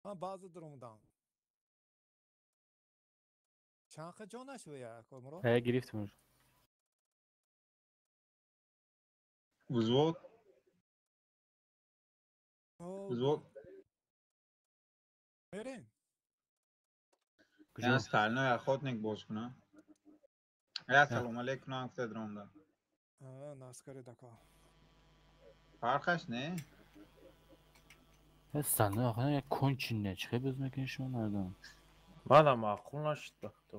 Ман баъзе дуромадам. Чанд ха ҷо нашуда, ако Мурод? Э, гирифтем. Взвод. Взвод. Мерем. Я стальной охотник боз кунам. Я салом алейкум, гуфта дромда. Наскари дака. Фарқаш не? Стальной охотник як кончине. Чӣ хел боз мекунӣ шумо, намедонам. Манам маъқул нашуд бахто.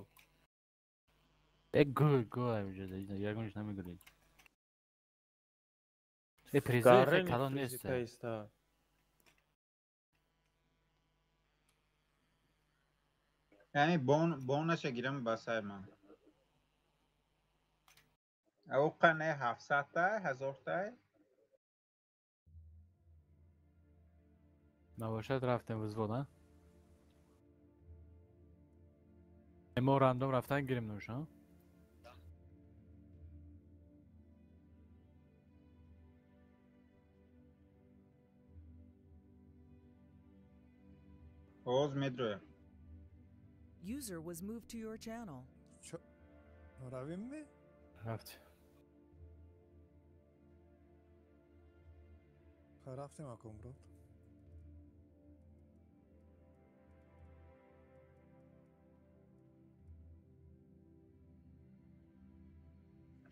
Э, гӯ, гӯ, ягонаш намегӯред. Э, призои калон нест. Яъне бонаша гирам ба сай ман. Оқа не 700-тай, 1000-тай. Набошад, рафтем взвод, а? Мо рандом рафтан гирим нуш, а? Оз медроя. User was moved to your channel. Равим ми? Рафт. Рафтем, ако Мурод.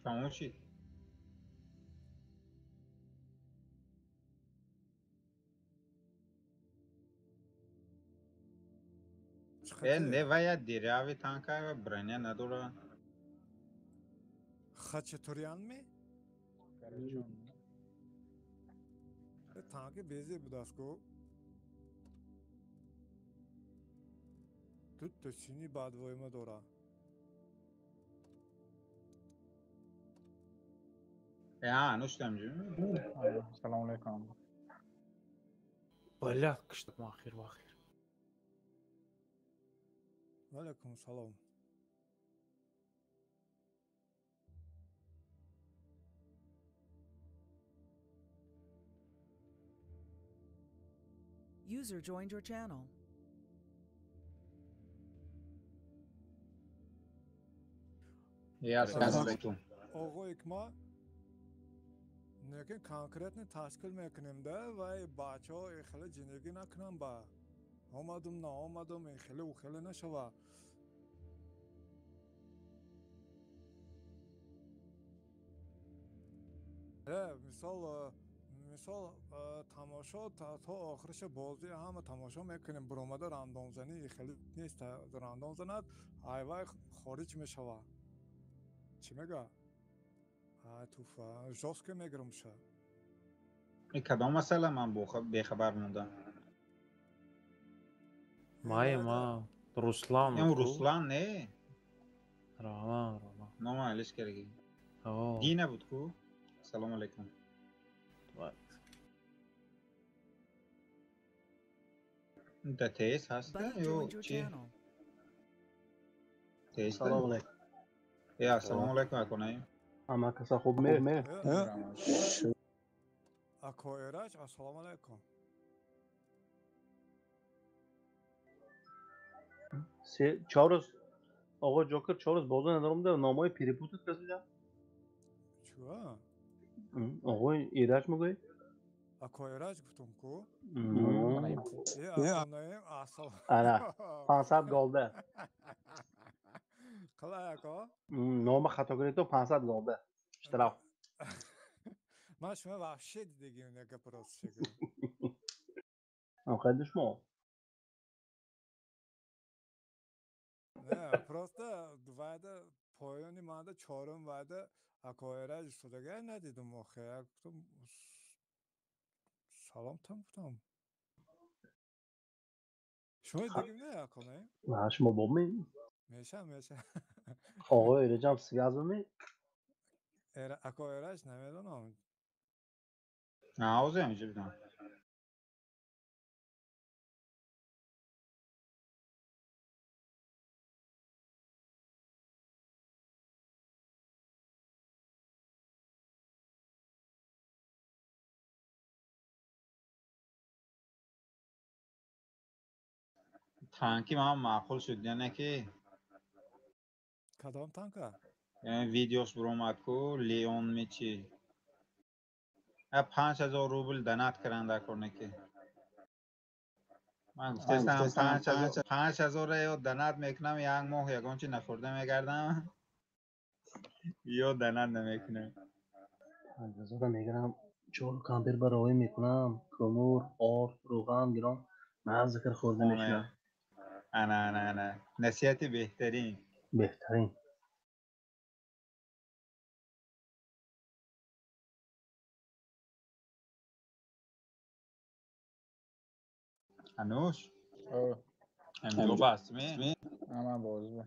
Тамом шид. Э, не вая диряви танка ва броня надора. Хачатурян ми? Танки безе будаско. Тут то сини бадвойма дора. Э, а, нуштам ҷу. Салом алейкум. Блядь, киштам ахир вахир. Валейкум салом. User joined your channel. Я салом алейкум. Оғои ма лекин конкретно ташкил мекунем да, вай бачаҳо хеле ҷиндагӣ накунам, ба омадум наомадум хеле у хеле нашава. Мисол тамошо то охириша бозӣ ҳама тамошо мекунем, буромада рандомзанӣ хеле нест, рандом занад айвай хориҷ мешава. Чӣ мега? Туфа жёстко мегирам ша. Кадом масъала, ман бехабар мондам? Май ма Руслан. Руслан не? Роман, Роман. Нома алиш керги. Дина буд ку? Салом алейкум. Да ТС ҳаста ё чи? ТС. Салом алейкум. Я салом алейкум, аконаим. Ама каса хуб ме? Ако Эраҷ, ассалому алейкум. Се чор рӯз оғои Ҷокер, 4 рӯз бозӣ надорам, да номҳои перепутать кардида. Чуа? Оғои Эраҷ мегӯӣ? Ако Эраҷ гуфтум ку? Ана 500 голда. Қалай, ако? Нома хато кардӣ, 500 голда. Штраф. Ман шумо вообще дидагим не, гап рост шуд. Ам шумо? Не, просто вайда поёни манда чорум вайда ако Эраҷ истодага надидум охе. Гуфтум салом там гуфтам. Шумо дидагим не, ако не? На, шумо боб ми? Меша, меша. Оғои Эраҷам связь ми? Ако Эраҷ намедонам. На, ҳозир инҷа будам. Танки ман маъқул шуд, яъне ки Кадом танка? Видеош буромад ку Леон мечи. 5000 рубл донат кардан дар кор неки. Ман гуфтаистам 5000 ё донат мекунам, як моҳ ягон чи нахӯрда мегардам, ё донат намекунам. 5000 мегирам, чор кампир ба роҳӣ мекунам, кӯмур, орд, рӯған гирам, мазза кар хӯрда мешавам. Ана, ана, ана. Насиҳати беҳтарин. Беҳтарин. Ануш? Амҷо бастми? Ама бозӣ.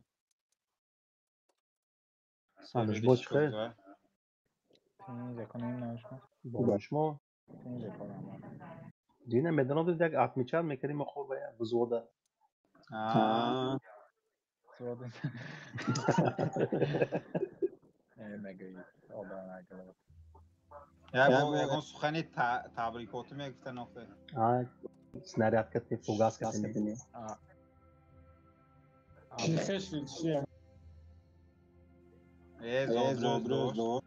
Ануш бо чӣ хел? Тинҷа кунем нашмо. Бо шумо? Тинҷа кунам. Дина медонам як отмечать мекардем мо хӯр ба як взвода. Взвода. Мегӯӣ одам агар. Ягон сухани табрикотӣ мегуфтан охир. Снаряд кати, фугас кати. Зодрӯз дошт.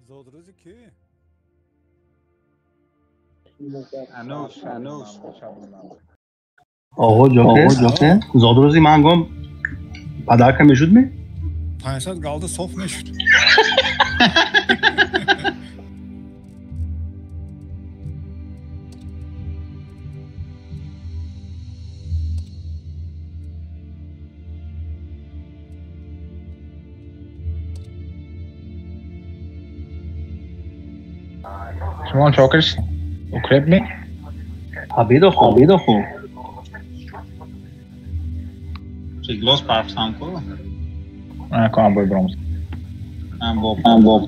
Зодрӯзи ки? Ануш, Ануш. Оғо ҷоке, зодрӯзи ман гом падарка мешуд ми? 500 галда соф мешуд. Шумо чокриш укреп ми? Обида хо, обида хо. Чиглос парфсам ку? Кам бой бромс. Амбоб, амбоб.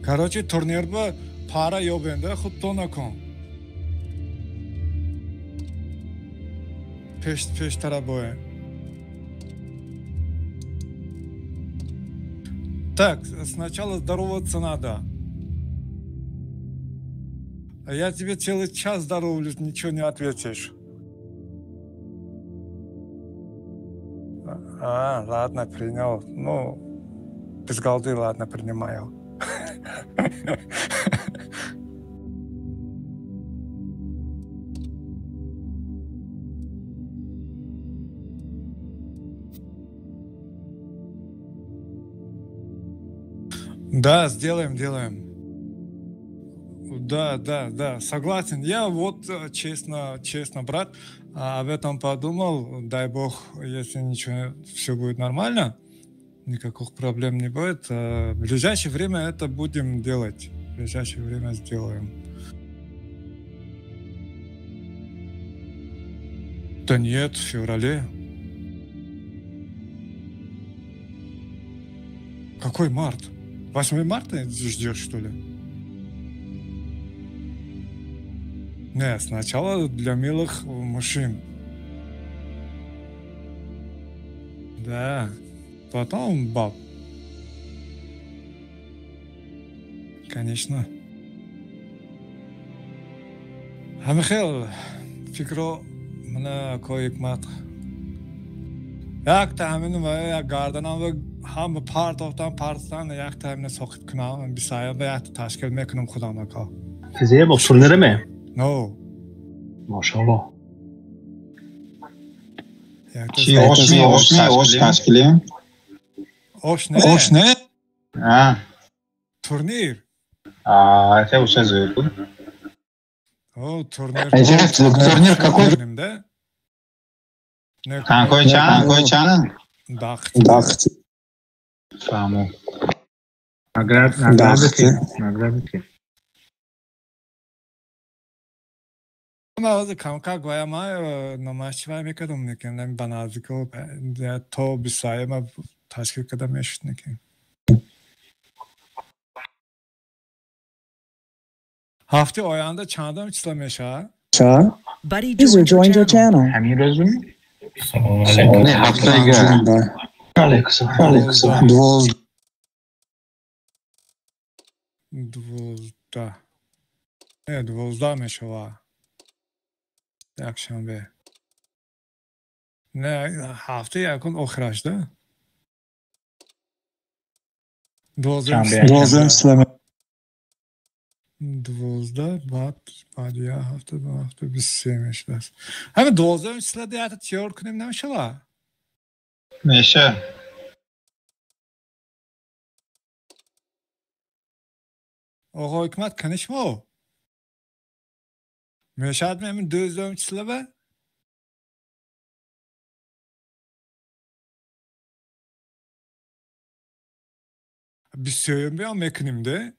Короче, турнир ба пара ёбенда худто накун. Пеш пештара боем. Так, сначала здороваться надо. Я тебе целый час здоровлюсь, ничего не ответишь. А, ладно, принял. Ну, без голды, ладно, принимаю. Да, сделаем, делаем. Да, да, да, согласен. Я вот честно, честно, брат, об этом подумал. Дай бог, если ничего, все будет нормально, никаких проблем не будет. В ближайшее время это будем делать. В ближайшее время сделаем. Да нет, в феврале. Какой март? 8 марта ждешь, что ли? Не, сначала для милых мужчин. Да, потом баб. Конечно. Ҳамихел фикро мана кои ҳикмат. Якта ҳамин ва гарданам ва ҳама партофтан партофтан якта ҳамина соқит кунам, бисая ва якта ташкил мекунам худам ака. Зебо, турниреме? No. Машалло. Чи ош не, ош не, ош ташкилем? Ош не. Ош не? А. Турнир. А, это уже зӯр буд. О, турнир. Турнир какой? Да? Танкои чанд? Танкои чанд? Дахт. Дахт. Фаҳмо. Наград, награды ки? Награды ки? Ман ҳозир камкак вая ман номашчи вая мекардам, лекин ба наздико то бисая ма ташкил карда мешуд, лекин. Ҳафтаи оянда чандум число мешавад? User joined your channel. Ҳамин рӯзу? Салом алейкум. Ҳафтаига. Алейкум. Алейкум. 12, не, 12 мешава, якшанбе, не, ҳафтаи якум охираш да, 12, 12, баъд як ҳафта, ду ҳафта, 23 мешудааст. Ҳамин 12 числада якта тиёр кунем, намешава? Меша. Оғо Ҳикмат, кани шумо? Мешавад ҳамин 12 числа ба? 23-юм биём мекунем де?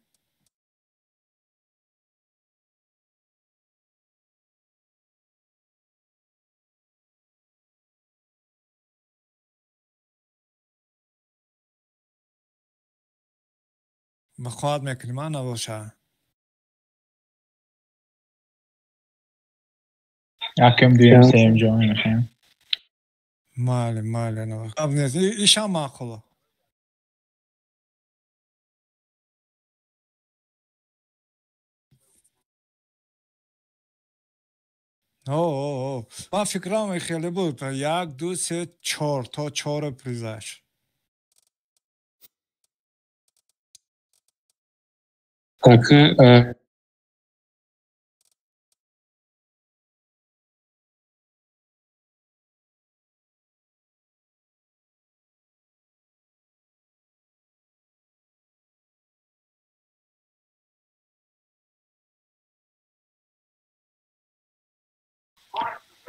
Ба хоҳад мекунем, а набоша? Якум, дуюм, сеюм ҷо мешавем. Майли, майли, гап нест, ишам маъқула. О, ман фикрам хеле буд, як, ду, се, чор, то чора призаш. Так,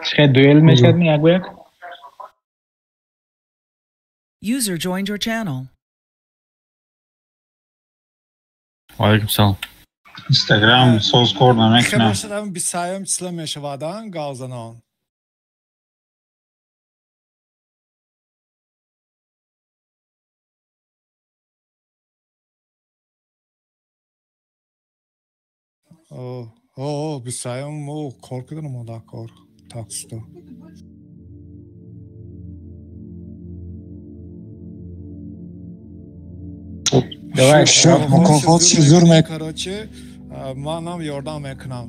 чӣ дуэл мешавад ми як ба як? User joined your channel. Алейкум салом. Инстаграм соз кор намекунам. Бошад, ҳамин 23 числа мешавад, а гавзанон? О, 23 мо кор кардам, мо дар кор таксто. Давай, мукофот зур мек. Короче, манам ёрдам мекунам.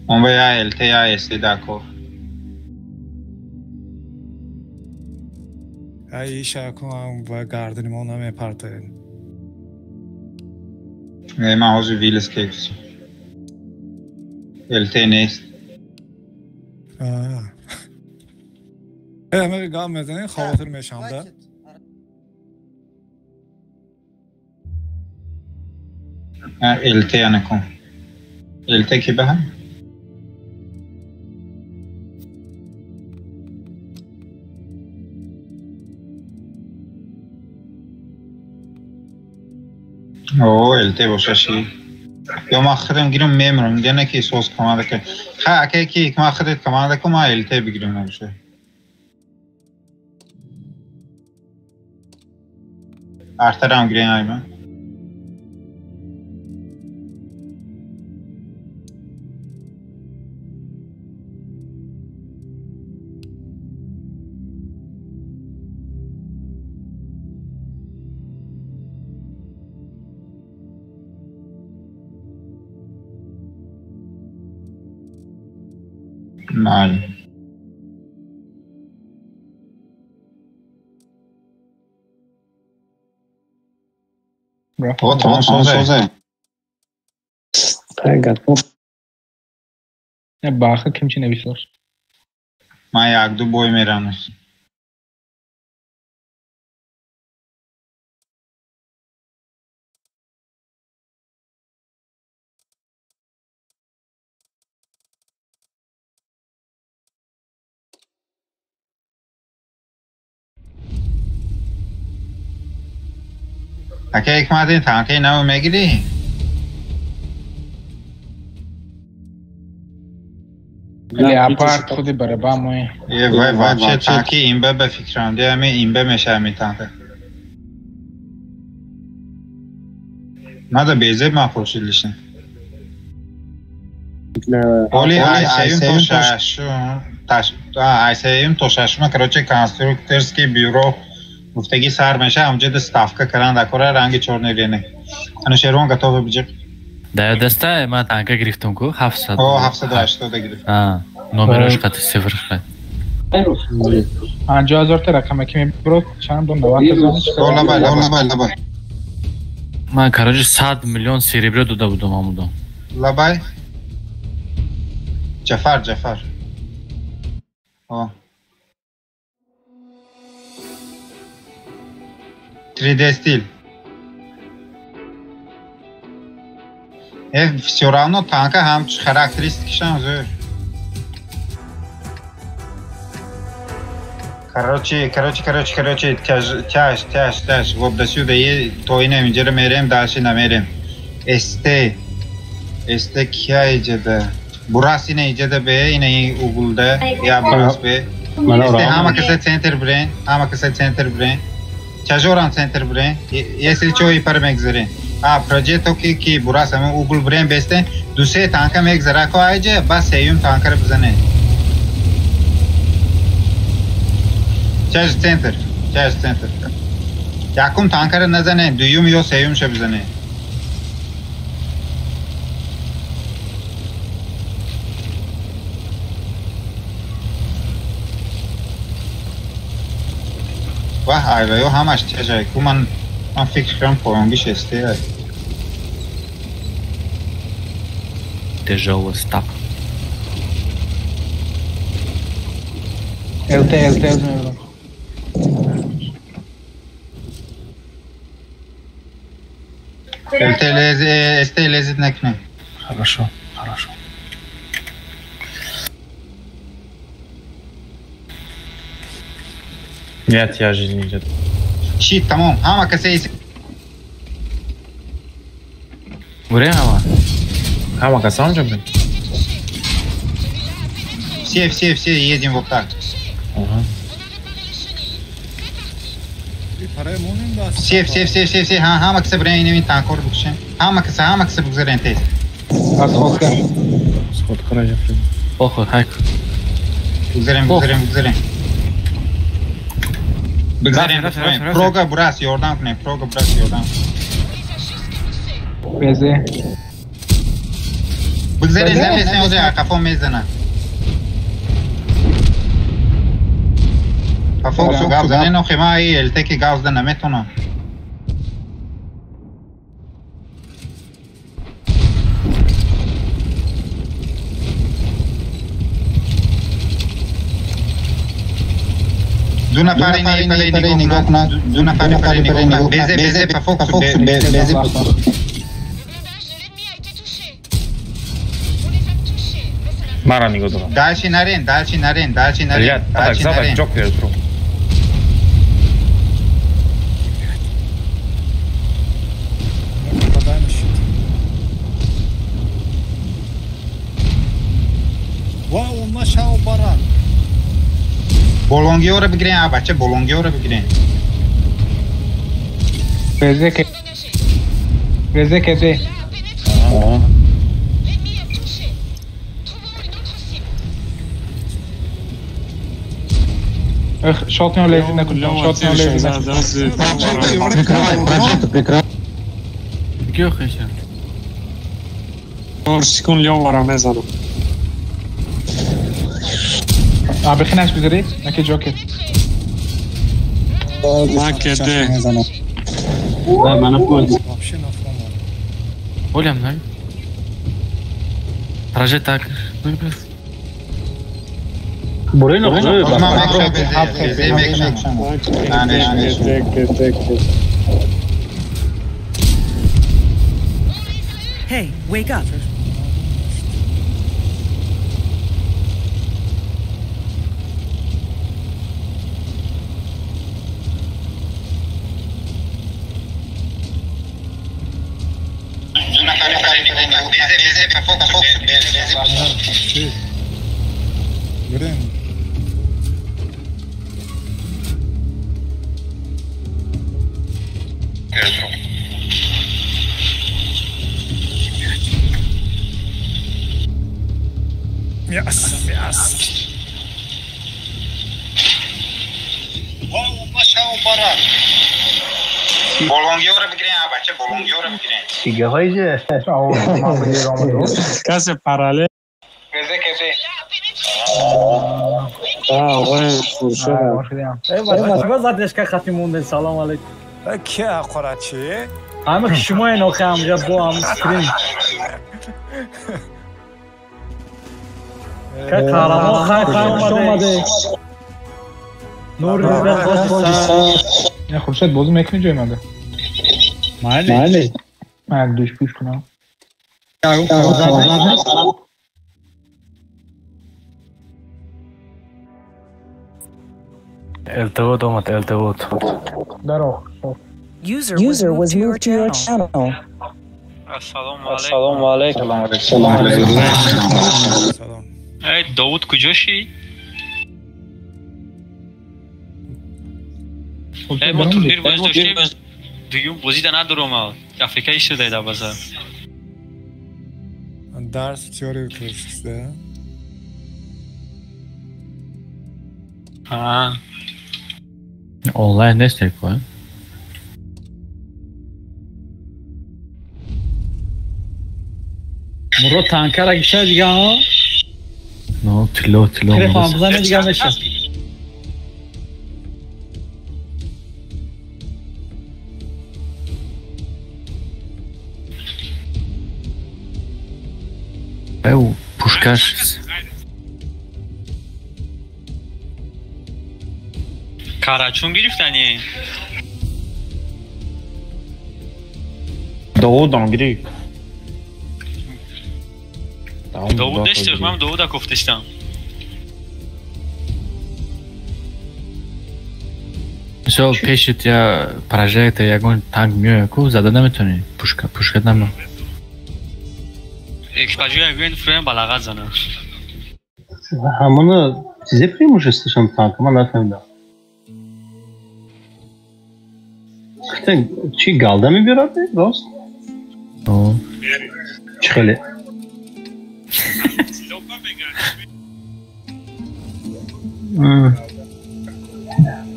Он ба я ЛТ, я СТ дар кор. Ай, иша кунам, ба гардани мо намепартоем. Не, ман ҳозир Виллис кекс. ЛТ нест. Э, гап мезанем, хавотир мешавам да. ЛТ накун. ЛТ ки баҳам? О, ЛТ боша ши. Ё ман худам гирам мемирам, дига ки соз команда ки. Ха, аке ки ман худат команда ку, ман ЛТ бигирам набоша. Артарам гирем айма. Майли. О, тамом созе. Готов. Баха ким чи нависош? Ман як ду бой мерам. Ака Ҳикмат, ин танкаи наво мегирӣ? Вале апарт худи бараба мои. Е, вай, вообще танки имба ба фикрам, де ами имба меша ами танка. Надо безеб мақул шид лично. Оли ай сеюм то шашум, ай сеюм то шашума, короче, конструкторский бюро Гуфтагӣ сар меша, ҳамҷода ставка кардан дар кора ранги чорный рынок. Анушервон готовы биҷиқ. Да даста ман танка гирифтам ку 700. О, 780 гирифт. А, номерош қати сифр қати. 50,000 та рақама ки мебурд, чанд дон 90,000. Лабай, лабай, лабай. Ман короче 100 миллион серебро дода будам амудо. Лабай. Ҷафар, Ҷафар. О. 3D стил. Все равно танка ҳам характеристикашам зӯр. Короче, короче, короче, короче, тяж, тяж, тяж, тяж. Вот до сюда е, то ина инҷара мерем, дальше намерем. СТ. СТ кия иҷада? Бурас ина иҷада бе, ина угулда, я бурас бе. СТ ҳама каса центр бирен, ҳама каса центр бирен. Чажорам центр бирен. Если чо ипар мегзарен. А, проджето ки бурас ҳама угул бирен бесте, ду се танка мегзара ко айҷа, бас сеюм танкара бизане. Чаж центр, чаж центр. Якум танкара назане, дуюм ё сеюм ша бизане. Ваҳ, айваё ҳамаш чажай. Ку ман фикр кардам поёнгиш СТ. Тяжелый стап. ЛТ, ЛТ мебурам. ЛТ лези, СТ лезит накне. Хорошо, хорошо. Нет, я жизнь идет. Щит, тамом. Ҳама каса Бурем ҳама? Ҳама каса онҷо буд? Все, все, все, едем вот так. Ага. Все, все, все, все, все, ҳама каса бирем инами танкор бикушем. Ҳама каса, ҳама каса бигзарем тез. Сходка. Сходка раҷа. Похуй, хайк. Бигзарем, бигзарем, бигзарем. Бигзарем, бигзарем. Прога бурас, ёрдам кунем, прога бурас, ёрдам. Безе. Бигзарем, намесем, озе қафо мезана. Фокусу гав занен, охи ма и ЛТ ки гав зада наметонам. Ду нафари пари нигоҳ кунад, ду нафари пари нигоҳ кунад. Безе, безе, па фокусу, безе. Мара нигоҳ дорам. Дальше нарен, дальше нарен, дальше нарен. Блядь, так, Джокер, друг. Вау, нашел баран. Болонгиёро бигирен, а бача болонгиёро бигирен. Безе ке. Безе ке. Ага. Шотни лези накун, шотни лези накун. Киё хеша? Секунд Лёвара мезанам. А бихинаш бигиред, наки Джокер. Наки Д. Да, мана понял. Вообще нафомал. Олям, най. Праже так. Бурено, Hey, wake up. Yes, yes. Болонгиёро бигирен, бача, болонгиёро бигирен. Чигаҳоиже? Касе параллел. Кезе, кезе. Оғои Хуршед. Эй, заднешка хати монде. Салом алейкум. Ки ҳақорат чи? Ҳама ки шумо ин охи ҳамҷа бо ҳам скрин. Ка қаҳрамон хай хай омаде. Нури Не, Хуршед, бозӣ мекунӣ ҷои мада? Майли. Ман як душ пӯш кунам. ЛТВ омад, ЛТВ. Дарох. User was moved to your channel. Ассалому алайкум. Салом алейкум. Салом. Эй, Довуд куҷо шид? Эй, мо турнир боз доштем. Дуюм бозида надором. Африка истода дар база. Дарс теорию кушта. А. Онлайн нест ко? Муро танкара гиша дига ҳо? Но, тилло, тилло. Телефон бизане дига меша. Эу, пушкаш. Карачун гирифтани? Довудам гирифт. Довуд нест, ман Довуда кофтистам. Мисол пешит я прожекта ягон танк меояд ку зада наметавонӣ. Пушка, пушка нама. Экипажи ягон фрем балағат зана. Ҳамона чизе преимуществошон танк, ман нафаҳмидам. Чӣ галда мебирад рост? Чӣ хеле?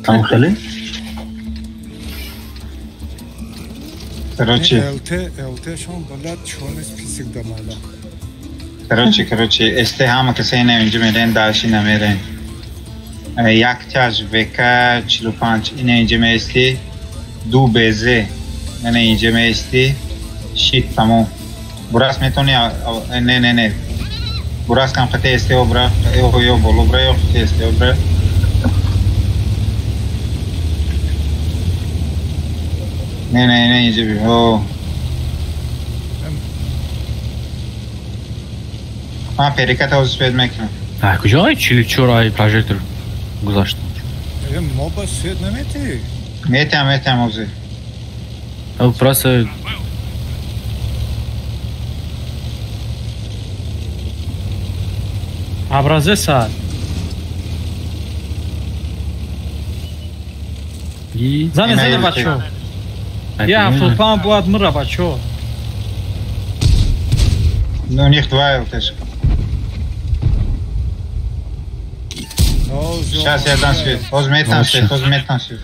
Там хеле? Короче, ЛТ, ЛТ шон балад чонис писик дамала. Короче, короче, СТ ҳама касае на инҷо мерен, дальше намерен. Як тяж ВК 45 ина инҷо меисти, ду БЗ ина инҷо меисти, шит тамом. Бурас метони, не, не, не. Бурас кам қати СТ обра, ё боло бра, ё қати СТ обра. Не, не, не, инҷо би. О. Ман переката ҳозир свет мекунам. А куҷо 44 ай прожектор гузашт? Мо ба свет наметӣ? Метам, метам ҳозир. Просто Образец сад. Зане, зане, бачо. Я 75 бояд мура, бачо. Ну, у них два ЛТшка. Сейчас я дам свет. Возьми там свет, возьми там свет.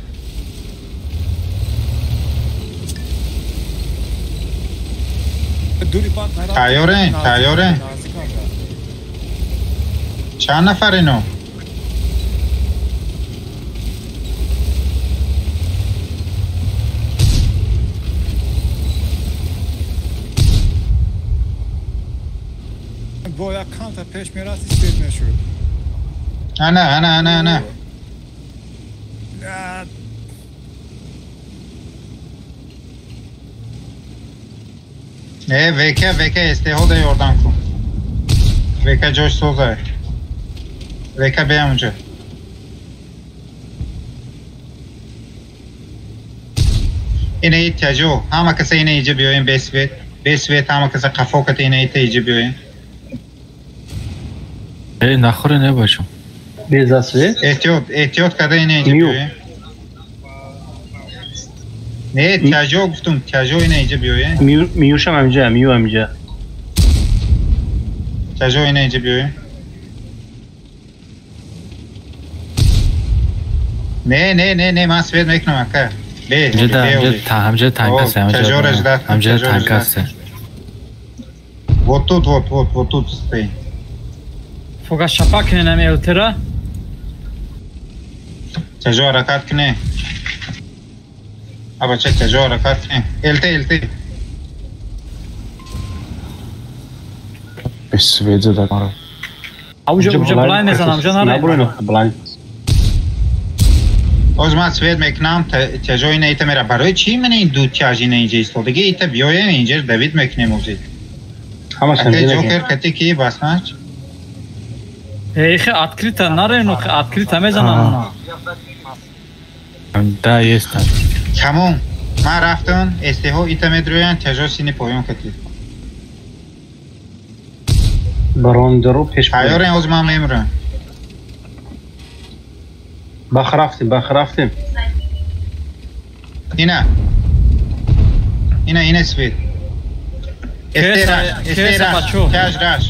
Тайёрен, тайёрен. Чанд нафар ино? Бо як камта пеш мерафти свет мешуд. Ана, ана, ана, ана. Э, ВК, ВК, СТХ да ёрдам кун. ВК ҷош соза. ВК биям унҷо. Ина и тяжо, ҳама каса ина иҷа биёем бе свет. Бе свет ҳама каса қафо ката ина ита иҷа биёем. Э, нахӯре не бачо. Без свет? Эҳтиёт, эҳтиёт карда ина иҷа биёем. Не, тяжо гуфтум, тяжо ина иҷа биёем. Миюшам ҳаминҷа, мию ҳаминҷа. Тяжо ина иҷа биёем. Не, не, не, не, ман свет мекунам ака. Бе, ҳамҷа танк аст, ҳамҷа танк аст. Вот тут, вот, вот, вот тут стои. Фога шапак кне нами элтера. Тяжо ҳаракат кне. А бача тяжо ҳаракат кне. Элте, элте. Свет зада мара. А уже уже блайн мезанам, ҷо наре. Набурен блайн. Оз ман свет мекунам, тяжо ина ита мера. Барои чӣ ман ин ду тяж ина инҷа истодаги? Ита биёем инҷа давид мекунем ози. Ҳамаш Ака Ҷокер кати ки басмач? Эхе открыто наре, но открыто мезанам. Да, есть там. Тамом. Ман рафтам, СТҳо ита медроянд, тяжо сини поён кати. Барондару пеш. Тайёрен оз ман мемурам. Бах рафтем, бах рафтем. Ина. Ина, ина свет. СТ раш, СТ раш, тяж раш.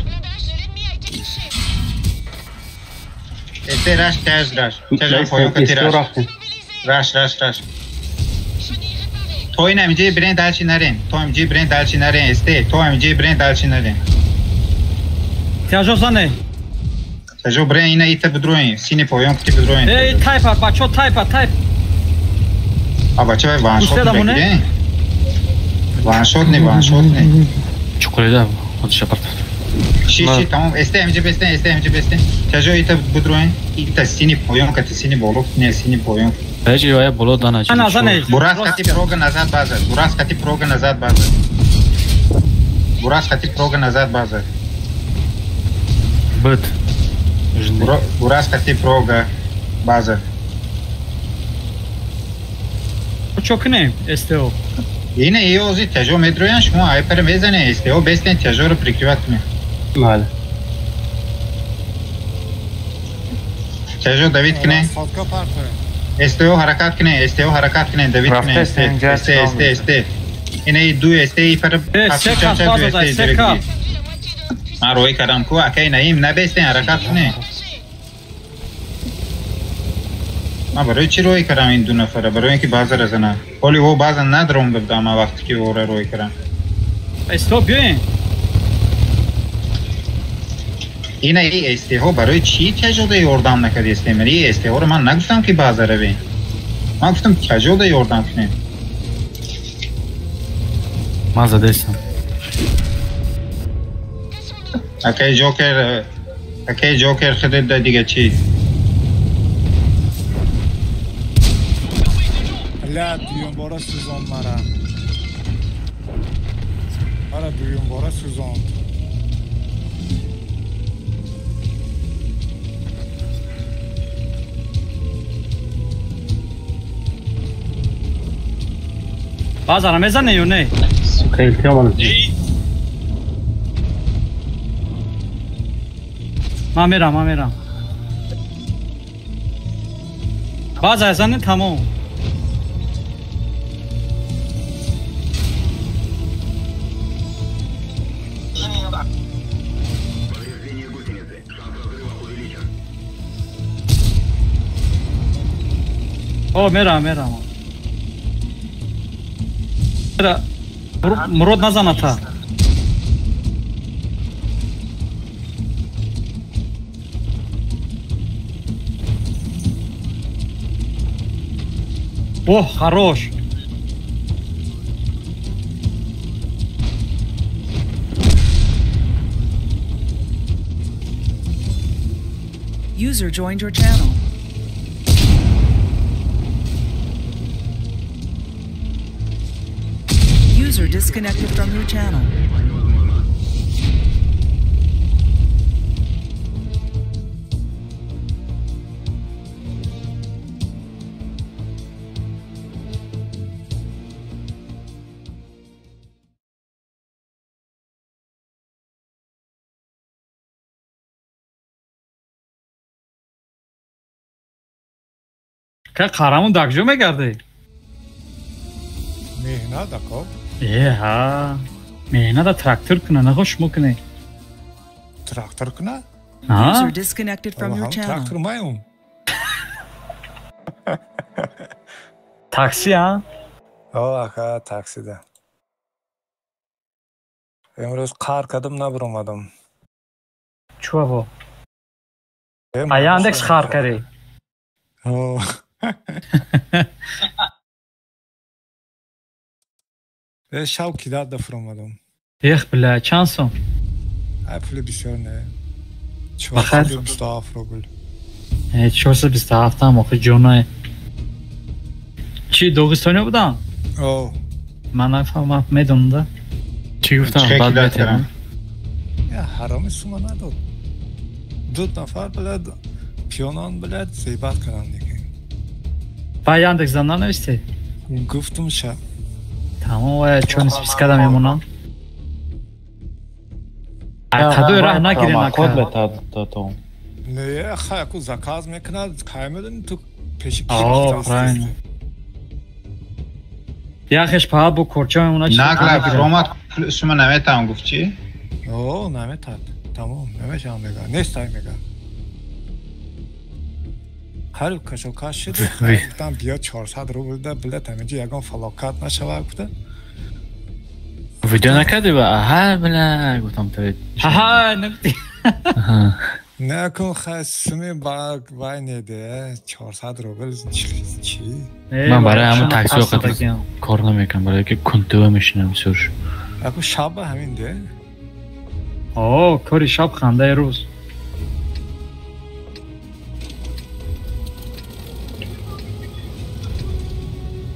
СТ раш, тяж раш. Тяж поён кати раш. Раш, раш, раш. То ина инҷа бирен дальше нарен. То инҷа бирен дальше нарен, СТ. То инҷа бирен дальше нарен. Тяжо зане. Тяжо бирен ина ита бидроин, сини поён кати бидроин. Эй, тайпа, бачо, тайпа, тайп. А бачо вай ваншот мегирен. Ваншот не, ваншот не. Чуқурида худша партофт. Ши, ши, тамом, СТ инҷа бестен, СТ инҷа бестен. Тяжо ита бидроин, ита сини поён кати сини боло, не сини поён. Бежи вай боло дана. Ана зане. Бурас кати прога назад базад. Бурас кати прога назад базад. Бурас кати прога назад базад. Бит. Бурас кати прога базад. Чо кунем СТО? Ина иози тяжо медроян шумо айпер мезане СТО бестен тяжоро прикрывать кунем. Бале. Тяжо давид кунем. СТО ҳаракат кунем, СТО ҳаракат кунем, давид кунем, СТ, СТ, СТ, СТ. Ина и ду СТ и пар СК. Ман рӯй кардам ку акай наим набестен ҳаракат кунем. Ман барои чӣ рӯй кардам ин ду нафара? Барои ин ки базара занам. Ҳоли ӯ баъзан надром будам ман вақте ки ӯра рӯй кардам. СТО биёем. Ина и СТ-ҳо барои чӣ тяжода ёрдам накард СТ? Ман и СТ-ҳоро ман нагуфтам ки база равем. Ман гуфтам тяжода ёрдам кунем. Ман задаистам. Акай Ҷокер, акай Ҷокер худат да дига чӣ? Ля, дуюмбора сӯзонд мара. Мара дуюмбора сӯзонд. Базара мезане ё не? Сука, илтиёман. Ман мерам, ман мерам. Базара зане тамом. О, мерам, мерам. Мурод назаната. О, хорош. User joined your channel. User disconnected from your channel. Ка қарамон дакҷо мегардӣ? Меҳнат ако. Э, ҳа. Меҳната трактор куна, нахо шумо кунӣ. Трактор куна? User disconnected from your channel. Трактор маем. Такси, а? О, ака, таксида. Имрӯз қар кардам, набаромадам. Чуаво? А Яндекс хар карӣ? О. Шав кидат да фуромадам. Эх, бля, чанд сом? Ай, пули бисёр не. 427 рубл. 427 ам охи ҷонай. Чи, Догистониё будам? О. Ман нафаҳмам, медонам да. Чӣ гуфтам? Бад метавонам. Я ҳароми сума надод. Ду нафар, блядь, пиёнон, блядь, зебат карданд дигар. Ба Яндекс зан нанавистӣ? Гуфтум ша. Тамом, вая чун спискада мемонам. Қадои раҳ нагирем ака. Не, хай, аку заказ мекунад, кай медонӣ ту пеши ки? О, правильно. Яхеш паҳат бо корча мемонад. Нагла, ромад сума наметавон гуфт чӣ? О, наметад. Тамом, намешавам мега. Нестай мега. Ҳар кашокаш шуд, гуфтам биё 400 рубл да, блядь, ҳаминҷо ягон фалокат нашавад гуфта. Видео накарди ба? Аҳа, бля, гуфтам ту. Аҳа, нагуфтӣ. Не, кун хай суми ба вай неде, 400 рубл чӣ? Ман барои ҳамон таксиҳо қадр кор намекунам, барои ки кунтува мешинам бисёр. Аку шаба ҳамин де? О, кори шаб хандаи рӯз.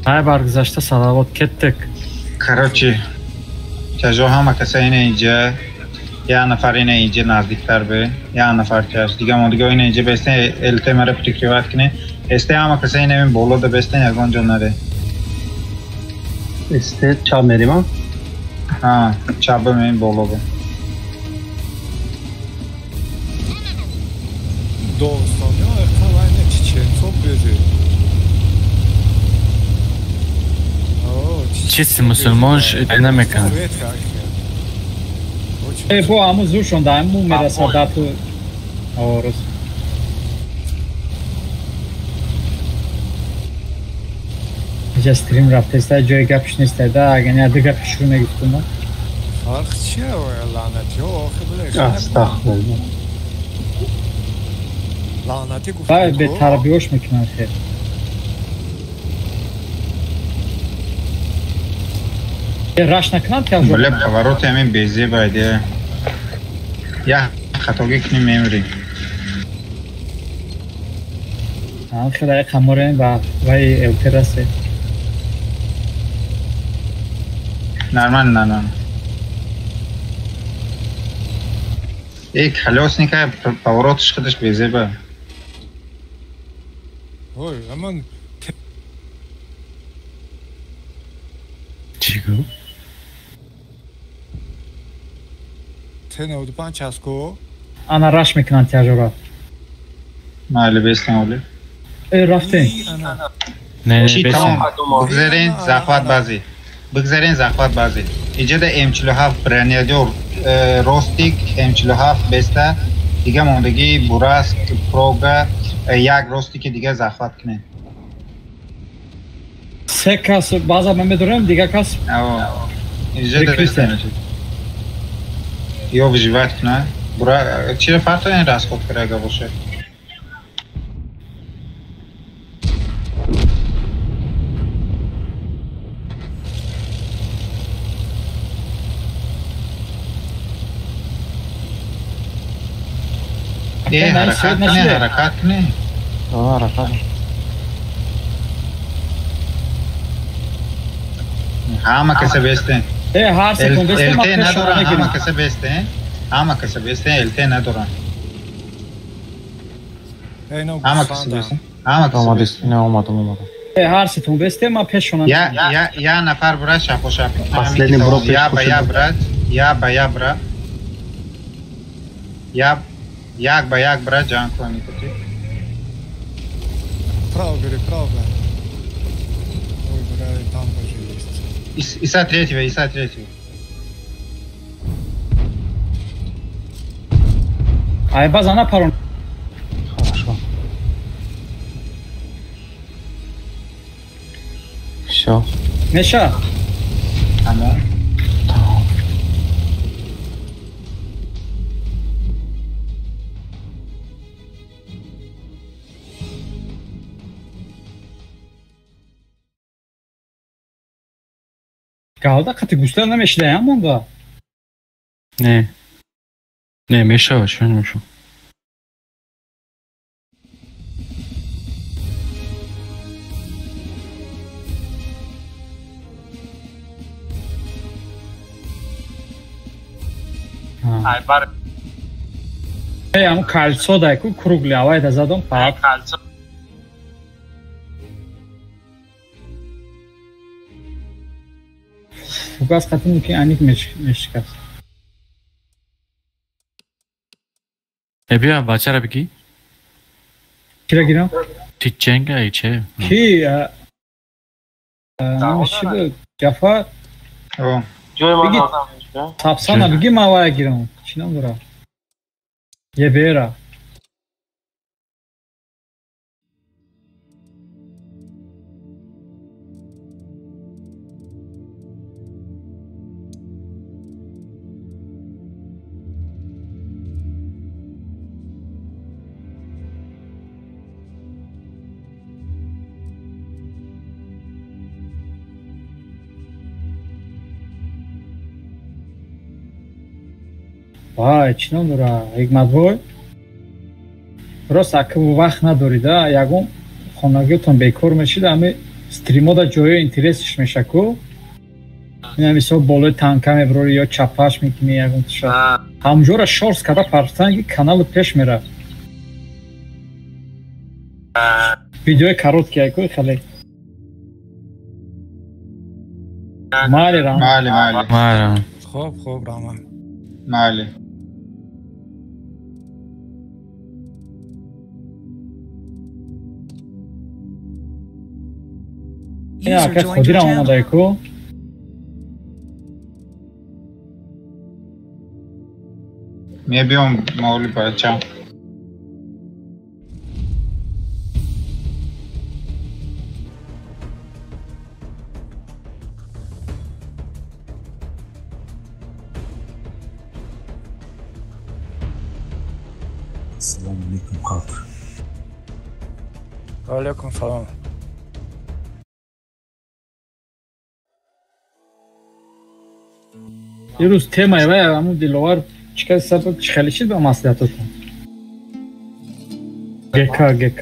Ай баргузашта салавот кеттик. Короче, тяжо ҳама каса ина инҷа, як нафар ина инҷа наздиктар бе, як нафар тяж, дига мо дига ина инҷа бестен, ЛТ мара прикриват кине. СТ ҳама каса ина ин боло да бестен, ягон ҷо наре. СТ чап мерим, а? Ҳа, чап меем боло бе. Догистониё иққа вайне чеченцо безе. Чисти мусулмон намекунад. Э, бо ҳамун зуршон да ҳамун мерасад дату орус. Иҷа стрим рафтеста, ҷои гапш неста да, агар не ду гапи шурӯъ мегуфтум. Фарқ чия, лаънатиҳо охи бля. Астағфируллоҳ. Лаънатӣ гуфтум. Вай бетарбиёш мекунанд хел. Раш накунанд тяжо. Бля, повороти ҳамин безебай де. Я хатогӣ кунем мемрем. Ҳам хеле қаморем ба вай ЛТ расе. Нормально, нормально. Эй, колесника поворотш худаш безеба. Ой, аман чӣ гуфт? Т95 аст ку? Ана раш мекунанд тяжора. Майли, бестен оли. Э, рафтем. Не, Чӣ бестен. тамом, бигзарен захват бази. Бигзарен захват бази. Иҷода М47 бронядор Ростик М47 беста, дига мондагӣ Бураск, Прога, як Ростики дига захват кунед. Се кас баъза ман медорам, дига кас. Аво. Иҷода бестен. Ё выживать кунад. Бура чира фарқ ин расход карда бошад? Э, ҳаракат кунед, ҳаракат кунед. Ҳаракат. Ҳама каса бестен. Э, ҳар секунд бестен, ЛТ надоранд, ҳама каса бестен. Ҳама каса бестен, ЛТ надоранд. Ҳама каса бестен. Ҳама каса бестен. Не, омадам, омадам. Э, ҳар секунд бестен, ман пешонам. Я, я, я нафар брат, шапо шапо. Последний бро пеш. Я ба я брат, я ба я брат. Я як ба як брат ҷанг кунӣ кути. Право бери, право бери. Ой, бля, там тоже есть. Иса третьего, Иса третьего. Ай, база на пару. Хорошо. Всё. Меша? Тамом. Тамом. Галда қати гусла намешидаям монда? Не. Не, мешава, чӣ намешава? Ам кальцо дай ку кругли авай да задом пап. Фугас қатин ки аник мешикаст. Бия бачара бигӣ. Кира гирам? Ти ченга и че? Ки номаш чӣ буд? Ҷафар? Ҷои ман Сапсана бигӣ ман авая гирам. Чӣ ном дорад? Ебера. Вай, чӣ ном дорад? Ҳикматбой? Рост ака вақт надорӣ да, ягон хонагиётон бекор мешид, ами стримода ҷои интересиш меша ку. Ина мисол болои танка мебурорӣ ё чапаш мекунӣ ягон тиша. Ҳамҷора шорс карда партан ки каналу пеш мерафт. Видеои короткий ку хеле. Майли рам. Майли, майли. Майли. Хоб, хоб, Раман. Майли. Ина ака ходира омадай ку. Мебиём мавли бача. Ассалому алейкум, халқ. Алейкум салом. Ирӯз темаи вай ҳамун Диловар чӣ каси сабаб чӣ хеле шид ба маслиҳатотон? ГК, ГК.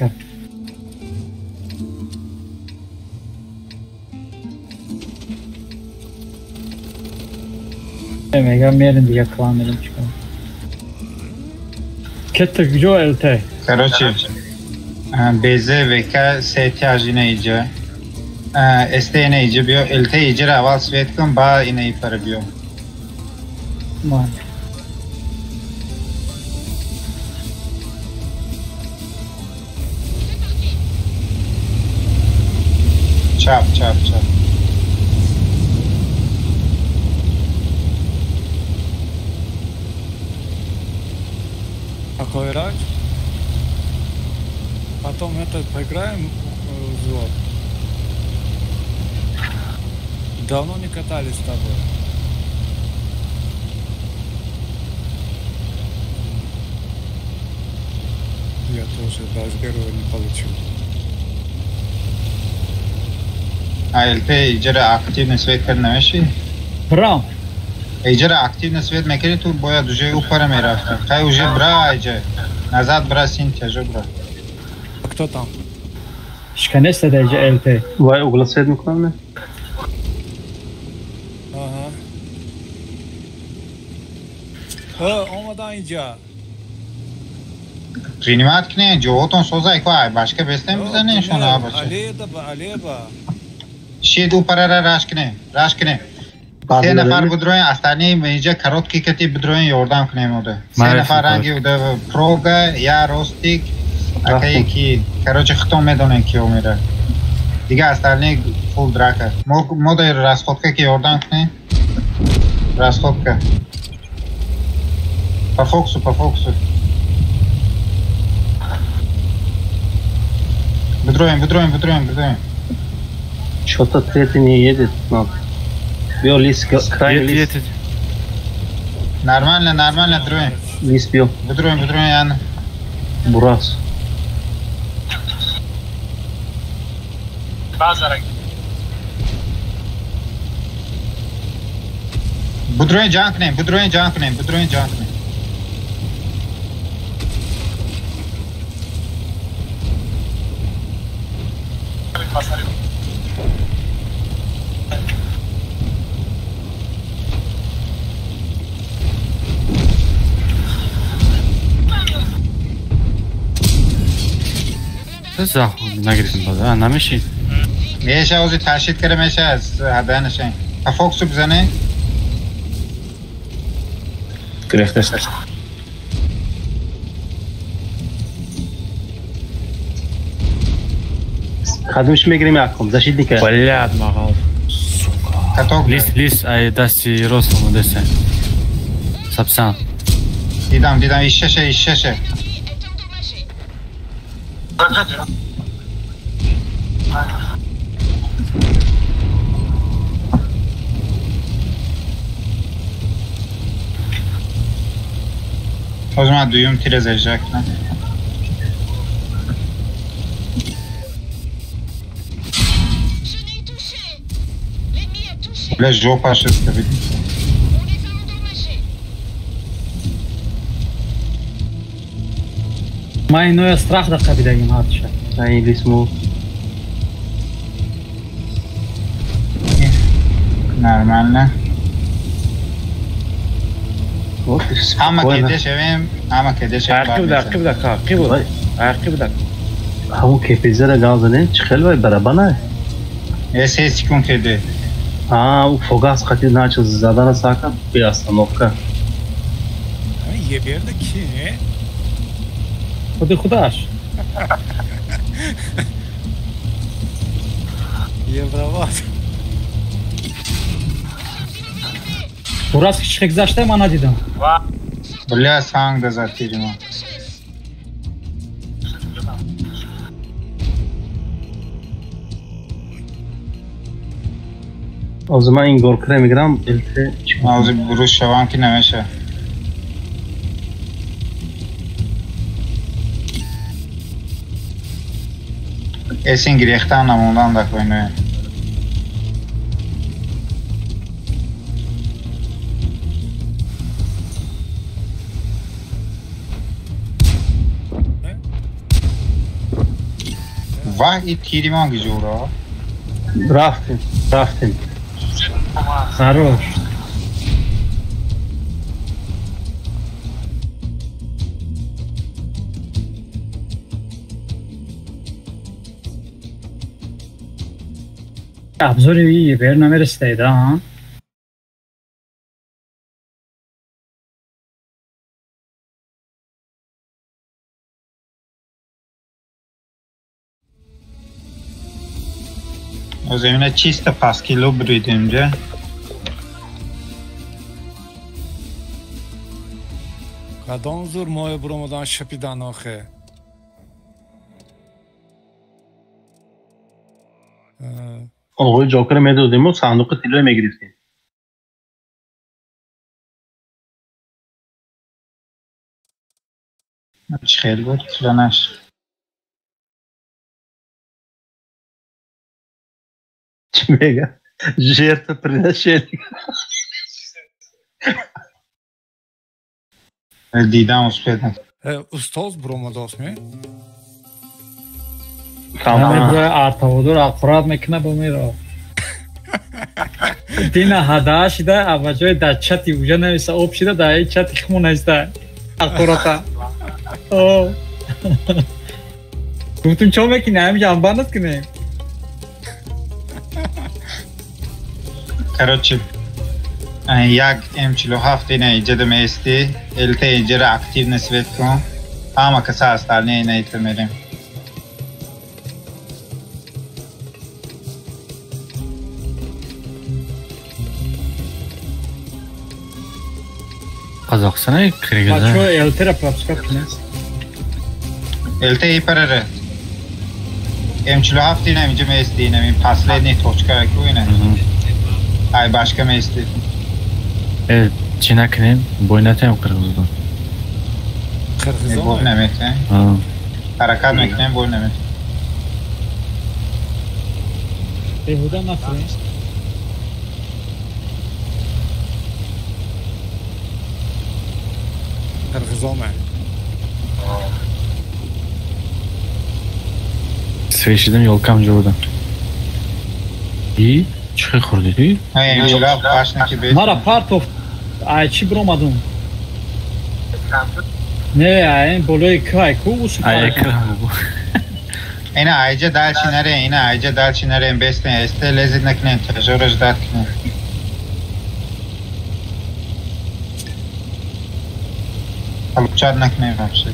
Мегам мерем дига клан мерем чӣ кунем. Кетта куҷо ЛТ? Короче, БЗ, ВК, се тяж ина иҷа. СТ ина иҷа биё, ЛТ иҷара аввал свет кун, баъд ина ипара биё. Ман. Чап, чап, чап. Какой рак? Потом этот поиграем взвод. Давно не катались с тобой. Я тоже 21-го не получил. А ЛТ иҷара активно свет кард намеши? Брам. Иҷара активно свет мекарди, ту бояд уже упара мерафти. Хай уже бра иҷа. Назад бра син тяжо бра. А кто там? Шиканеста да иҷа ЛТ. Вай угла свет мекунам не? Ага. Омадан иҷа. Принимать кунед, ҷоҳотон созай ку, ай башка бестем бизанен шуна бача. Алеба, алеба. Шид упарара раш кунед, раш кунед. Се нафар будроен, остальные инҷа короткий кати будроен ёрдам кунем ода. Се нафар ранги уда прога, я ростик, акай ки, короче хитон медонем ки омера. Дига остальные фул драка. Мо да расходка ки ёрдам кунем. Расходка. По фокусу, по фокусу. Будроем, будроем, будроем, будроем. Что-то третий не едет нам. Бьё лис, крайний лис. Нормально, нормально, дроем. Лис бьё. Будроем, будроем, Яна. Бурас. Будроем ҷанг кунем, будроем ҷанг кунем, будроем ҷанг кунем. Нагирифтем боза, намеши. Меша ози ташид кара меша аз ҳаданашен. Та фоксу бизане. Гирифташ. Кадомш мегирем якум, защитника. Блядь, мағал. Сука. Каток. Лис, лис, ай дасти рост омадеса. Сапсан. Дидам, дидам, ишеше, ишеше. Ҳозир ман дуюм тира заряжа кунам. Бля, жопа шуд, види. Ман иноя страх да қабидагим ҳардуша. Ай лис му. Нормально. Ҳама кеде шавем, ҳама кеде шавем. Ақиб да, ақиб да, ақиб да. Ақиб да. Ҳамун КПЗ-ра гал занем, чӣ хел вай барабана? Э, 3 секунд кеде. А, фугас қати начал задана сака, бе остановка. Еберда ки? Худи худаш. Евроват. Бурас чӣ гузашта ман надидам. Бля, санг да затиримо. Ҳозир ман ин горкара мегирам, ЛТ. Ҳозир бурус шавам ки намеша. Эсин гирехтан намондан да койное. Ваҳ, и тиримон гижуро. Рафтем, рафтем. Хорош. Абзори бер намерасидаида, а? Озимина чисто паскило бридем, ҷа. Кадом зур моя буромадан шапидан охе. Оғои ҷокера медодиму сандуқи тилло мегирифтем. Чӣ хел буд тилланаш? Чӣ мега? Жертвоприношение. Дидам успед. Устоз буромадост ме? Артаводор ақурат мекуна бо меро. Дина ҳадаъ шида, а ба ҷои дар чати уҷа нависа об шида, дар чати хмо нависта ақурата. Гуфтум чо мекунӣ? Ҳамиҷа амбанат кунем. Короче, як М47 ина иҷада меисти, ЛТ иҷара активно свет кун. Ҳама каса остальные ина ита мерем. Қазоқстона киргиза. Бачо ЛТ-ра пропускать кунед. ЛТ ипараре. М47 инам инҷа меисти, инам ин последний точка ку ина. Ай башка меисти. Чӣ накунем? Бой натаем қирғизон. Қирғизон? Бой наметаем. Ҳаракат мекунем, бой наметаем. Беҳуда нафурем. Қирғизоме. Свешидам ёлкам ҷо будам. И чӣ хел хӯрдӣ? Мара партов ай чӣ биромадум? Не, ай болои кай ку усу. Ай экран бу. Ина айҷа дальше нарем, ина айҷа дальше нарем, бестен, эсте лезит накунем, тяжёро ждать кунем. Получать накунем вообще.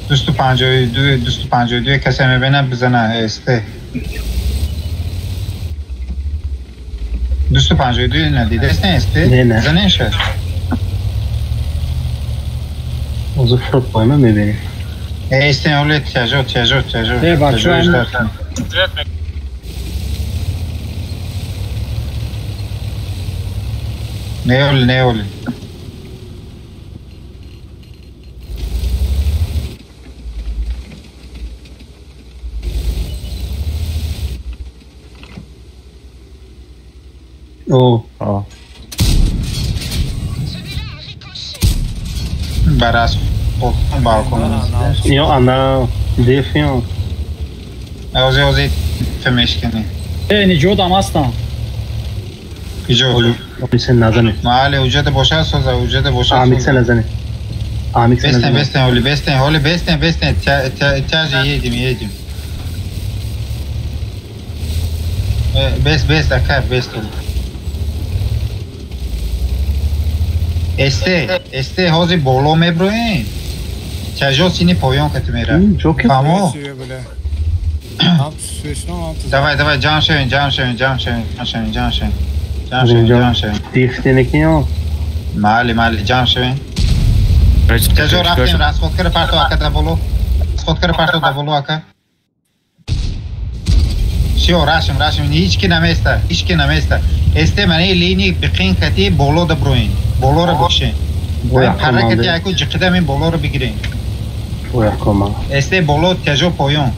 252, 252 касе мебинад бизана эсте. 252 надидестен эсте? Бизанен шад. Озу фрот пойма мебинем. Эстен оле тяжё, тяжё, тяжё. Бачо, не оли, не оли. О. Барас балкон. Ё ана дефион. Ози ози фемешкани. Ниҷодам ҳастам. Иҷо. Амикса назане. Маали уҷада боша соза, уҷада боша. Амикса назане. Амикса назане. Бестен, бестен, оли, бестен, оли, бестен, бестен. Тяжи едем, едем. Бес, бес, ака, бес. Эсте, эсте, ҳозир боло меброем. Тяжо сини поён кати мера. Фаҳмо? Давай, давай, ҷамъ шавем, ҷамъ шавем, ҷамъ шавем, ҷамъ шавем, ҷамъ шавем. Ҷамъ шавем, ҷамъ шавем. Дифтенекиё? Майли, майли, ҷамъ шавем. Тяжо рафтем, расходкара парто ака да боло. Расходкара парто да боло ака. Всё, рашим, рашим, ҳеч ки наместа, ҳеч ки наместа. Эсте мани линии биқин кати боло да броем. Болоро бикшем. Ҳаракати яку ҷиқида мин болоро бигирем. Эсте боло тяжо поён.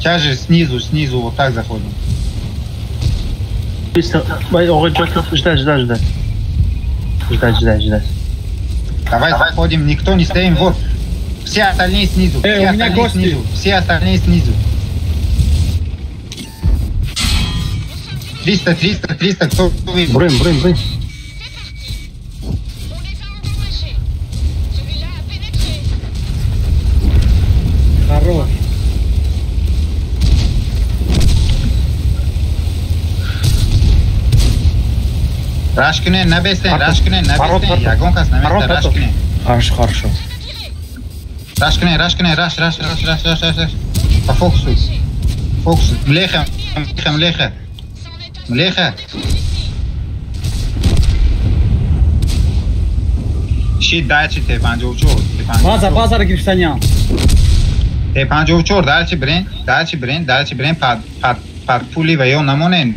Тяже снизу, снизу, вот так заходим. Ждать, ждать, ждать. Ждать, ждать, ждать. Давай заходим, никто не стоим, вот. Все остальные снизу, все остальные снизу, все остальные снизу. 300, 300, 300, кто вы? Брым, брым, брым. Хорош. Рашкине, набестен, рашкине, набестен, ягон кас наместа, рашкине. Хорошо, хорошо. Рашкине, рашкине, раш, раш, раш, раш, раш, раш, раш. По фокусу. Фокусу. Млеха, млеха, млеха. Млеха. Щит дальше Т54. База, база гирифтаниям. Т54 дальше брен, дальше брен, дальше брен под пули ва ё намонен.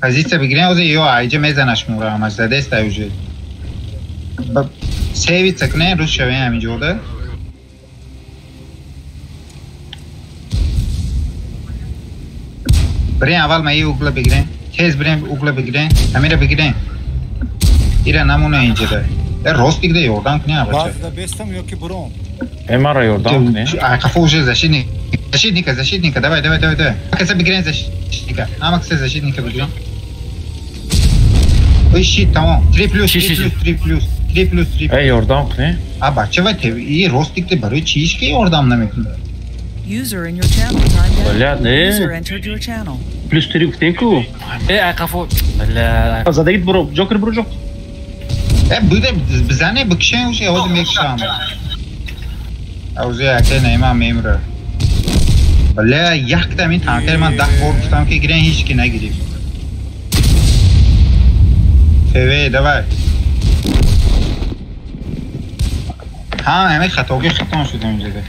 Позиция бигирен, ози ё айҷа мезанаш мура, ҳамаш задеста уже. Севица кунен, рӯз шавен ҳамин ҷода. Брен аввал ма и угла бигирен. Тез брен угла бигирен, ҳамира бигирен. Ира намона инҷада. Рост бигире ёрдам кунен абача. Базда бестам ё ки буром? Мара ёрдам кунен. Ай қафо уже защитник. Защитника, защитника, давай, давай, давай, давай. Каса бигирен защитника. Ама каса защитника бигирен. Ой, щит, тамом. 3 плюс, 3 плюс, 3 плюс, 3 плюс, 3. Эй, ёрдам кунен. А бача, ва и рост дигде барои чӣ ҳеч ки ёрдам намекунад? User in your channel timed out. Бля, не. User entered your channel. Плюс 4 гуфтем ку? Ай қафо. Бля. Задагит буро, Ҷокер буро ҷок. Буде бизане бикшен уже ҳозир мекшам. Уже яке наима мемра. Бля, якта мин танкер ман 10 бор гуфтам ки гирен ҳеч ки нагирифт. ФВ, давай. Ҳа, ҳамин хатоги хатон шудем инҷода.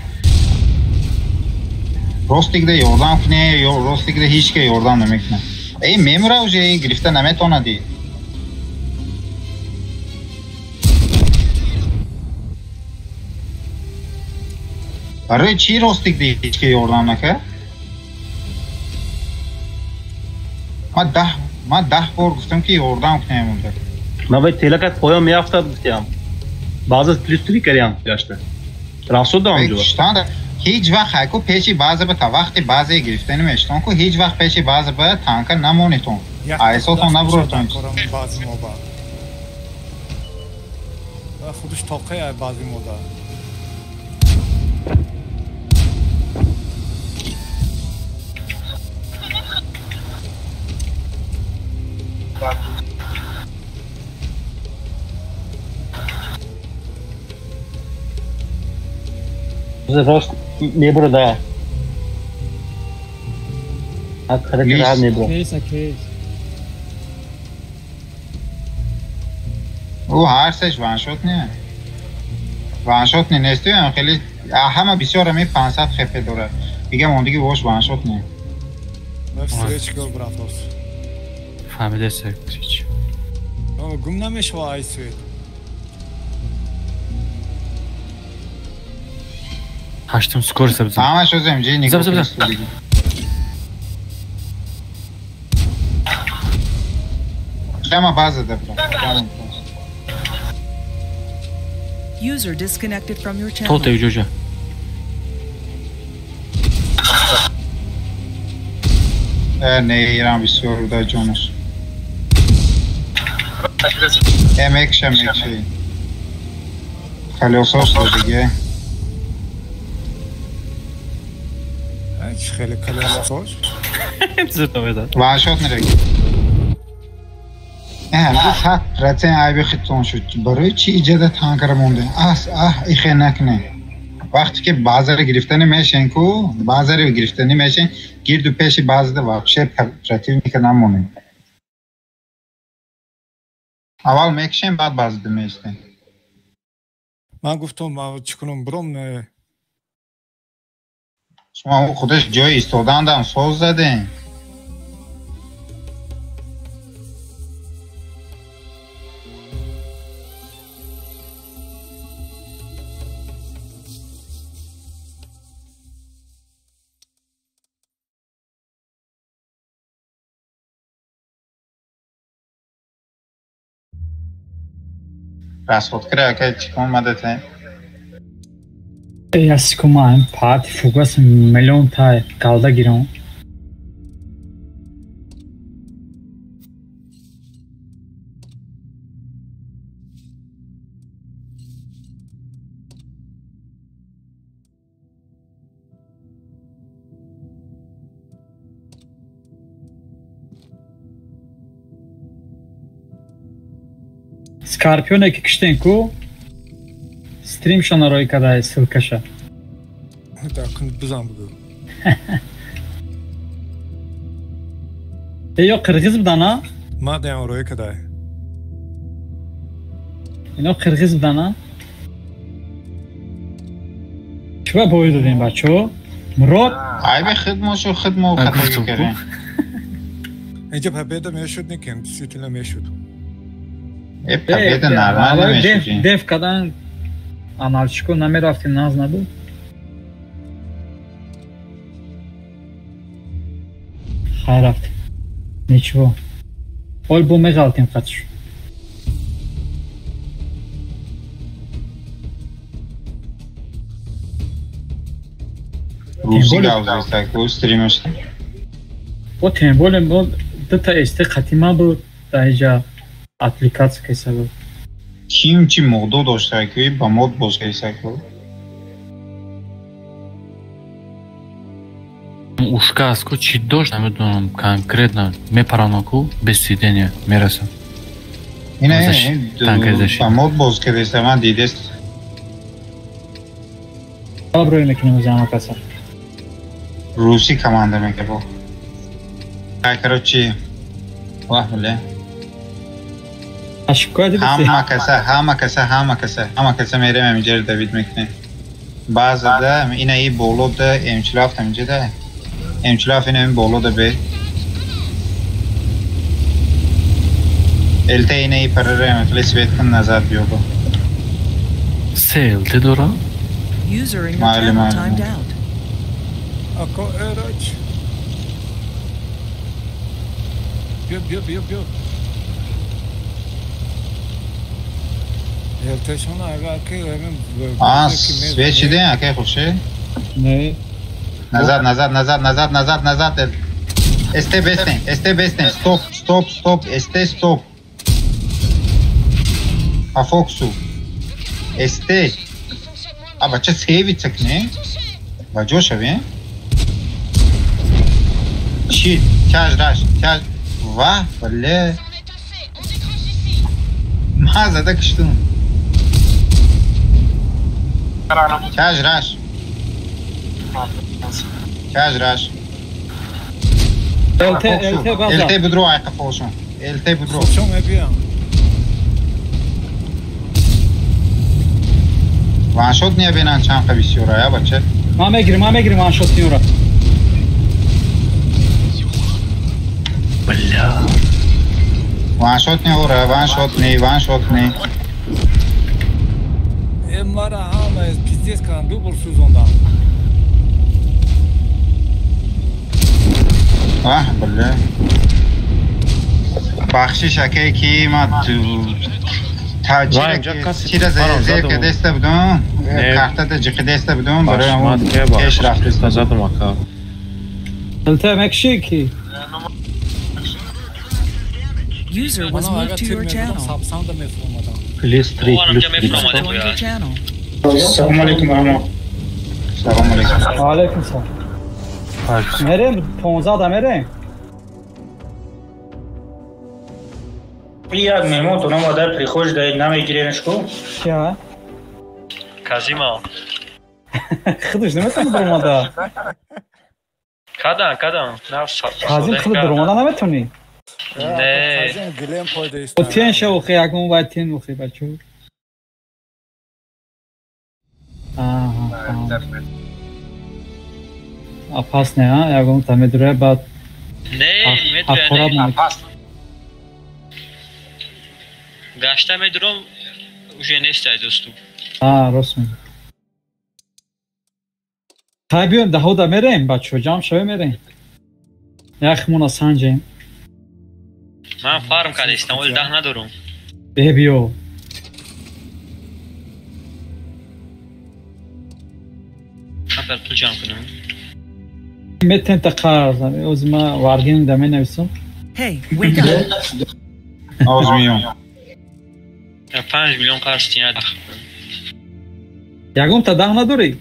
Ростигда ёрдам куне, ё ростигда ҳеч ка ёрдам намекунад. Эй мемура уже гирифта наметонади. Барои чӣ ростигда ҳеч ка ёрдам накард? Ман 10 бор гуфтам ки ёрдам кунем унда. Ман вай телакат поён меафтад гуфтям. Баъза плюс 3 карям гашта. Рафт дам ҷо. Ҳеҷ вақт ҳайку пеши баъзе ба та вақти баъзе гирифта намештон ку ҳеҷ вақт пеши баъзе ба танка намонетон. Айсотон набуротон. Баъзи мо ба. Худаш тоқе баъзи мо да. Рост мебурода. Аз харакати рад мебуро. Кейс, кейс. Ӯ ҳар сеш ваншот не. Ваншот не несту, хеле ҳама бисёр ами 500 хп дорад. Дига мондиги вош ваншот не. Встречка братос. Фаҳмидест чӣ. Гум намешава ай свет. Ҳаштум скорость бизан. Ҳамаш озем ҷи нигоҳ. Прямо база да бра. User disconnected from your channel. Тоте ҷоҷа. Не, ирам бисёр да ҷонаш. Мекша, мекша. Колесош диге. Хеле колесош. Ваншот нереги. 100% айби хитон шуд. Барои чӣ иҷода танкара монде? Ас, аҳ, ихе накне. Вақте ки баъзаро гирифта намешен ку, баъзаро гирифта намешен, гирду пеши баъзада вообще противника намонем. Аввал мекшем, баъд баъзада меистем. Ман гуфтам, ман чӣ кунам, буром не. Шумо худаш ҷои истодандам соз задем. Расход кра, ака чӣ кун мадате? Ясикуман пати фугас миллион та галда гирам. Скорпионе ки киштен ку стримшона рой кадай ссылкаша. Так, бизан бугу. Ё қирғиз будана? Ма даям рой кадай. Ино қирғиз будана? Чӣ бой додем бачо? Мурод? Айби хидмошу хидмо хатоги кардем. Инҷа победа мешуд некем, действительно мешуд. Победа нормально мешуд. Деф кадан аналчико намерафтем, наз набуд. Хай рафтем. Ничего. Ол бо меғалтем қатш. Русӣ гавзеста, ку стримаш. О тем более бо дута эсте қатима буд дар инҷа аппликатсия кайса буд. Ким чи модо дошта ки ба мод боз кайса ку? Ушка аст ку чӣ дошт намедонам конкретно мепарано ку без сидения мерасам. Ина ба мод боз кардеста ман дидест. Добро мекунем зама каса. Русӣ команда мекард. Ай короче, вах бля. Ҳама каса, ҳама каса, ҳама каса, ҳама каса мерем ҳаминҷаро давид мекунем. Базада ина и болода М47 ҳаминҷода. М47 ина ин болода бе. ЛТ ина и парара хеле свет кун назад биёба. Се ЛТ дора? User in your channel timed out. Ако ерач. Биё, биё, биё, биё. ЛТшона агар ки А, свет шиде, акай хуршед? Не. Назад, назад, назад, назад, назад, назад. СТ бестен, СТ бестен. Стоп, стоп, стоп, СТ, стоп. По фокусу. СТ. А, бача сейвится к ней? Баҷо шаве? Щит, тяж раш, тяж. Ва, бля. Ма зада киштум. Тяж раш. Тяж раш. ЛТ, ЛТ база. ЛТ будро айқа фолшон. ЛТ будро. Худшон мебиям. Ваншот не бинан чанд қа бисёра, я бача. Ман мегирим, ман мегирим ваншот ниёра. Бля. Ваншот ниёра, ваншот не, ваншот не. Э мара ҳама пиздец кардам, ду бор сӯзондам. Ваҳ, бля. Бахшиш акай ки ма чира зер кардеста будум, картада ҷиқидеста будум, барои ҳамон пеш рафтеста. Задам ака. ЛТ мекши ки? User was moved to your channel. Плюс 3, плюс 3. Joined your channel. Салом алейкум ҳама. Салом алейкум. Ва алейкум салом. Мерем 15 да мерем. Як меҳмон то номадар прихож даед намегиренаш ку? Кия? Казима. Худаш наметавонад баромада. Кадам, кадам. Казим худ баромада наметавонӣ? Не. Казим гилем пойда ист. Тен шавхи ягон вай тен ухи бачо. Аҳа. Опасне, а? Ягон та медуре баъд. Не, медуре не. Гашта медурам, уже нест ай доступ. А, рост мегӯ. Хай биёем даҳода мерем, бачо, ҷамъ шавем мерем. Яхмона санҷем. Ман фарм кардистам, оли даҳ надорум. Бе биё. Камтар пул ҷамъ кунам. Метен та қарз, ози ма варгин да менависам. Hey, wake up. Оз миём. 5 миллион қарз тинад. Ягон та даҳ надорӣ?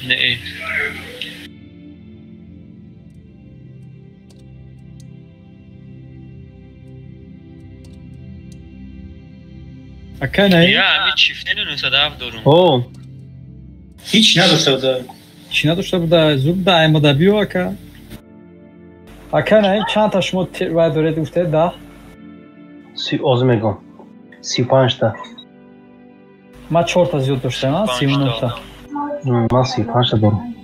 Не. Ака не? Я, ами чифтени 97 дорум. О. Ҳеч надошта буда. Чӣ надошта буда? Зуд да аймада биё ака. Ака не, чанд та шумо вай доред гуфтед даҳ? Си оз мегӯм. 35 та. Ман 4 та зиёд доштам, а? 39 та. Ман 35 та дорам.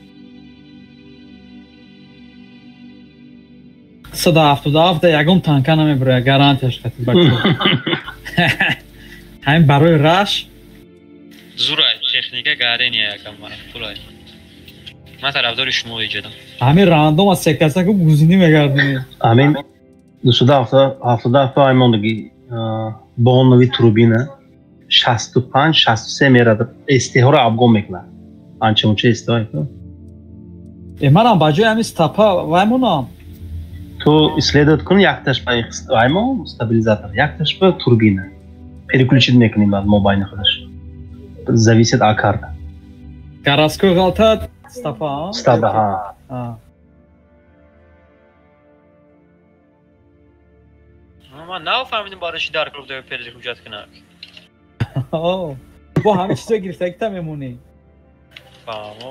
177 ягон танка намебирояд, гарантияш қати бачо. Ҳамин барои раш зурай техника гарения якам пулай. Ман тарафдори шумо иҷодам. Ҳамин рандом аз секаса ку гузинӣ мегардонӣ. Ҳамин 277 аймондагӣ бонови турбина 65 63 мерад СТ-ҳоро абгон мекунад. Анча-мунча СТ-ҳо. Манам ба ҷои ҳамин стапа вай монам. Ту исследовать кун, якташ ба аймон стабилизатор, якташ ба турбина. Переключить мекунем баъд мобайни худаш. Зависит от карта. Городской ғалтат стапа, а? Стапа, ҳа. Ман нафаҳмидам барои чӣ дар клуб даё переключать кунак. Бо ҳамин чизо гирифтагита мемонӣ. Фаҳмо.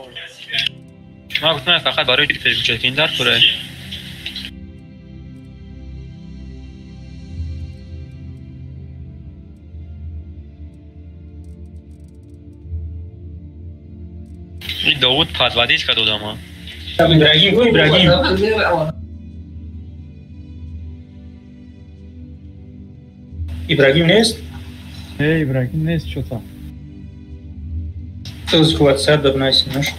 Ман гуфтам фақат барои переключать кунӣ дар кура. Довуд подводить кард одама. Ибрагим, Ибрагим. Ибрагим нест? Не, Ибрагим нест чё-то. Ты WhatsApp дабнайся, наш.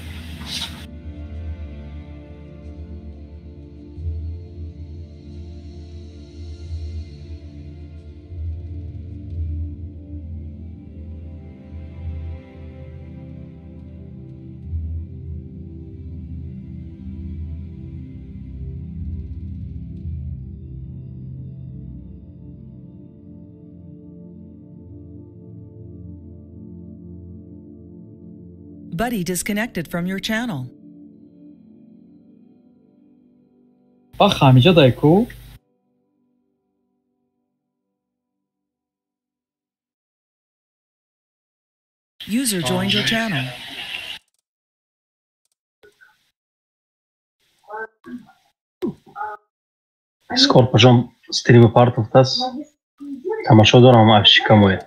Buddy disconnected from your channel. Бах ҳамиҷа дайку. User joined your channel. Скорпажон стрими партовтас тамошо дорам афшикамоя.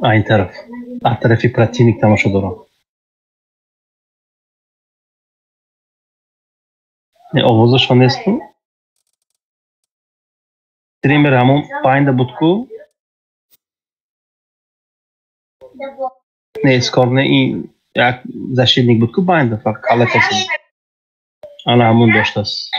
Айн тараф. Аз тарафи противник тамошо дорам. Не овозашон несту. Стример ҳамон байнда буд ку. Не, скор не, ин як защитник буд ку байнда фақат калла каси. Ана ҳамон доштааст.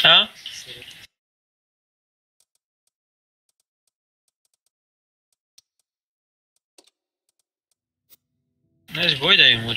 А? Знаешь, бой дай ему.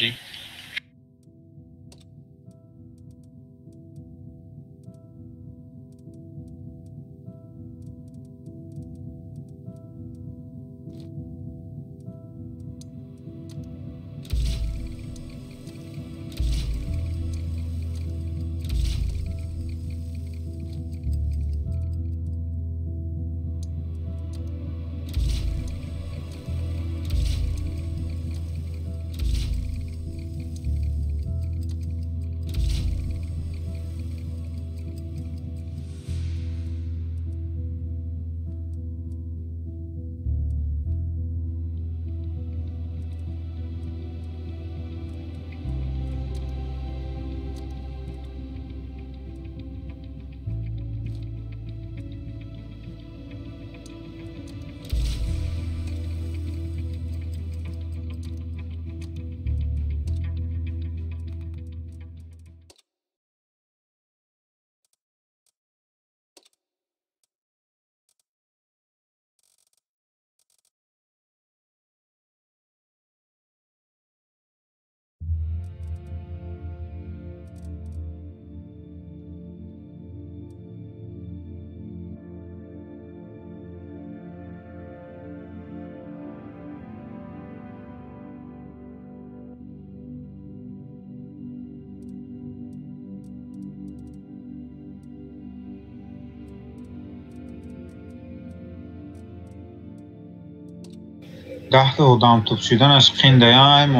Даҳта одам туп шуданаш қиндаям.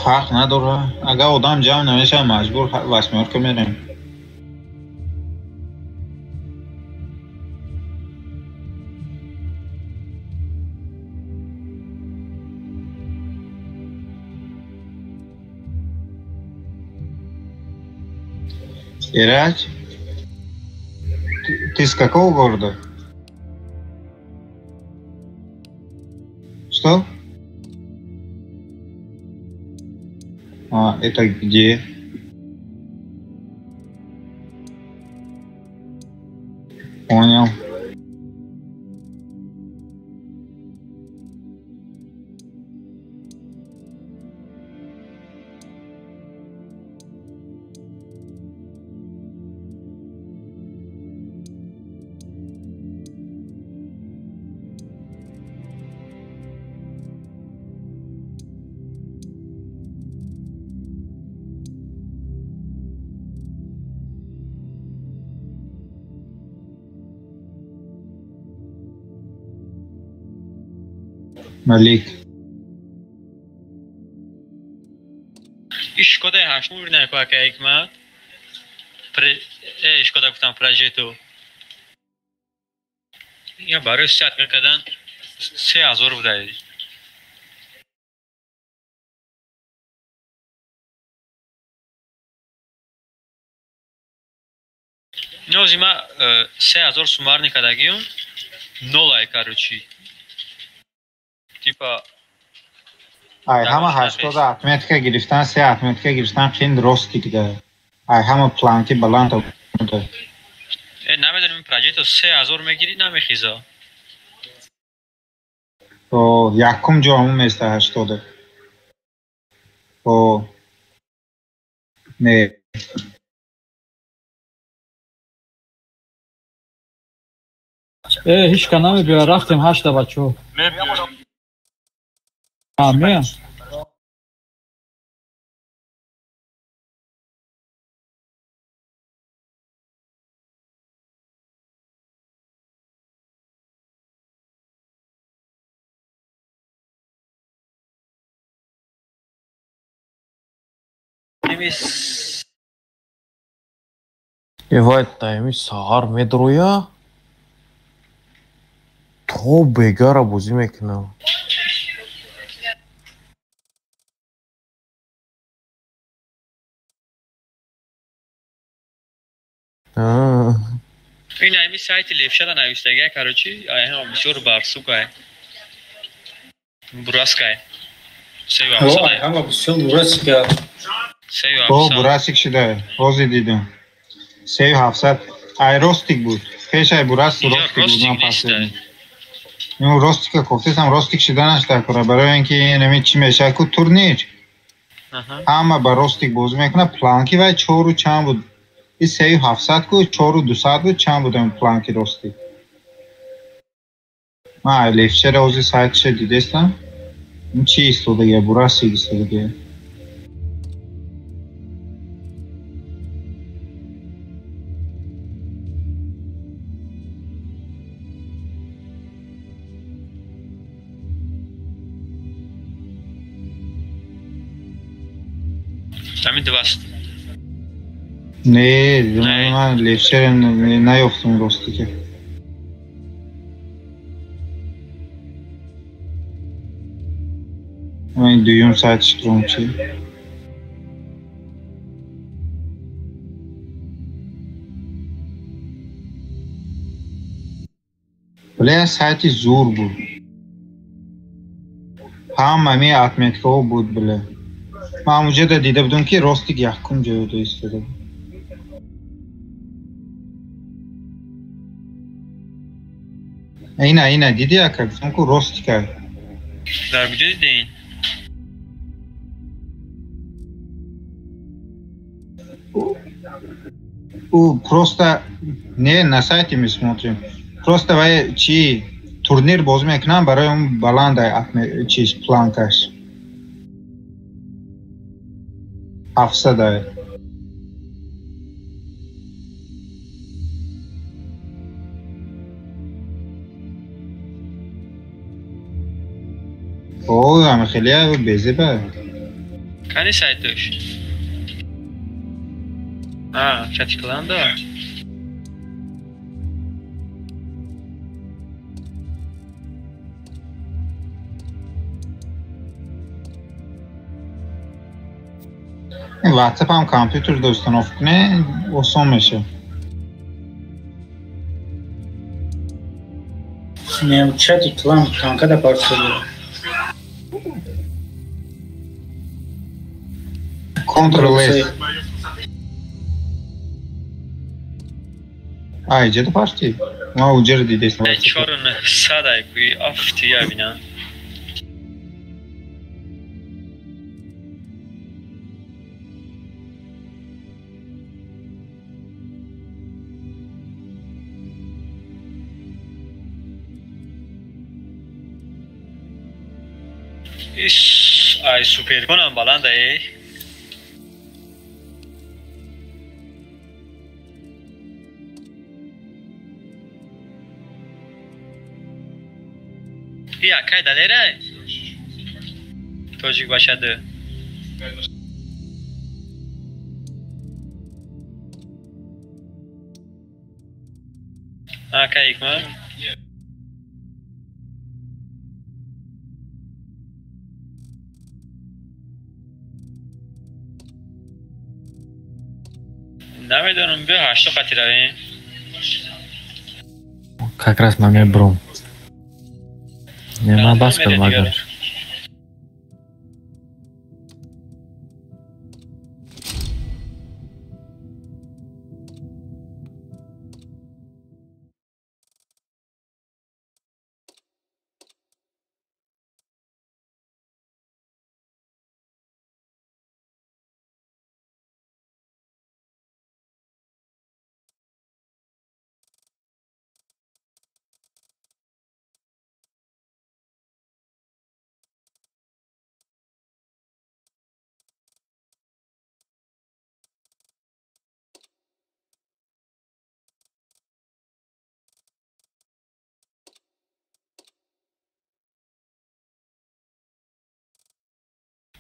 Фарқ надора. Агар одам ҷамъ намешавад, маҷбур восьмёрка мерем. Ирач, ты с какого города? Что? А, это где? Понял. Малик. Шкода ҳаштум наку ака Ҳикмат. Шкода гуфтам прожето. Я барои сиҳат кардан 3000 буда. Нози ма 3000 сумарни кардагиюм, нолай короче. Типа Ай ҳама 80 отметка гирифтан, се отметка гирифтан қин ростик да. Ай ҳама планки баланд да. Намедонам прожето 3000 мегири намехиза. О, якум ҷо ҳамун места 80. О. Не. Ҳеч ка намебиёяд, рафтем ҳашта бачаҳо. Меям. Вай тайми саҳар медроя то бегара бозӣ мекунам. Ин ами сайти левшада навистага, короче, ай ҳама бисёр барсукай. Бураскай. Ҳама бисёр бурасика. О, бурасик шуда. Ҳозир дидам. 3700. Ай ростик буд. Пеш ай бурас ростик буд, ман пас дидам. Ну ростика кофтесам, ростик шиданаш дар кора, барои ин ки инами чӣ мешавад ку турнир. Ҳама ба ростик бозӣ мекунад, планки вай чору чанд буд. И 3700 ку 4200 буд, чанд буд планки ростик. Ман ай левшера ҳозир сайтша дидестам. Ин чӣ истодагия, бурасик истодагия. Ҳамин дваст. Не, ман левшера наёфтам ростика. Ман дуюм сайтиш турам чи. Бля, сайти зур буд. Ҳама ми отметкаҳо буд, бля. Ман ҳамуҷода дида будам ки ростик якум ҷояда истода буд. Ина, ина, диди ака, гуфтам ку ростика. Дар куҷо дидин? Ӯ просто не на сайте мы смотрим. Просто вай чи турнир бозӣ мекунам барои он баланда чиз планкаш. 700. О, ами хеле безеба. Кани сайташ? А, чати кланда? WhatsApp ҳам компютер да установка кунӣ, осон мешавад. Не, чати клан танкада парсо. Ctrl S. А, иҷа да парти? Ма уҷара дидестам. 4900 ай куи афти я бина. Иш, ай суперконам баланда эй. И акай далерай? Тоҷик бошаду. Акай икма? Намедонам, биё ҳашто қати равем. Как раз ман мебурам. Не, ман бас кардам агар.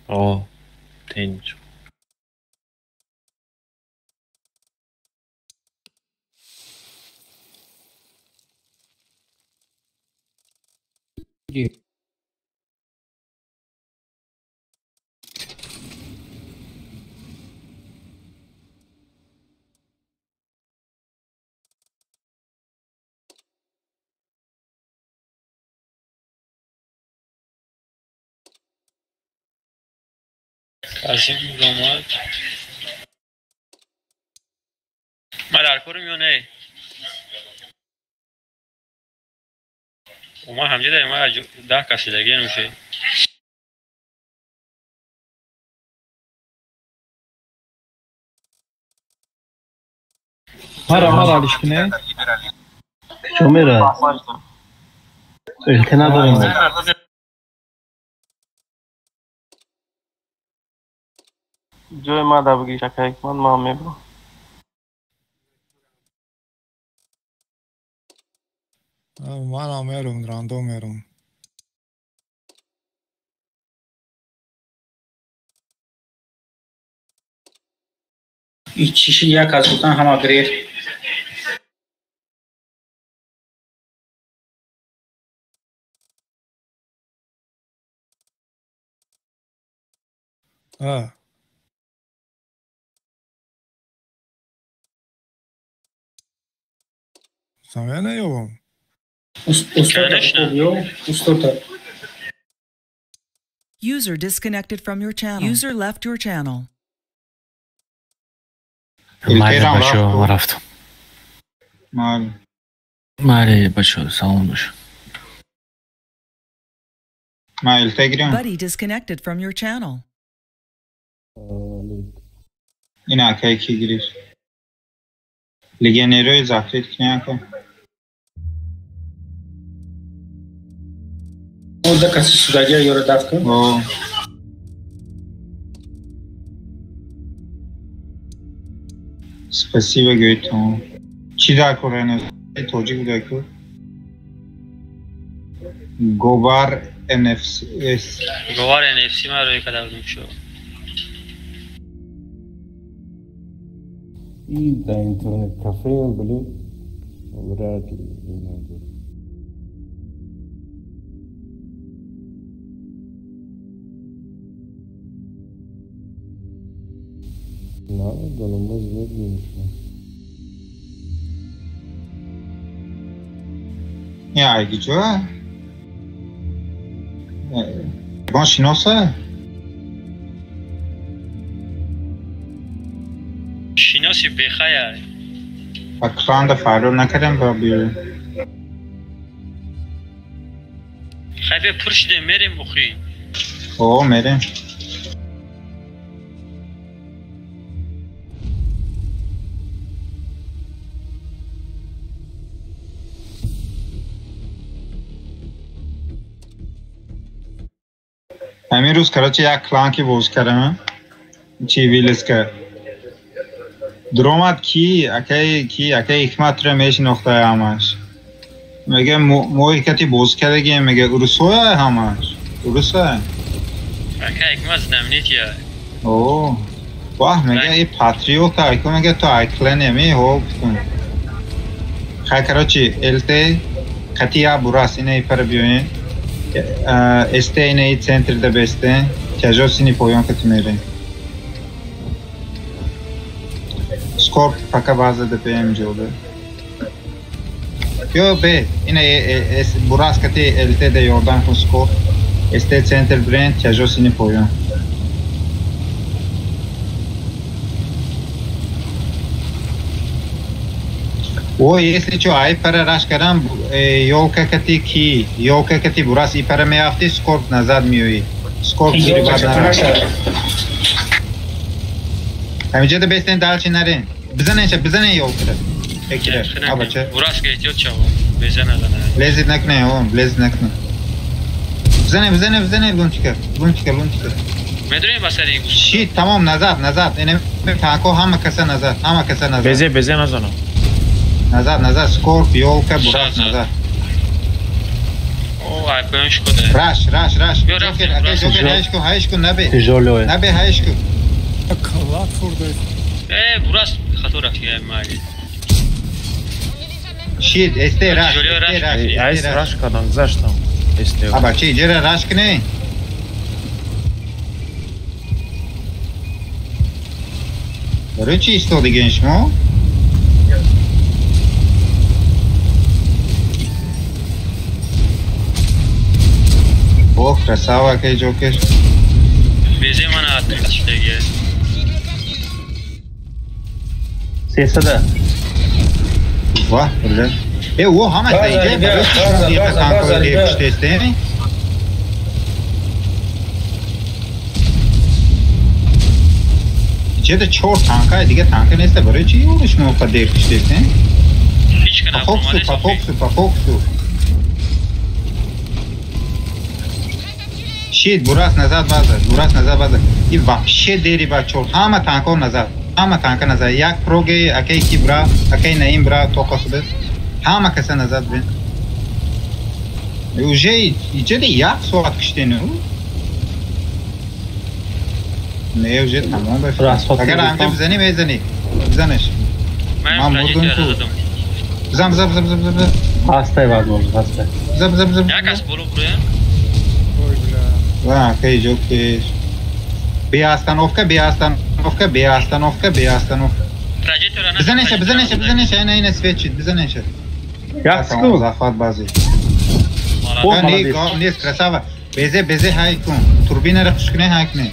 О, тинч. Азим омад. Ма дар корум ё не? Ма ҳамҷа дар ма 10 каси даги нуше. Мара мара алишкине. Чо мера? Өлкә надорем. Ҷои ма да бигир, ака Ҳикмат, ман мебурам. Манам мерум, рандом мерум. Ичиши як аз гуфтан ҳама грехт. А. Самя наёбам. User disconnected from your channel. User left your channel. Майли бачо, ман рафтам. Майли. Майли бачо, салом бош. Майли, тегирем. Buddy disconnected from your channel. Ина акай ки гирифт. Легионерҳои закрит кунӣ ака. Да каси судагия ёро дафт кун. Спасибо гӯйтон. Чӣ дар кор тоҷик буда ку? Говар NFC. Говар NFC ман рӯй карда будем шо. И да интернет-кафе, блин, вряд ли найдут. Надо, но мы измедленнее. Не, а чё? Ягон шиноса? Шиноси бехая. Ба кланда фарёд накардем ба биёем. Хай бе пур шидем мерем охи. О, мерем. Ҳамин рӯз, короче, як клан ки боз кардам, чи вилеска. Дуромад ки, акаи ки, акаи Ҳикматро мешинохтае ҳамаш. Мега мо ҳикати боз кардагем, мега урусоя ҳамаш. Урусая. Акаи Ҳикмат знаменития. О, ваҳ, мега и патриота, аку мега ту ай клане ми, ҳо гуфтум. Хай, короче, ЛТ қати я бурас, ина ипара биёен. СТ ина и центр да бесте, тяжо сини поён кати мерем. Скорп пока база да ПМ ҷода. Ё бе, ина бурас кати ЛТ да ёрдам кун Скорп. СТ центр бренд, тяжо сини поён. О, если чо, ай пара раш карам, ёлка кати ки, ёлка кати бурас и пара меафти, Скорп назад миёи. Скорп зури бад нараш. Ҳамиҷа да бестен далчи нарен. Бизанен ша, бизанен ёлкара. Экира, абача. Бурас ка эҳтиёт шаво, безана зана. Лезит накне, о, лезит накне. Бизанен, бизанен, бизанен, лунчика, лунчика, лунчика. Медонем ба сари гӯш. Шит, тамом, назад, назад. Эне танко ҳама каса назад, ҳама каса назад. Безе, безе назанам. Назад, назад, Скорп, ёлка, бурас, назад. О, ай поён шкода. Раш, раш, раш. Ҷокер, акай Ҷокер, ҳайш кун, ҳайш кун, набе. Набе, ҳайш кун. Клад хӯрда. Э, бурас хато рафти, ай майли. Шит, СТ раш, СТ раш. Айс раш кардам, гузаштам. СТ. Аба, чи, иҷера раш кунӣ? Барои чи истодиген шумо? О, красава, акай Ҷокер. Безе мана атриштеге. Сесада. Ваҳ, бля. Э, о, ҳамаш да иҷа, барои чи шумо диқа танкои дер куштестем? Иҷа да чор танка, дига танка неста, барои чи ёро шумо па дер куштестем? По фокусу, по фокусу, по фокусу. Шит, бурас назад база, бурас назад база. И вообще дери ба чор, ҳама танко назад, ҳама танка назад. Як проге, акай ки бра, акай наим бра, тоқа шуда. Ҳама каса назад бин. Уже иҷа як соат куштен. Не, уже тамом беф. Агар ҳамҷа бизанӣ, мезанӣ. Бизанеш. Ман мурдум ку. Бизан, бизан, бизан, бизан, бизан. Ҳастай возможно, ҳастай. Бизан, бизан, бизан. Як кас боло буроям. Ва, акай Ҷокер. Бе остановка, бе остановка, бе остановка, бе остановка. Бизанеша, бизанеша, бизанеша, ина, ина свет шид, бизанеша. Як секунд. Захват бази. Не, гав нест, красава. Безе, безе ҳай кун. Турбинаро хуш кунӣ, ҳай кунӣ.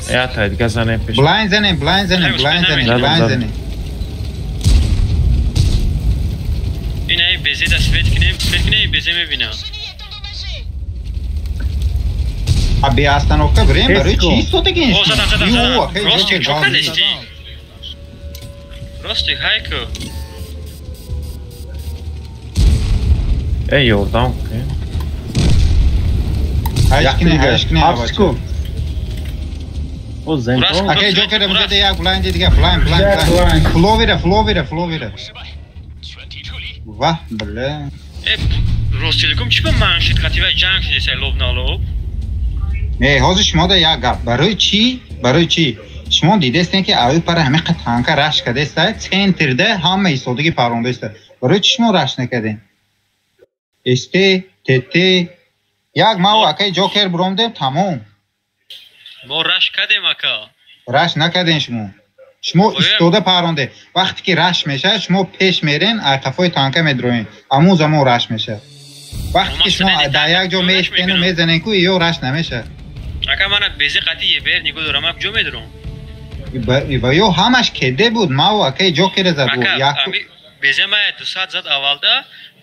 Я та, дига занем пеш. Блайн занем, блайн занем, блайн занем, блайн занем. Ина, безе да свет кунем, свет кунем, безе мебинам. А бе остановка время, барои чи истодагин? О, задам, задам, задам. Ростик, чо кардести? Ростик, ҳай ку. Э, ёрдам кун. Ҳайш кунӣ, ҳайш кунӣ, Ҳафт секунд. О, зенто. Акай Ҷокер, бизада як блайнд дига, блайн, блайн, блайн. Фловира, фловира, фловира. Ваҳ, бля. Э, Ростиликум чи ба ман шид хатива ҷанг шидесай лоб на лоб? Не, ҳозир шумо да як гап. Барои чӣ? Барои чӣ? Шумо дидестен ки аю пара ҳамиқа танка раш кардеста, центрда ҳама истодагӣ парондаеста. Барои чӣ шумо раш накардем? СТ, ТТ, як мав акай Ҷокер буромдем, тамом. Мо раш кардем ака. Раш накардем шумо. Шумо истода паронде. Вақте ки раш мешавад, шумо пеш мерен, қафои танка медроен. Амун замон раш мешавад. Вақте ки шумо дар як ҷо меистену мезанен ку, ё раш намешавад. Ака мана бези қати ебер нигоҳ дорам, ман куҷо медурам? Ва ё ҳамаш кеде буд, мав акай Ҷокер зад. Безе мая 200 зад аввалда,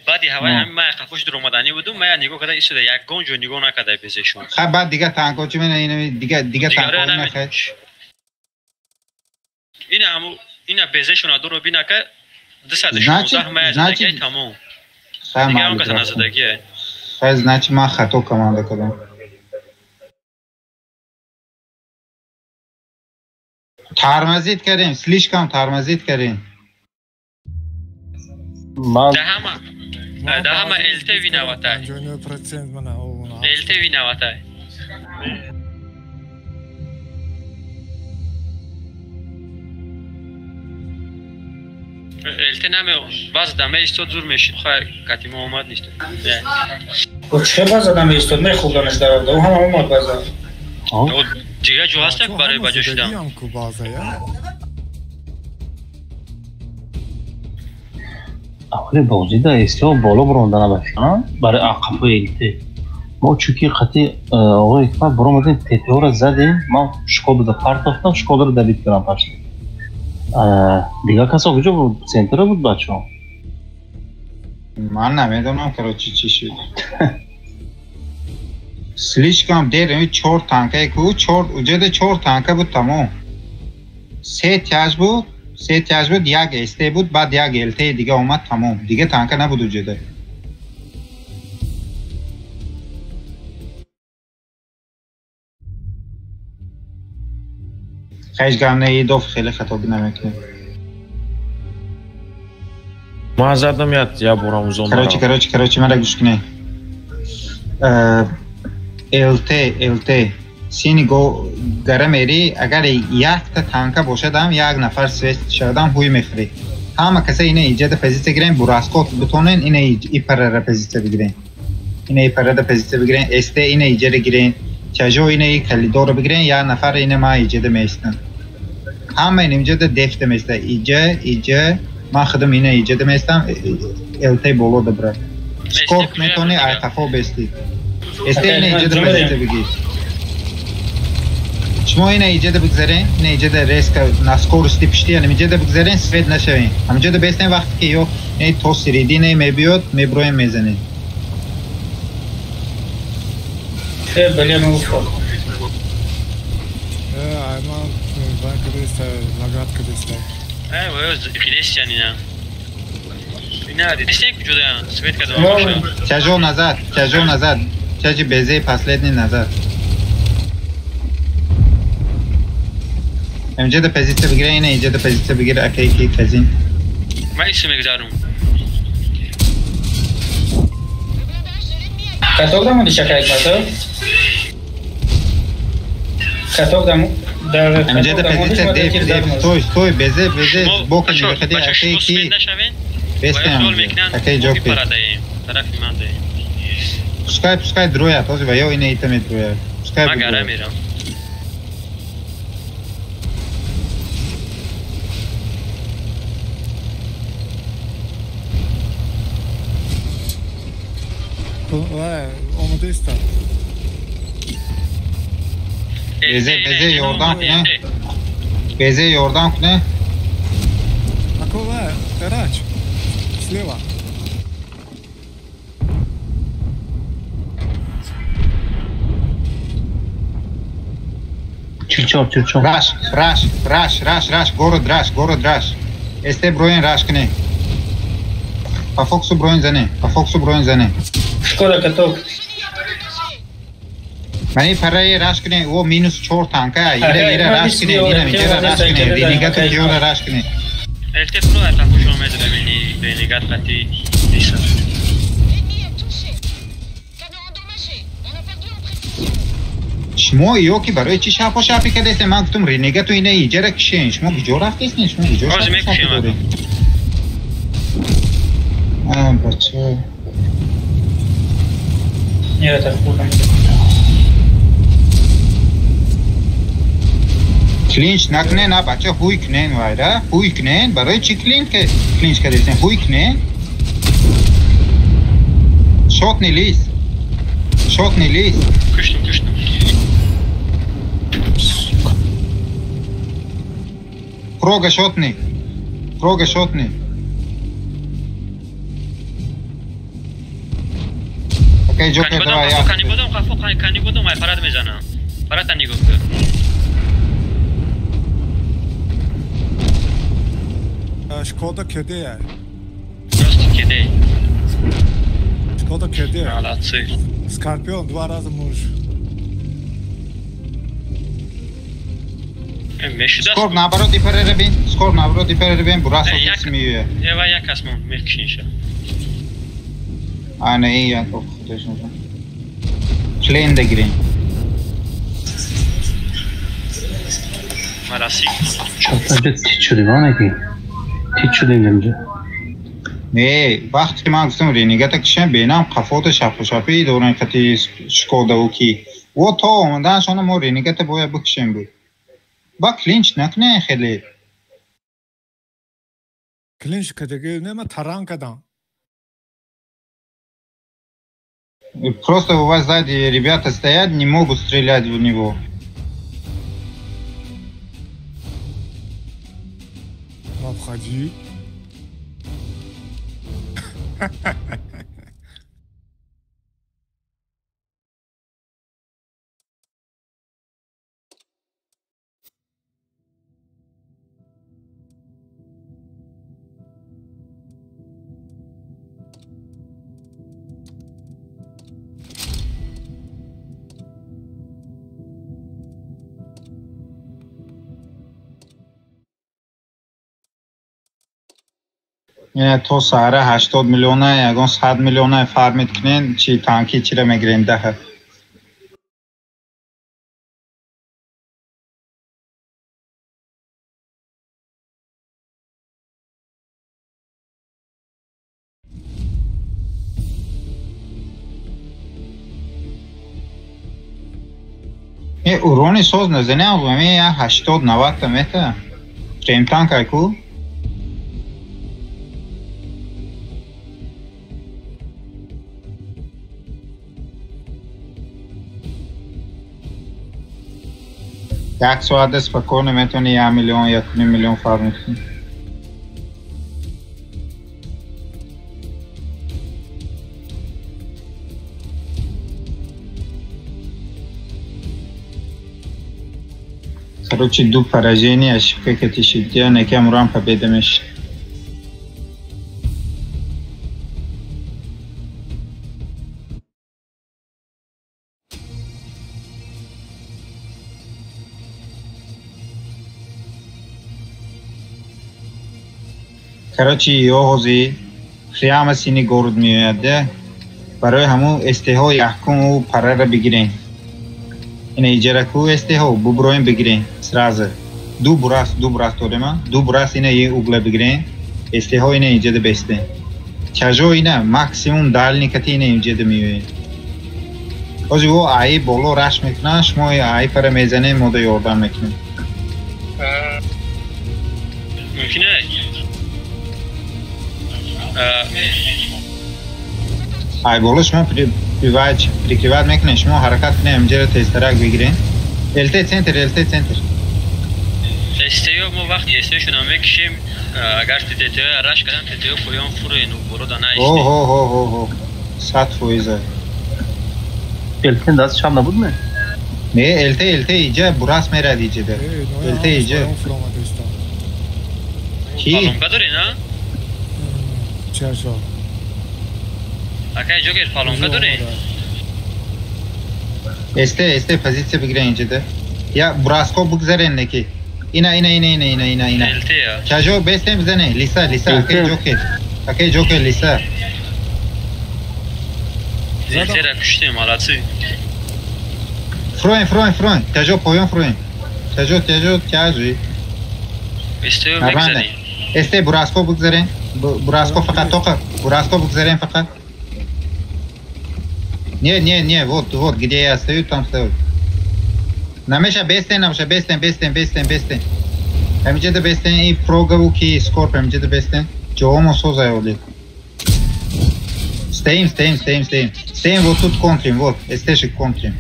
баъди ҳавай ҳами мая қафош дуромаданӣ будум, мая нигоҳ карда истода, ягон ҷо нигоҳ накарда безешон. Ха, баъд дига танко чӣ мена, дига танко нахай. Ина ҳаму ина безешона дуро бинака 216 мая задагиай тамом. Дига ҳам каса назадагиай. Хай, значит ман хато команда кардам. Тормозит кардем, слишком тормозит кардем. Да ҳама ЛТ виноватай. 59% мана. ЛТ виноватай. ЛТ наме баъз даме истод зур мешид. Хай кати мо омад нест. Чӣ баъза даме истод мехӯрданаш даровда. Ӯ ҳама омад баъза. Дигар ҷо ҳаст барои ба ҷо шудан? Аввали бозида СТО боло буронда набошад, барои қафои ЛТ. Мо чунки қати оғои Ҳикмат буромадем, ТТО-ро задем, ман Шкодада партофтам, Шкодаро добит кардам пашли. Дигар касо куҷо буд? Центра буд бачаҳо? Ман намедонам, короче, чӣ шуд. Слишком дер, чор танкае ку, чор, уҷода чор танка буд тамом. Се тяж буд, се тяж буд, як СТ буд, баъд як ЛТ дига омад тамом. Дига танка набуд уҷода. Ҳеҷ гап не, идоф хеле хатогӣ намекунем. Ман задам я борам зон. Короче, короче, короче, мара гӯш кунед. ЛТ, ЛТ, сини гара мери, агар якта танка бошадам, як нафар свет шавадам, ҳуй мехӯрӣ. Ҳама каса ина иҷада позитсия гирен, бураскот бутонен, ина ипарара позитсия бигирен. Ина ипарада позитсия бигирен, СТ ина иҷада гирен, чажо ина и калидора бигирен, як нафар ина ма иҷада меистам. Ҳама ина иҷада дефта меиста, иҷа, иҷа, ман худам ина иҷада меистам, ЛТ боло дабра. Скорк метони ай қафо бестӣ. СТ ина иҷада позитсия бигир. Шумо ина иҷада бигзарен, ина иҷада резко на скорости пишти, яъне иҷада бигзарен, свет нашавен. Ҳамиҷада бестен вақте ки ё то середина мебиёд, меброем мезанем. Бале, ман уфтод. Ай, ман вай кадеста, лагат кадеста. Ай, вай, хидестян ина. Ина, дидестен куҷода свет кадом боша? Тяжо назад, тяжо назад. Тяжи безе последний назад. Инҷа да позитсия бигира, ина инҷа да позитсия бигира, акай ки казин. Ман исм мегзарум. Каток дамоди шакай Ҳикматов? Каток дам дар инҷа да позитсия деф, деф, стой, стой, безе, безе, бока мехади акай ки. Бестем. Акай ҷокер. Тарафи ман даем. Пускай, пускай дрояд, ҳозир ва ё ина ита медрояд. Пускай. Ман гара мерам. Омодаиста. Безе, безе, ёрдам куне. Безе, ёрдам куне. Ако вай, Эрач, слева. Чилчор, чилчор. Раш, раш, раш, раш, раш, город раш, город раш. СТ броен раш куне. По фоксу броен зане, по фоксу броен зане. Шкода каток. Мани параи раш куне, о минус 4 танка, ира ира раш куне, ира ира раш куне, ренегату ира раш куне. ЛТ про атаку шо медре мени ренегат қати диса. Шумо ё ки барои чӣ шапо шапи кардастен? Ман гуфтам ренегату ина иҷара кишен. Шумо куҷо рафтестен? Шумо куҷо Ҳозир шапо шапи мекушем. доред? А, бача. Нет, хурдам. Клинч накунен, а бача ҳуй кунен вайра. Ҳуй кунен. Барои чӣ клинч кардастен? Ҳуй кунен. Шотни лист. Шотни лист. Куштум, куштум. Прога шотни. Прога шотни. Окей, Джокер, Кани давай, бодом я. қафо, кани бодом қафо, кани бодом ай парад мезанам. Парата нигоҳ кун. Шкода кеде. Просто кеде. Шкода кеде. Молодцы. Скорпион два раза муж. Мешуда. Скор наоборот иперере бин. Скор наоборот иперере бин. Бурасо Як миюе. Ева як асмон мекшинша. А, не, я худашон. Плен дагирен. Молодцы. Чорта ҷо тит шудем, а неки? Тит шудем инҷа. Не, вақте ки ман гуфтам ренегата кишем, бенам қафота шапо шапи дорен қати Шкода ки. Во то омаданшона мо ренегата бояд бикшем буд. Ба клинч накне хеле. Клинч кадаги нема таран кадан. Просто у вас сзади ребята стоят, не могут стрелять в него. Обходи. То саҳара 80 миллиона, ягон 100 миллиона фармид кунен, чи танки чира мегирем даҳа. Урони соз назанем, ами 80-90 мета. Премтанк айку? Як соата спокойно метавони 1 миллион, 1,5 миллион фарм кунӣ. Короче, ду поражение, ошибка катишидия, некам рам победа меш. Короче, ё ҳози прямо сини город меояд, барои ҳамун СТҳо яҳкум ӯ парара бигирен. Ина иҷара ку СТҳо буброем бигирен сразу. Ду бурас дорема, ду бурас ина е угла бигирен, СТҳо ина иҷада бестен. Чажо ина максимум дальний кати ина иҷада меояд. Ҳози ӯ аи боло раш мекунад, шумо аи пара мезанем, мода ёрдам мекунем. Мумкин аст? Ай боло шумо прикрывать мекунед, шумо ҳаракат кунед, инҷаро тезтарак бигиред. ЛТ центр, ЛТ центр. СТО мо вақти СТО-шонро мекушем, агар ТТО раш кардам, ТТО поён фуроен, боло да наиштем. Ҳо, ҳо, ҳо, ҳо. 100%. ЛТ даст чап набуд ме? Не, ЛТ, ЛТ иҷа бурас мерад иҷада. ЛТ иҷа. Ки? Палонка доред, а? Чашо. Акай Ҷокер палонка доред? СТ, СТ позиция бигирен иҷада. Я бураско бигзарен неки. Ина, ина, ина, ина, ина, ина, ина. ЛТ я. Чажо бестем бизане. Лиса, лиса, акай Ҷокер. Акай Ҷокер лиса. ЛТ-ра куштем, молодцы. Фроем, фроем, фроем. Тяжо поён фроем. Тяжо, тяжо, тяжи. Нормально. Эсте бураско бигзарем. Бураско фақат тоқа. Бураско бигзарем фақат. Не, не, не, вот, вот, где я стою, там стою. Намеша бестен, намеша бестен, бестен, бестен, бестен. Ҳамиҷада бестен и прогаву ки скорп ҳамиҷада бестен. Ҷомо созай оли. Стоим, стоим, стоим, стоим. Стоим вот тут контрим, вот, эстешик контрим.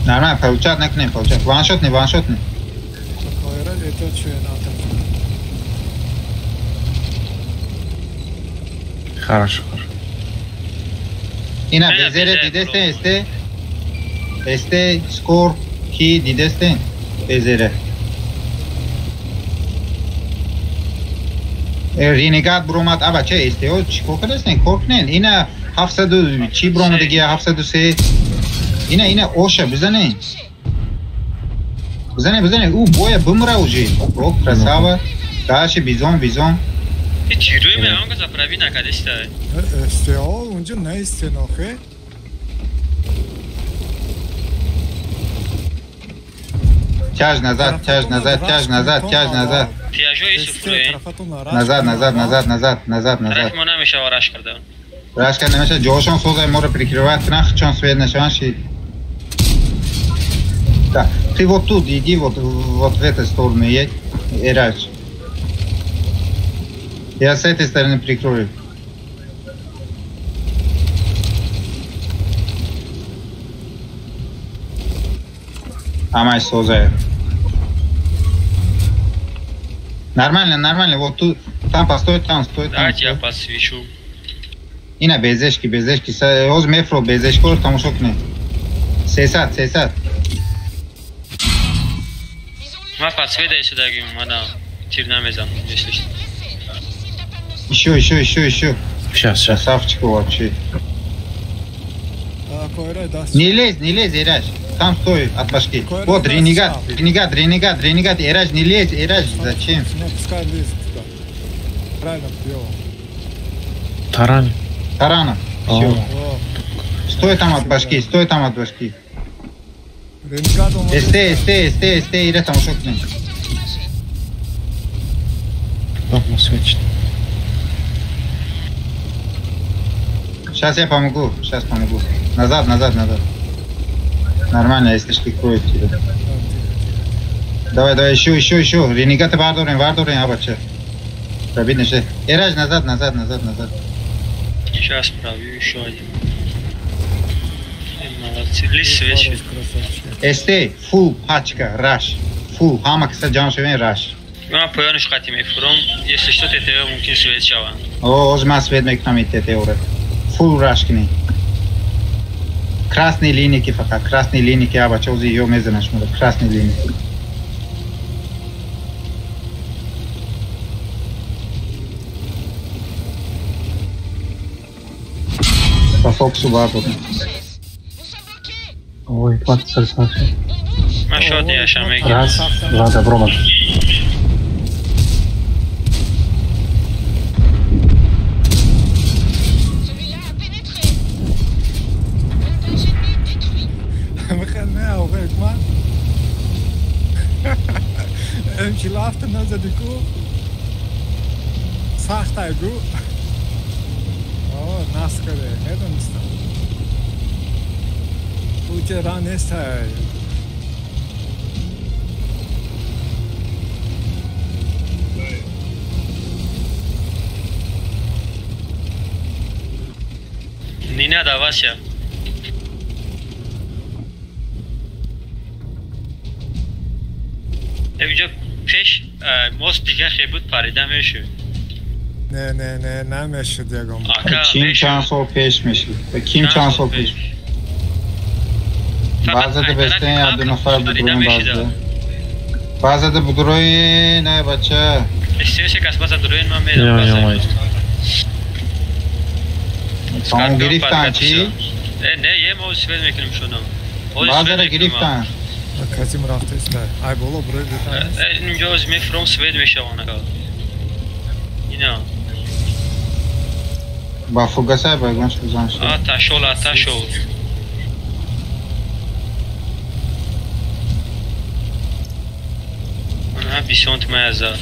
Нормально, получат накунем, получат. Ваншотный, ваншотный. Хорошо, хорошо. Ина безере дидестен, эсте. Эсте, скор, ки дидестен, безере. Ренегат бромад, аба че эсте, о, чӣ кор кардастен, кор кунен. Ина 700 чӣ бромадагия, 703. Ина, ина, оша, бизанен. Бизане, бизане, у боя бимра уже. О, красава. Дальше бизон, бизон. Тируи меонга заправи накадеста. Эсте, о, унҷо неисте, нохе. Тяж назад, тяж назад, тяж назад, тяж назад. Назад, назад, назад, назад, назад, назад. Раш карда намеша, ҷошон созай моро прикрывать кунанд, чон свет нашаванд ши. Да, ты вот тут иди, вот, вот в эту сторону едь, Эрач. Я с этой стороны прикрою. Амай созай. Нормально, нормально, вот тут, там постой, там стой, там. Давайте я посвечу. Ина безешки, безешки, оз мефро безешкор тамошо кунед. 300, 300. Ма подсвета сюда мана тир намезанам, если что. Еще, еще, еще, еще. Сейчас, сейчас. Красавчик вообще. Не лезь, не лезь, Эрач. Там стой от башки. Вот, ренегат, ренегат, ренегат, ренегат. Эрач, не лезь, Эрач, зачем? Ну, пускай лезет туда. Правильно делал. Таран. Тараном. Все. Стой там от башки, стой там от башки. Эсте, эсте, эсте, эсте, ира там ушел к ним. Сейчас я помогу, сейчас помогу. Назад, назад, назад. Нормально, если что, кроет тебя. Давай, давай, еще, еще, еще. Ренегаты вардорин, вардорин, абача. Пробить начали. Эрач, назад, назад, назад, назад. Сейчас пробью еще один. Молодцы. Лис свечи. Эсте, фул пачка, раш. Фул, ҳама каса ҷамъ шавем, раш. Ман поёниш қати мефурам. Если что, ТТ мумкин свет шаванд. О, оз ман свет мекунам и ТТ-ора. Фул раш кунед. Красный линики фақат, красный линики, абача, ози ё мезанаш мура, красный линики. По фокусу бардорем. Ой, хватит сарсанши. Ман шод яшам мегирам. Раз, два, добро, ман. М47 назади ку сахтай гу. О, нас карде, медонистам. Уҷа ра нестай. Не надо, Вася. Инҷо пеш мост дига хе буд парида мешуд. Не, не, не, намешуд ягон. Ким чанд сол пеш мешуд? Ким чанд сол пеш? Баъзеда бестен я ду нафар будроин баъзеда. Баъзеда будроин, ай бача. Се кас баъзеда дуроин ман медам. Тамом гирифтан чӣ? Не, е мо свет мекунем шудам. Баъзеда гирифтан. Казим рафта иста. Ай боло брои бетан. Инҷо аз мефром свет мешаванд. Ина. Ба фугасай ба ягон чиз бизан шуд. Аташол, аташол. Ана бисонт мая зад.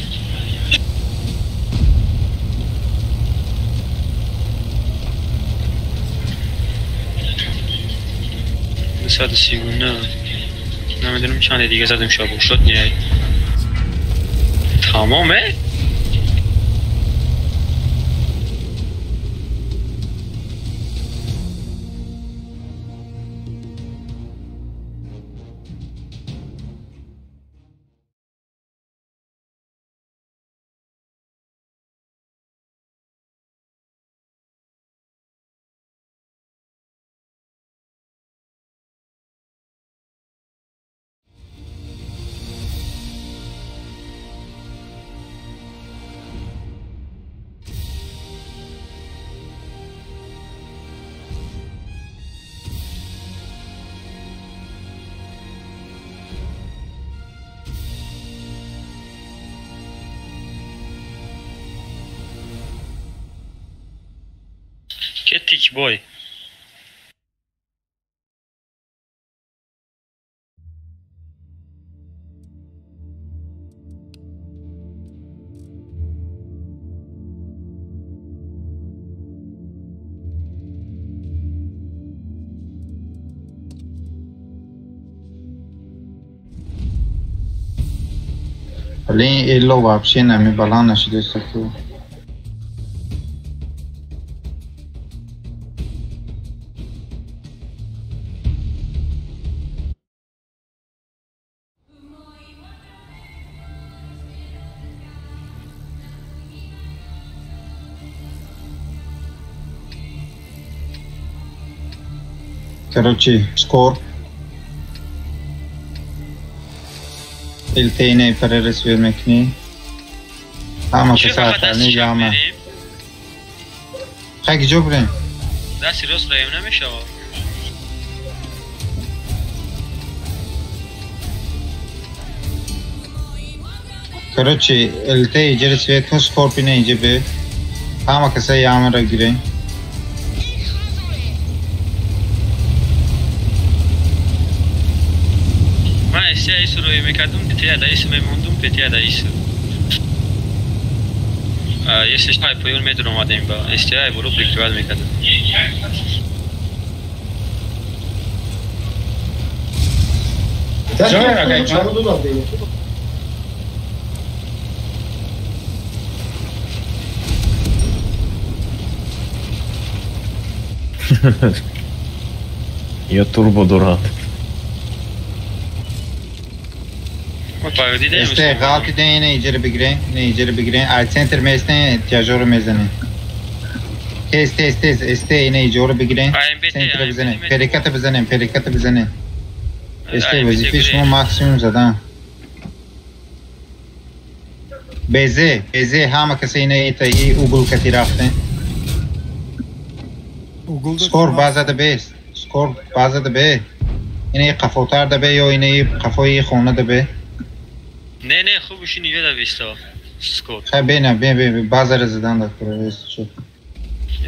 Саду сигуна. Намедонам чанд дига задам шабо. Шуд не. Тамоме? Kettik boy. Блин, элло вообще нами балан нашидест ку. Короче, скор. ЛТ паререс мекни. Ама касатани яма. Хай ҷо бирем? Дасти рост раем намешава. Короче, ЛТ иҷари свет кун, скорпина иҷа бе. Ҳама каса ямаро гирем. Ман СТ ису рӯй мекардум, ПТ да ису мемондум, ПТ да ису. Если что, поён медуромадем ба СТ боло прикрывать мекардум. Я турбо дурак. Este ғалти не иҷара бигирен, не иҷара бигирен, ай центр местен, тяжоро мезанен. Тез, тез, тез, este не иҷоро бигирен, центр бизанен, переката бизанен, переката бизанен. Este вазифаи шумо максимум задан. Безе, безе, ҳама каса ина ита и угол кати рафтен. Скор базада бес, скор базада бе. Ина қафотар да бе ё ина қафои хона да бе. Не, не, хуб уши нигоҳ да беста. Скор. Хай бена, бе, бе, базара задан да кура, шуд.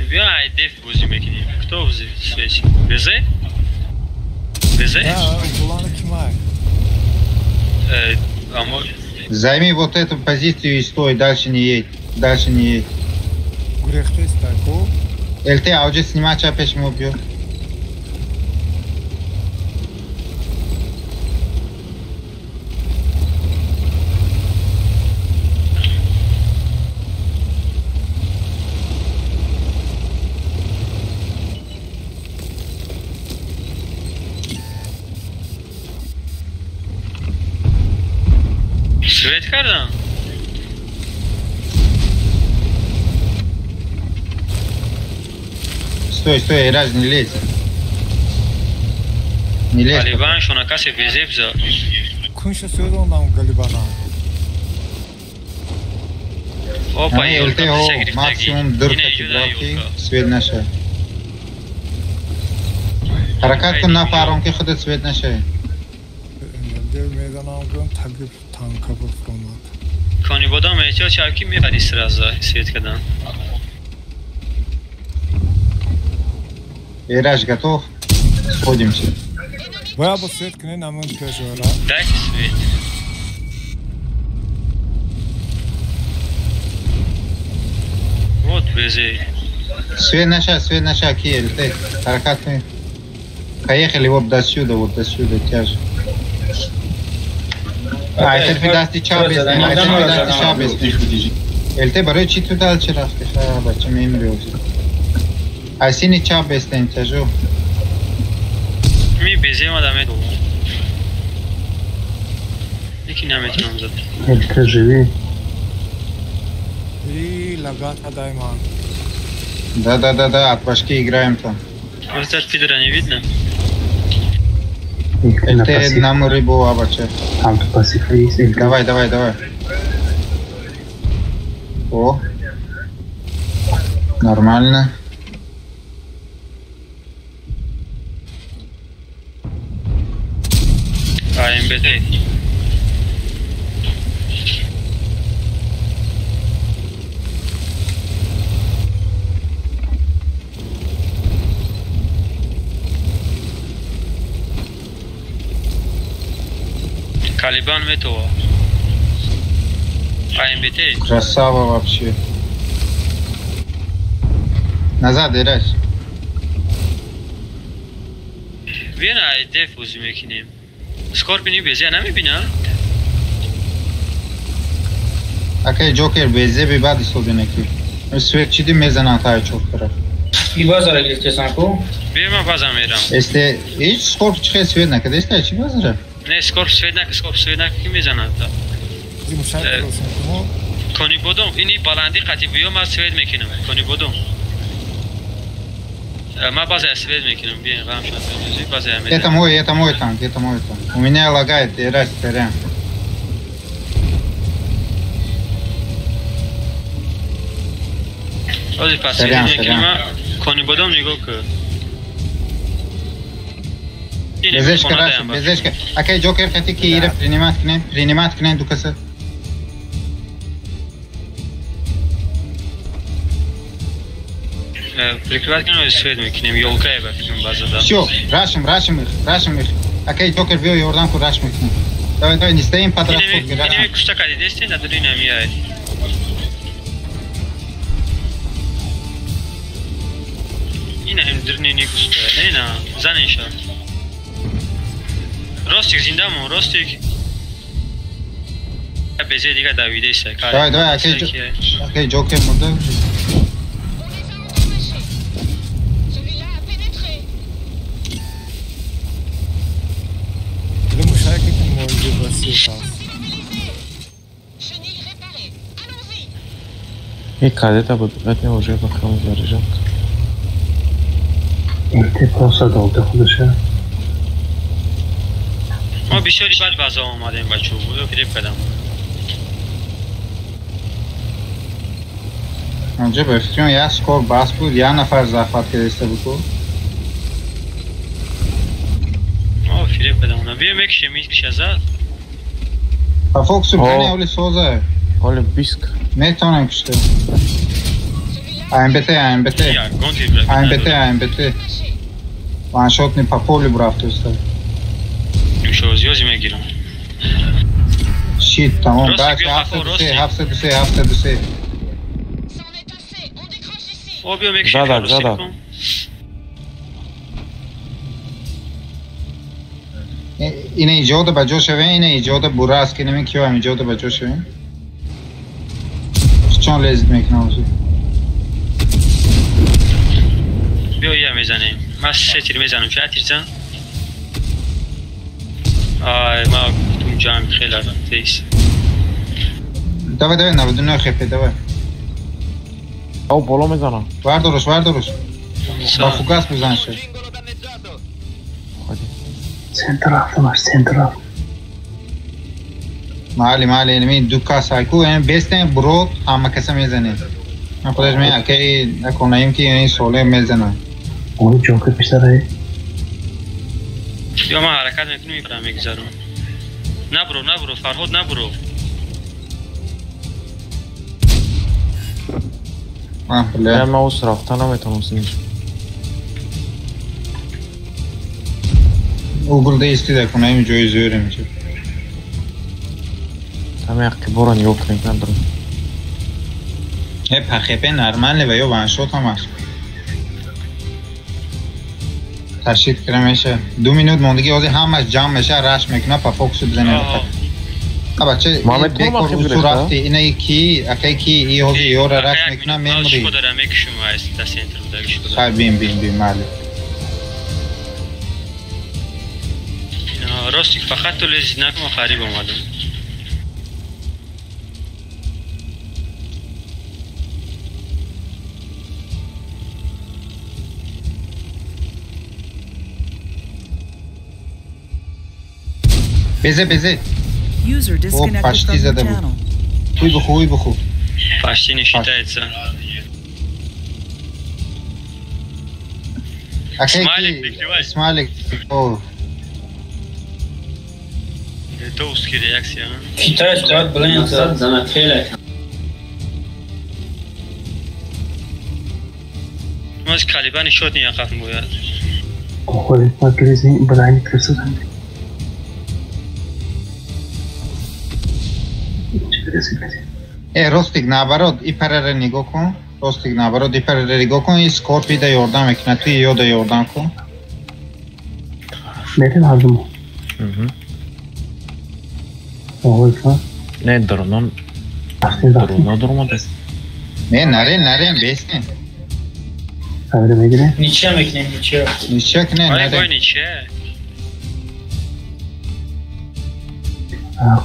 Биё ай деф бозӣ мекунем. Кто в свете? Безе? Безе? Да, Займи вот эту позицию и стой, дальше не едь, дальше не едь. ЛТ, а уже снимать чапеш мы убьет. Свет кардам? Стой, стой, Эраҷ, не лезь. Не лезь. Галибан шона касе безеб за. Кунша сӯзондам Галибана. Опа, ЛТ, максимум дыр кати свет наша. Ҳаракат кун, нафарон ки худат свет нашавӣ. Дил мезанам гум тагиб танка буфромад. Кони бодам эҳтиёт шав ки мепари сразу свет кардан. Ираш готов? Сходимся. Боя бо свет кне намон пежора. Дайте свет. Вот вези. Свет наша, Киев, ты, харакат. Поехали вот до сюда, тяж. А это фидасти чабес, ЛТ барои чӣ ту дальше рафти? Ха, бача мемри озир. Айсини чабес тен тяжу. Ми безема да ме. Яки наметонам зад. ЛТ живи. И лагата дайман. Да, от башки играем там. Вот этот пидора не видно? ЛТ нам рыбу абача. Там пассив есть. Давай. О. Нормально. АМБТ. Калибан метова. АМБТ. Красава вообще. Назад, Ираш. Вена айдеф узмекинем. Скорпини безе намебина? Акай Джокер безе би бади собинеки. Свет чиди мезанан тай чоктара. И базара гирифтесан ку? Бема база мерам. Эсте ҳеҷ скорп чихе свет накарда, эсте чи базара? Не, скорп свет нак, скорп свет нак ки мезанад. Кони бодом, ини баланди қати биё ман свет мекунам. Кони бодом. Ма база свет мекунам, биё ғам шад база мезанам. Это мой танк, это мой танк. У меня лагает, Ираш, сорян. Ози пас мекунам, кони бодом нигоҳ кун. Безешка, Раша, безешка. Акай Джокер хати ки ира принимать кне дукаса. Прикрывать кне свет мекунем, ёлка еба фикрм база да. Всё, рашим их. Акай Джокер биё ёрдам ку раш мекунем. Давай, не стоим под расход. Инеми кушта кади дести надури намияй. Ина хем дурни не кушта. Не на, занеша. Ростик зиндамо, Ростик. Безе дига давидеса. Давай, акай Джокер мурда. И кадета буд, это уже потом заряжен. Ты просто долго худоша. Мо бисёри бад база омадем бачо, буду фиреб кардам. Онҷо ба фикрам як скор бас буд, як нафар захват кардааста буд ку. Мо фиреб кардам она. Биё мекшем иш азад. Па фокусу кане оли соза. Оли биск. Метавонам кушта. АМБТ. АМБТ. Ваншотни по полю бурафтааста. Шозиёзи мегирам. Щит, тамом. Дальше 73. Зада. Ина иҷода ба ҷо шавем, ина иҷода бура аст ки нами киёам иҷода ба ҷо шавем. Чон лезит мекунам озир. Биё я мезанем. Ман се тир мезанам. Ча тирзан? Ай, ма гуфтум ҷанг хеле тез. Давай, 99 хп, давай. Ау, боло мезанам. Вардориш. Ба фугас бизан шед. Центр рафтам, центр. Мали, инми ду кас айку, ин бестен брод ҳама каса мезанем. Ман худаш ме акай наконаим ки ин соле мезанам. Ой, Джокер писарай. Ё ман ҳаракат мекунам, мебарам, мегузарам. Набро, Фарҳод, набро. Я маус рафта наметавонам синиш. Угол да истида кун, ҳамин ҷои зӯре мешавад. Ҳамин ҳаққи бора нигоҳ кунем, надорам. Э, ПХП нормале ва ё ваншот ҳам аст. Ташид кира меша. 2 минут мондагӣ, ҳозир ҳамаш ҷамъ меша, раш мекуна, па фокусу бизанем. А бача, бекор усу рафти, ина ки, акай ки, и ҳозир ёра раш мекуна, мемури. Хай, бим, бим, бим, майли. Ростик, фақат ту лези накун, хариб омадам. Безе, безе. User О, disconnected почти from your зада буд. channel. Хуй биху, хуй биху. Почти не считается. Акай Смайлик ки, прикрывай. Смайлик. О, Литовский реакция. Китаец бояд блин зад занад хеле. Может, Калибан еще не якав бояд. Охой, подлези, блайнд красота. Э, Ростик, наоборот, и парара нигоҳ кун. Ростик, наоборот, и парара нигоҳ кун, и Скорпи да ёрдам мекунад, ту ё да ёрдам кун. Мерем ҳардумо. Оҳой, ка? Не, дронон. Дрона дуромада. Не, нарен, нарен, бесен. Сабира мегирем? Ничья мекунем, ничья. Ничья кне, Ой, нарен. бой, ничья.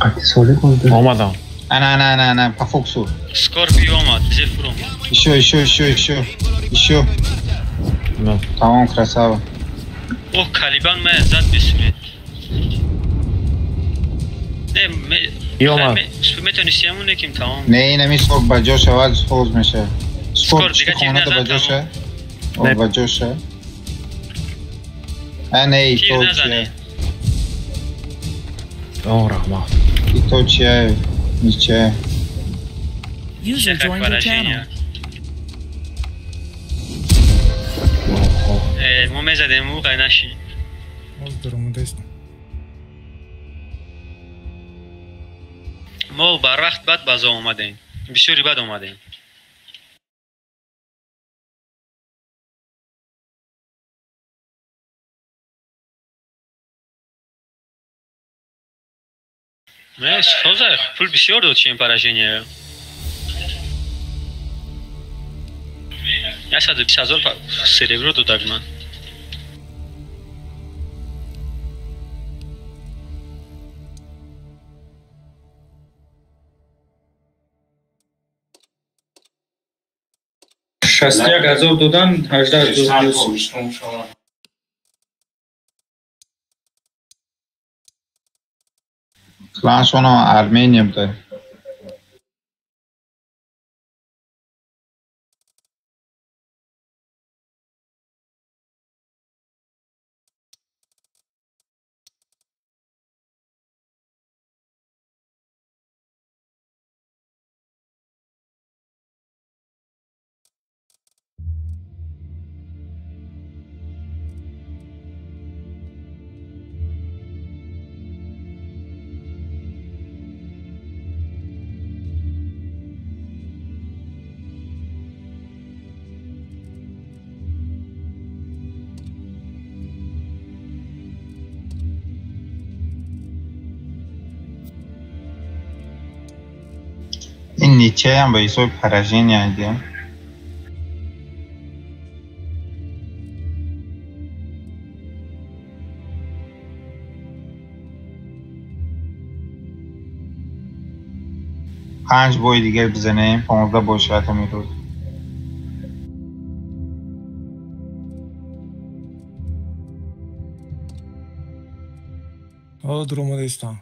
Қати соли буд. Омадам. Ана, ана, ана, ана, по фокусу. Скорпи омад, зефуром. Еще, еще, еще, еще. Еще. Да. Тамом, красава. Ох, Калибан мая зад бисмет. Не, ме... И омад. Метонисти ҳамон неким тамом. Не, инами скорп ба ҷо шавад, соз меша. Скорп Скорп дига чӣ хона тир да ба назад, ҷо ша? О, Не. ба ҷо ша. А, не, и Тир то назане. чия. О, раҳмат. И то чия, ничья. User Как joined your поражение. channel. Э, мо мезадем ӯ қайнаши. Боз дуромадаистам. Мо барвақт бад базо омадем. Бисёри бад омадем. Не, соза, пул бисёр дод чем поражение. 120 000 серебро додак ман. 61 000 додан, 18 000 плюс. Кланшоно Армения буда. Ин ничьяам ба ҳисоби поражения дия. Панҷ бои дигар бизанем, 15 бой шавад ҳамин рӯз. О, дуромадаистам.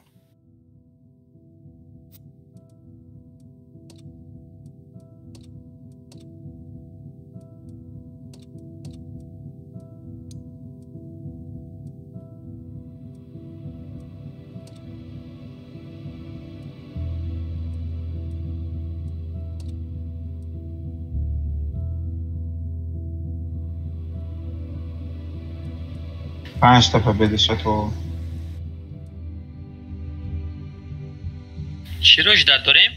5 та победа шато. Чиро ждать дорем?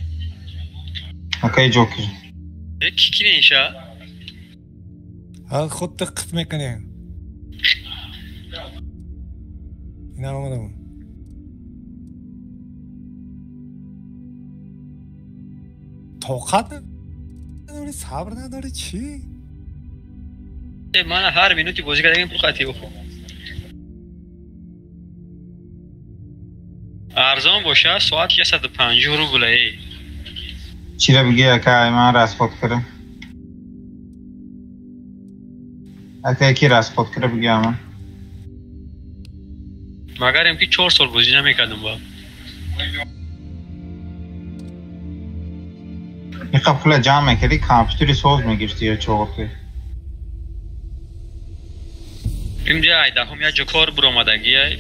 Акай Джокер. Ки ки неша? Ха худ қит мекунем. Ина омадам. Тоқат надори, сабр надори, чӣ? Ман ҳар минути бозӣ кардагим пул қатӣ бохӯ. Арзон боша, соат 150 рубл эй. Чира бигӣ ака, ман расход кардам. Ака ки расход кара бигӣ ама. Магарем ки 4 сол бозӣ намекардам ба. Иқа пула ҷамъ мекардӣ, компютери соз мегирифтӣ ё чоғоти. Имҷа айдаҳум як ҷо кор буромадагӣ.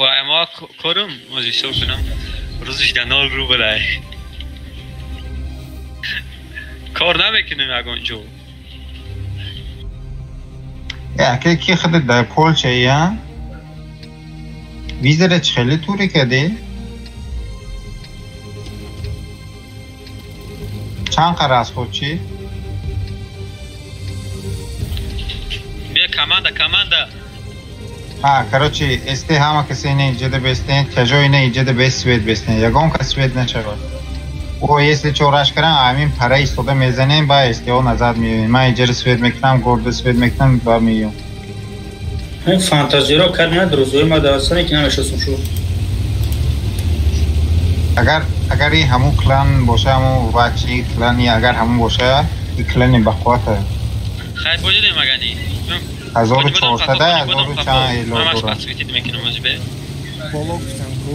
Ва ама корум, ози ҳисоб кунам, рӯзиш да 0 рубл ай. Кор намекунем ягон ҷо. Ака ки худат дар Полша я? Визара чӣ хеле туре кардӣ? Чанд қара расход чӣ? Бия команда, команда. Ҳа, короче, СТ ҳама касе ина иҷода бестен, тяжо ина иҷода без свет бестен. Ягон кас свет нашавад. О, если чораш карам, амин пара истода мезанем, ба СТО назад меоем. Ман иҷора свет мекунам, горда свет мекунам, ба меоем. Ин фантазиро кард на рӯзои ма дар астане ки намешиносам шу. Агар ин ҳамун клан боша, ҳамун вачи клани, агар ҳамун боша, ин клани бақувват. Хайр, бодидем агани. 1400 1000 чанд эло дорад. Боло гуфтам ку.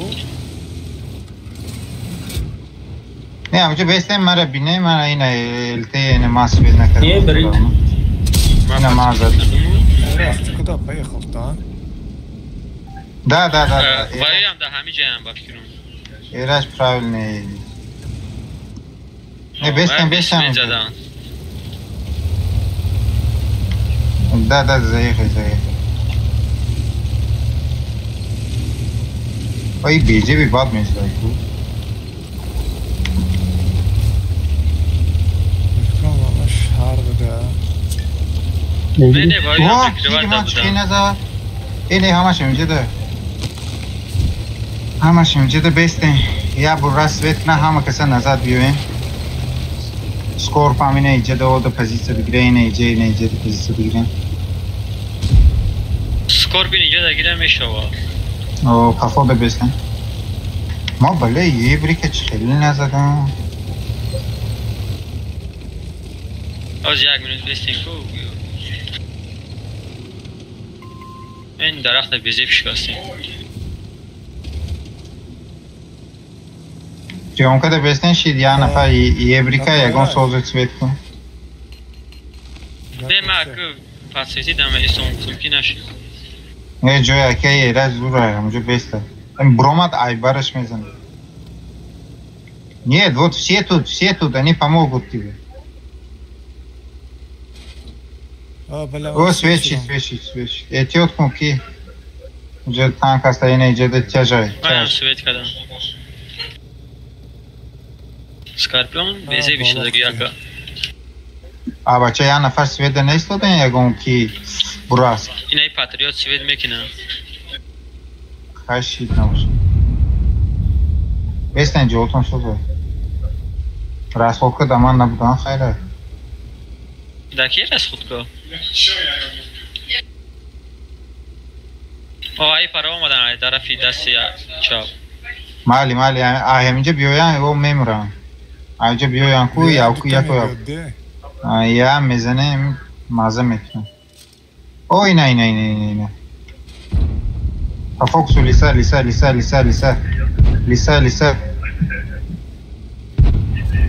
Не, амҷо бестем мара бине, мара ина ЛТ ина мас свет накардам. Не, брит. Ина мазад. Раз, ты куда поехал, да? Да, да, да. Ваям да ҳами ҷаям ба фикрам. Эраш правильный. Не, бестем, бестем. Да, да, заехай, заехай. Ой, बीजे भी बाद में जाए तू. Не, не, भाई, ва, не, ҳамаш инҷода. Ҳамаш инҷода бестем. Я бура свет на ҳама каса назад биёем. Скорп ҳам ина иҷода ода позиция бигира, ина иҷа, ина иҷода позиция бигира. Скорп ин иҷода гира мешава. О, походу бестем. Ма бале, ебрика чӣ хеле назадам. Оз як минут бестем ку. Ин дарахта безеб шикастем. Приёмкада бестен шид, я нафар ебрика ягон созу цвет кун. Не, ма ку подсвети дама исон кусум ки нашид. Не, ҷои акаи эраз зура, ҳамҷо беста. Бромад айбараш мезанад. Нет, вот все тут, они помогут тебе. О, свечи, свечи, свечи. Эҳтиёт кун ки ҷо танк аст, ина иҷода тяжай. Манам свет кардам. Скорпион безеби шудаги яка. А бача я нафар света неистода ягон ки бурас. Инаи патриот свет мекунам. Хашид набошад. Бестен ҷотон соза. Расходка да ман набудан хайра. Да ки расходка? О, ай пара омадан ай тарафи дасти чап. Мали, мали, а ҳаминҷа биёян, о мемурам. Аҷа биёян ку, яку яку. Я мезанем, маза мекунам. О, ина, ина, ина, ина, ина. По фокусу лиса, лиса, лиса, лиса, лиса. Лиса, лиса.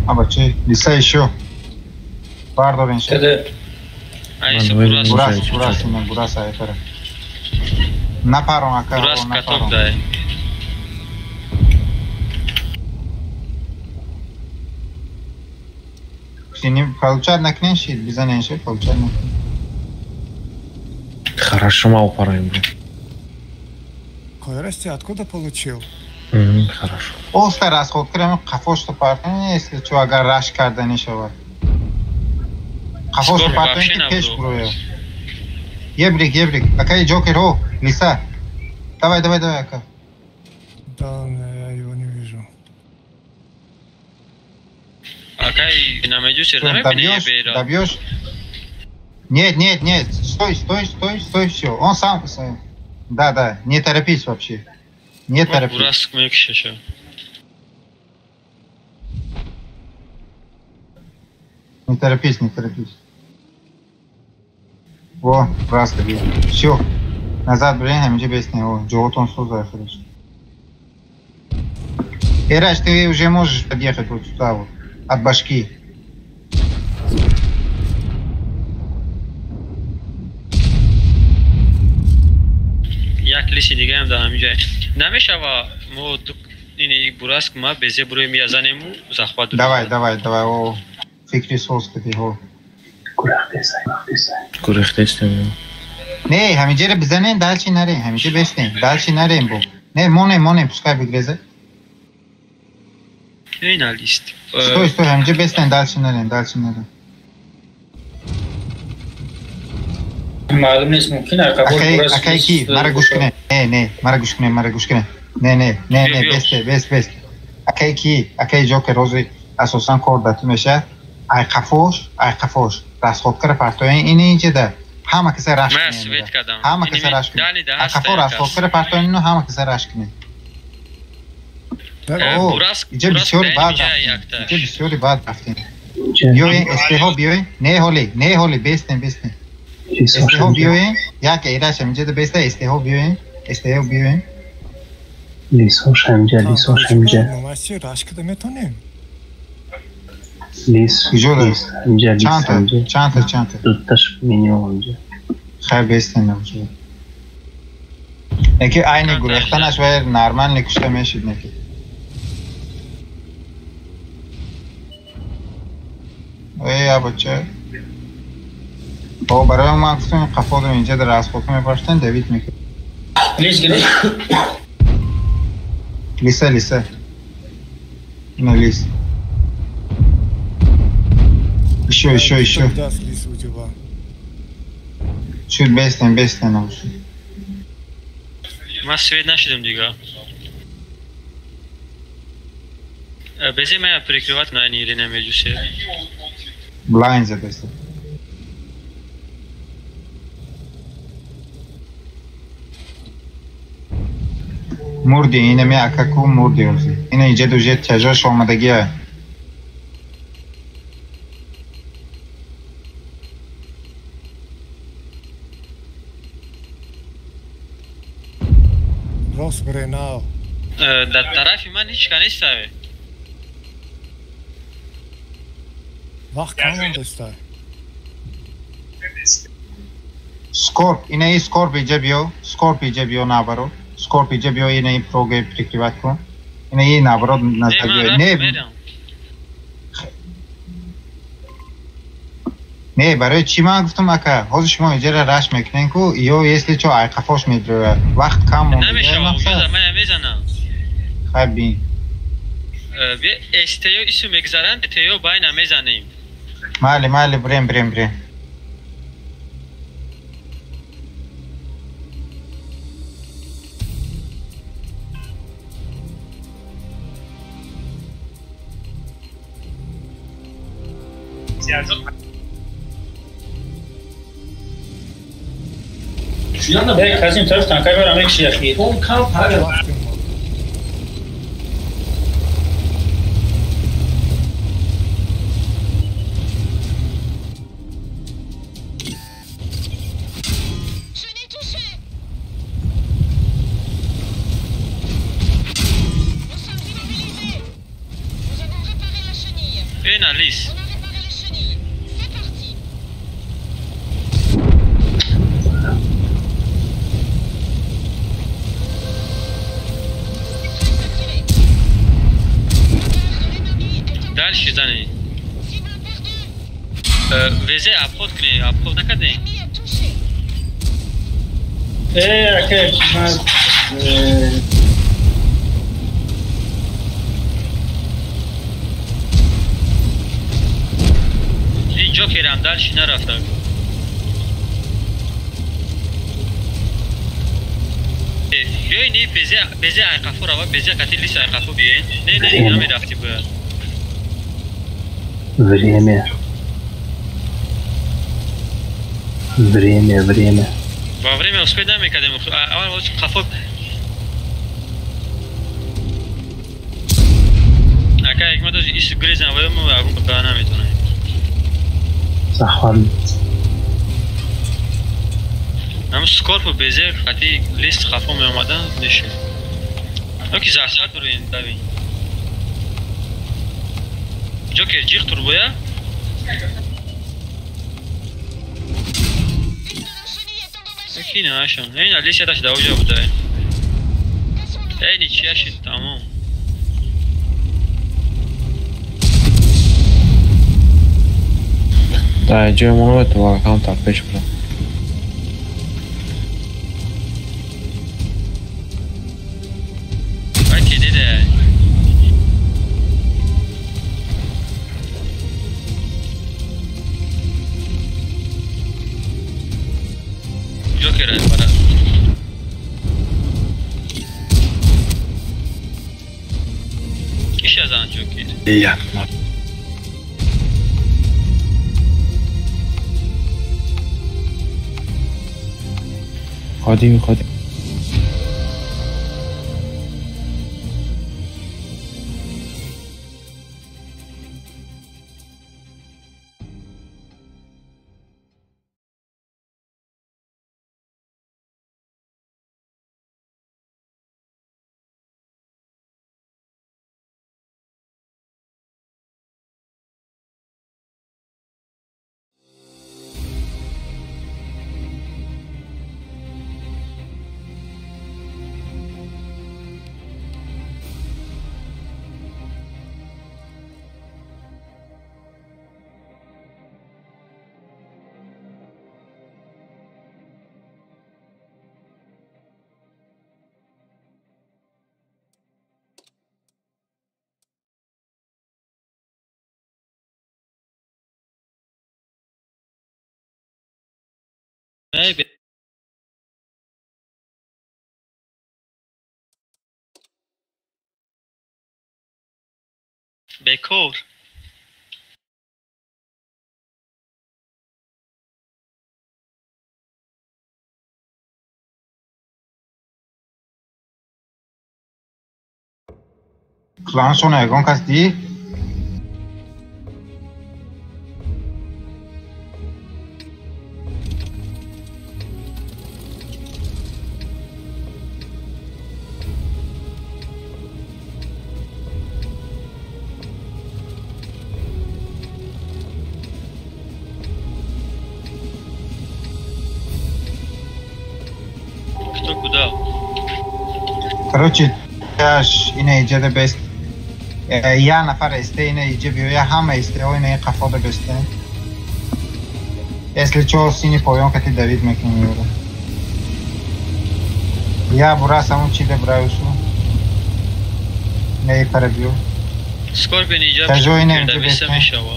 А бачи, лиса ещё. Бардорин ша. Бурас, бурас, ина, бурас айтара. Напарон ака, Бурас каток дай. Получать накнен шид, бизанен шид, получать накнен. Хорошо, мало пора им. Койрасти откуда получил? Хорошо. Оста расход кардем, қафошто партем, если чо агар раш карда нешавад. Қафошто партем ки пеш бурояд. Ебрик, ебрик. Акай Джокер, о, лиса. Давай, давай, давай, ака. Да, я его не вижу. Акай, намедюсер, добьешь, добьешь. Нет, нет, нет, стой, стой, стой, стой, все. Он сам, да, да, не торопись вообще. Не торопись. Не торопись, не торопись. Во, раз добил. Все. Назад, блин, МГ бесный. О, Джоутон сюда, хорошо. Эраш, ты уже можешь подъехать вот сюда вот. От башки. Як лиси дигаям да ҳаминҷа намешава мо ин бураск ма безе буроем язанему захват. Давай, давай, давай, о, фикри соз кади, о. Гурехтестем. Не, ҳаминҷаро бизанем, дальше нарем, ҳаминҷа бестем, дальше нарем бо. Не, монем, монем, пускай бигреза. Ина лист. Стой, стой, ҳаминҷа бестем, дальше нарем, дальше нарем. Маълум нест, мумкин акай, акай ки, мара гӯш кунед. Не, не, мара гӯш кунед, мара гӯш кунед. Не, не, не, не, бесте, бес, бес. Акай ки, акай Ҷокер ҳозир асосан кор да ту меша. Ай қафош, ай қафош. Расходкара партоян ини инҷада. Ҳама каса раш кунед. Ҳама каса раш кунед. Қафо расходкара партоян ино ҳама каса раш кунед. Иҷа бисёри бад рафтем. Иҷа бисёри бад рафтем. Биёен, СТҳо биёен. Не ҳоли, не ҳоли, бестем, бестем. СТҳо биёен, як эраш ҳаминҷада беста, СТҳо биёен, СТҳо биёен. Лисош ҳаминҷа, лисош ҳаминҷа. Номаси раш када метонем? Лис, лис, ҳаминҷа, лис, ҳаминҷа. Чандта, чандта? Дуташ минимум ҳаминҷа. Хайр, бестем набошад. Неки айни гурехтанаш вай нормально кушта мешид неки. Эй, абача. О, барои ман гуфтам қафо дорем инҷа дар расход мепаштен, Давид мекунад. Лис гирифт? Лиса, лиса. Ина лис. Ещё, ещё, ещё. Чуть бестен, бестен набошад. Ман свет нашидам дига. Безе мая прикрывать на ини Ирина Медусе. Блайн задеста. Мурди, инаме акаку мурди ози. Ина иҷа уже тяжош омадагия. Рост бренал. Дар тарафи ман ҳеч ка неставе. Вақт кам мондаста. Скорп, ина и скорп иҷа биё, скорп иҷа биё наоборот. Скорп иҷа биё, ина и проге прикрывать кун. Ина и наоборот назад биё. Не, не, барои чӣ ман гуфтам ака? Ҳозир шумо иҷара раш мекунен ку, ё если чо айқафош медрояд. Вақт кам монда. Намешава, ман мезанам. Хай бин. СТО ису мегзаранд, ТО байна мезанем. Майли, майли, брем, брем, брем. Казим тараф танкай барам мекши яхи. Ина лис. Дальше зани. Везе обход кунед, обход накардем. Ака, ин ҷокерам дальше нарафта. Биёй, не, безе, безе айқафо рава, безе қати лис айқафо биёй. Не, не, намерафти бояд. Время. Время, время. Во время успеть намекардем. Аввал қафо. Ака, ҳикмат дошт, ис грезан вай мо агун ба наметонем. Захват. Ҳам скорпу безе қати лист қафо меомадан неши. Оки захват дуруин дави. Ҷокер ҷиқ турбоя? Ки наашам. Ин алис яташ даоҷа будай. Эй ничья шид тамом. Да, ҷои мо то аккаунт пеш бурам. Ай ки дида. Ҷокер бара. Киш аз ан ҷокер? Я. Ходи ходи. Maybe. Бекор. Кланшона ягон кас дид? Кто куда? Короче, аш ина иҷада бест. Я нафар СТ ина иҷа биёя, ҳама СТ-ҳо ина қафода бесте. Если чо, сини поён кати давид мекунем ёра. Я бурас ҳамун чида бураюсу. Не пара биё. Скорпион иҷа Тажо ина иҷа дависта бесте. мешава.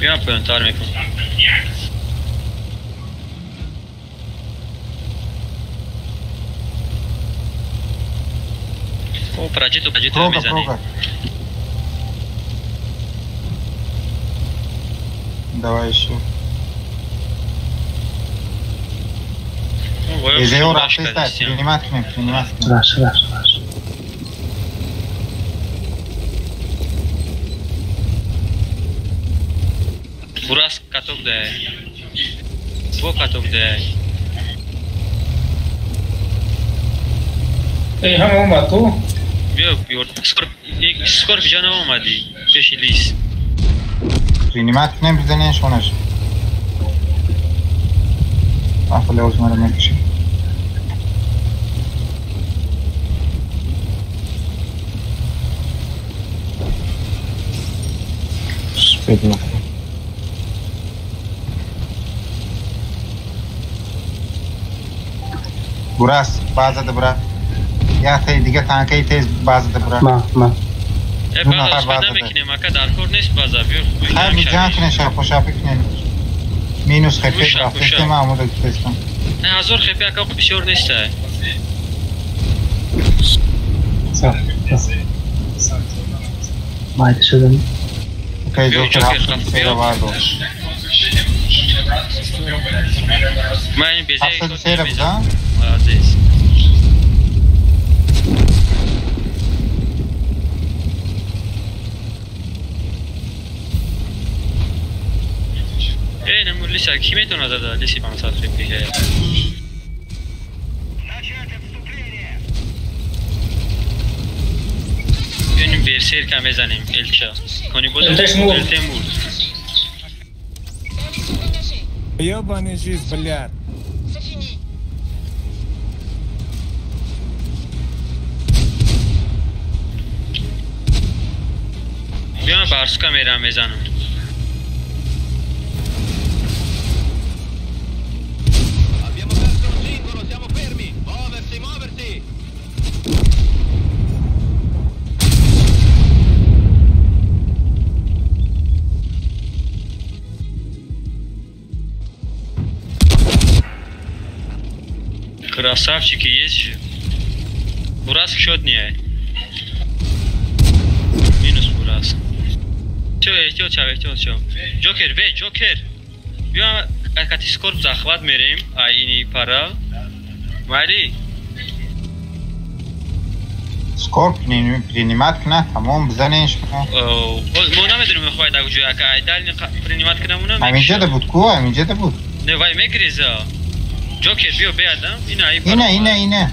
Биём поёнтар мекунам. О, праҷиту праҷиту Прога, мезанӣ. прога. Давай еще. О, Эзео раш рафтеста, кардистем. принимать кунем, принимать кунем. Раш, раш, раш. Бурас каток дай. Бо каток дай. Эй, ҳама омад ку? Биё, биё. Скорп, скорп ҷа наомадӣ пеши лис. Принимать кунем, бизанем шонаш. Ахле озмара мекашем. Успеть нахуй. Бурас, базада бура. Яхтаи дига танкаи тез базада бура. Ма, ма. База успеда мекунем, ака дар кор нест база. Биёр Хай ҷанг кунем, шапо шапо кунем. Минус хепе рафтем, ман омода гуфтам. 1000 хепе ака бисёр нест. Майда шудам. Окей, ҷокер рафт, вардо. Ман безе. 73 буда? Молодец. Эй, наму лиса, ки метавонад зада лиси 500 хепе? Бинем берсерка мезанем, элча. Кони буд, элте мурд. Ёбаный жизнь, блядь. Биём барсука мерам мезанам. Abbiamo perso un singolo, siamo fermi. Muoversi, muoversi. Красавчики есть же. Бурас счет не. Минус Бурас. Все, эҳтиёт шав, эҳтиёт шав. Ҷокер, ве, Ҷокер. Биё кати скорб захват мерем, ай ини пара. Майли. Скорб принимать кна, тамом бизанен шумо. Мо намедонем мехоҳад дар куҷо, ака ай дальний принимать кунамуна. Ҳаминҷода буд ку, ҳаминҷода буд. Не, вай мегреза. Ҷокер, биё биядам. Ина ай пара. Ина, ина, ина.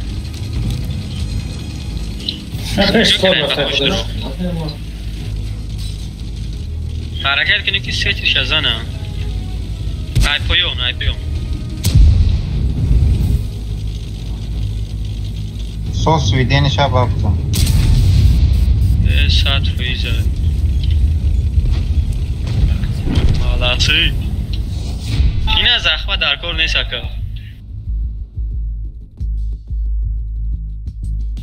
Ҳаракат кунед ки сетриша зана. Ай поён, ай поён. Сос видениша бабзан. 100%. Молодцы. Ина захва дар кор нест ака.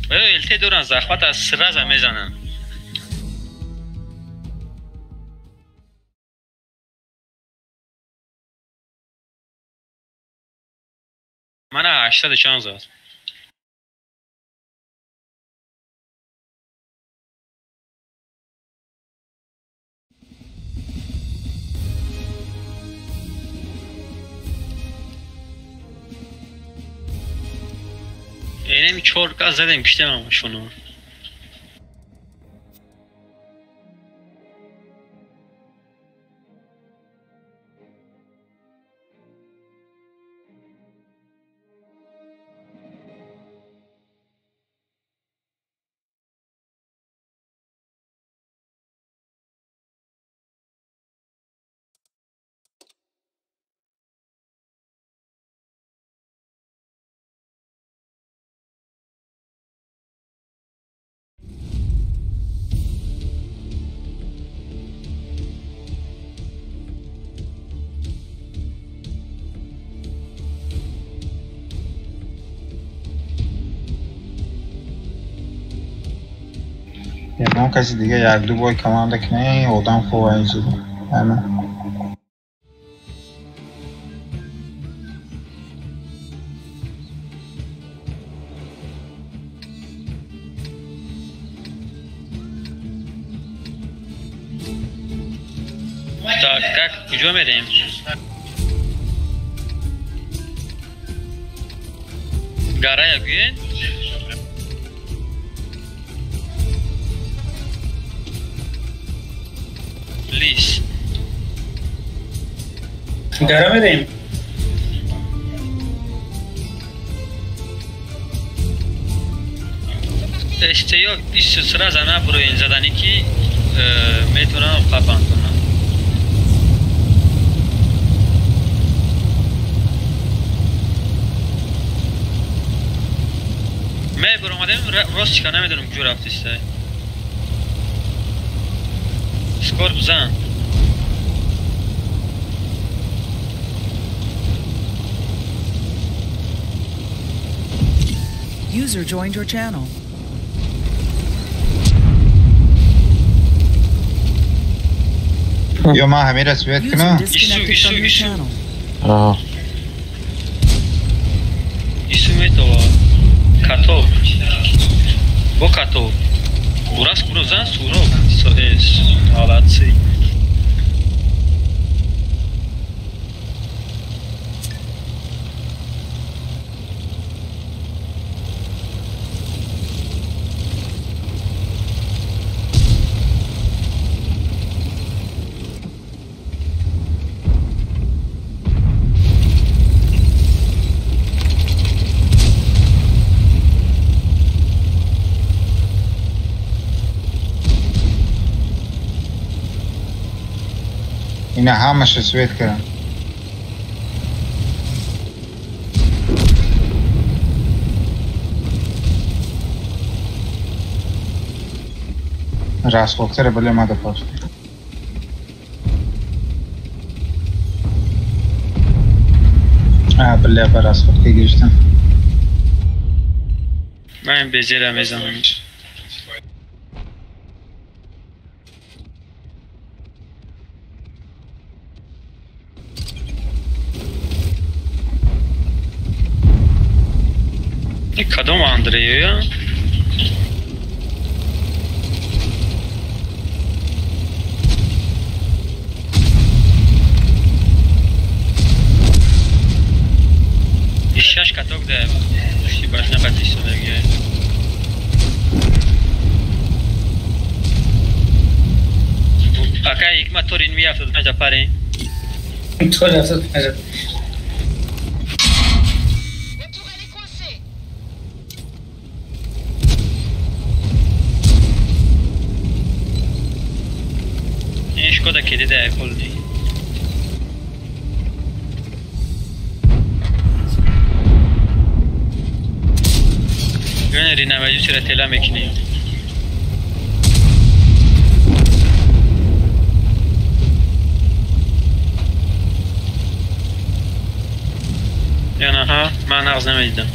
ЛТ доран захват аз сразу мезананд. Мана 800 чанд зад. Инами 4 кас задем киштем шуно. Ягон каси дига якду бой команда кунӣ, одам хуб инҷо. Ҳама. Так, как куҷо мерем? Гарая гӯен? Лис. Гара мерем? СТО ису сразу набуроен задани ки метавонам қапан кунам. Мебуромадем, рост чика намедонам куҷо рафтиста. Скорб зан. User joined your channel. Ё ман ҳамира свет User кунам? disconnected from your channel. Ису метова. Катоб. Бо катоб. Бурас куро зан суроб. Соэс. Молодцы. Ина ҳамаша свет кардам. Расходкара бале мада паст. А, бля, ба расходка гирифтам. Ман безера мезанам. Кадом Андрея? Шаш каток да пушти башна қатисодаги. Ака ҳикмат торин ми 75 пари. Тори 75. Шкода ки дида холди. Гönери наваҷу чира тела мекунӣ. Янаҳа, ман нағз намедидам.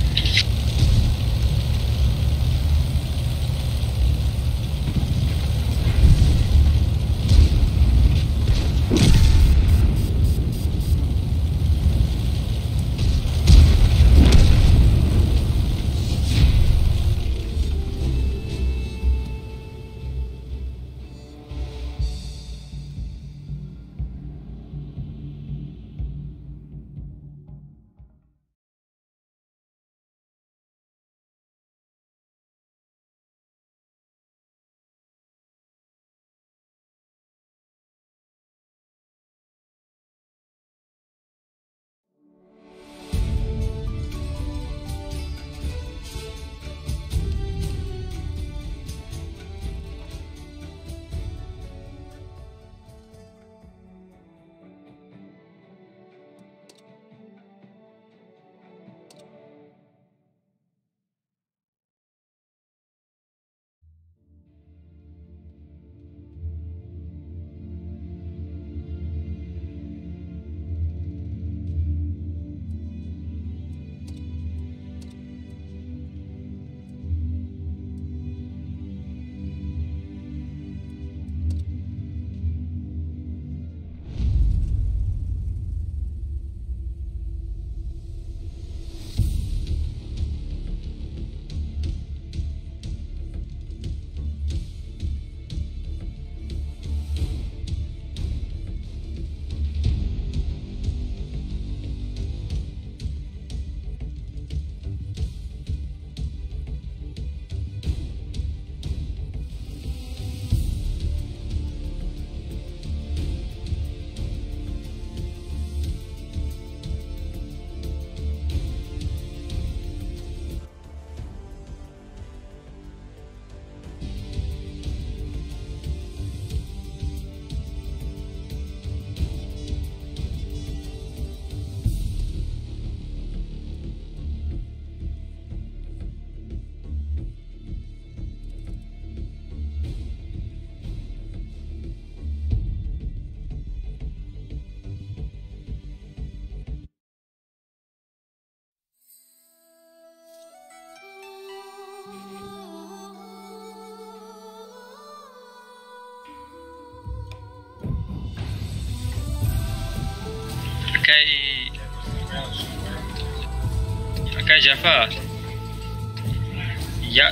Акай Джафар,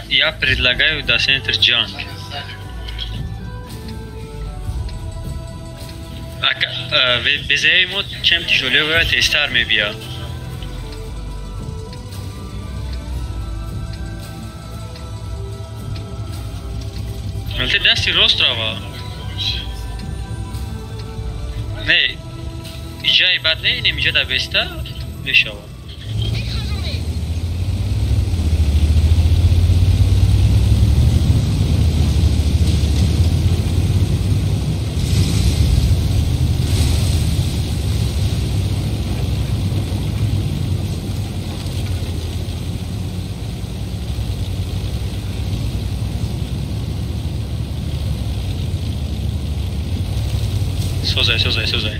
я предлагаю до центр джанг. Безеи мо чем тяжелее бывает, тезтар мебия. Албатта дасти рост рава. Не, иҷаи бад не, инем иҷа да беста мешава. Созай, созай, созай.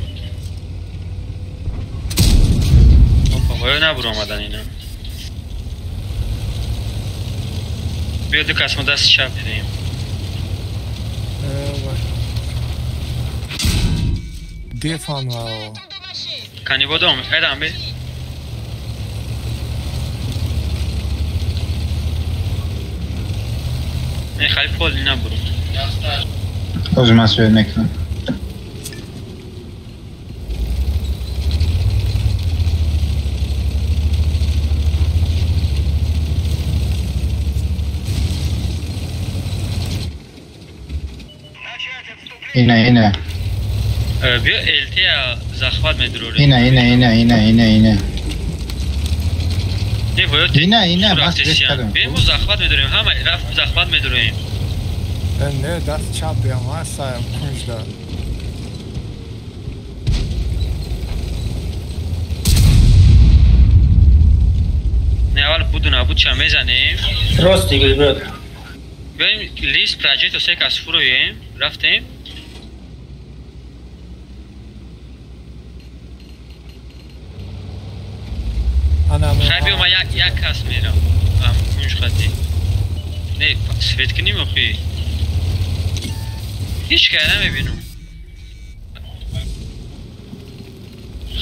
Опа, воё набуромадан ина. Биё ду кас мо дасти чап дидем. Дефан вао. Кани бодом, эдам би. Не, хали пол набурум. Ҳозир ман свет мекунам. Ина, ина. Биё ЛТ захват медурорем. Ина, ина, ина, ина, ина, ина. Не, воё ина, ина, ман свет кардам. Биё мо захват медурем, ҳама рафт захват медурем. Не, даст чап биям, ҳастаям кунҷда. Не, аввал буду набуд ча мезанем. Рост дига, брат. Биёем лист проҷекто се кас фуроем, рафтем. Хай биё ман як кас мерам. Ам кунҷ хати. Не, свет кунӣ мохӣ. Ҳеҷ кай намебинам.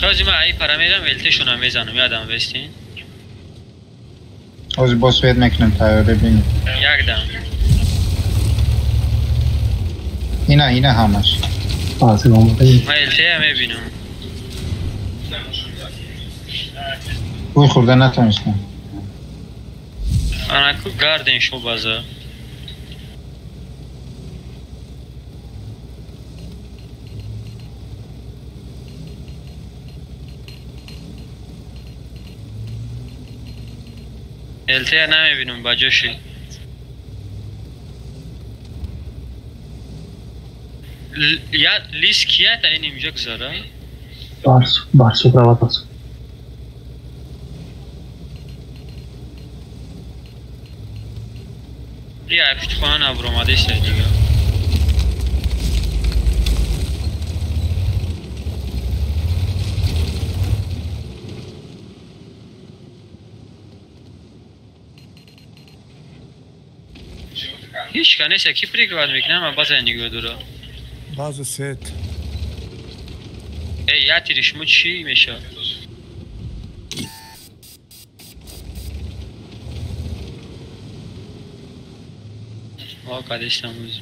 Хози ман ай пара мерам, ЛТ-шона мезанам, ёдам вестин. Ҳозир боз свет мекунам, тайёр бибинем. Якдам. Ина, ина ҳамаш. Ман ЛТ-я мебинам. Бӯй хӯрда натонистам. Анаку гарден шо база. ЛТ-я намебинам ба ҷоши. Я лист кия та ин инҷо гузара? Барсу, барсу права барсу. Я пушти хона набуромадест дига. Ҳеҷ ка нест, ки прикриват мекунам, ман база нигоҳ дора. База сет. Эй, я тири шумо чӣ мешавад? Мо кадестам уз.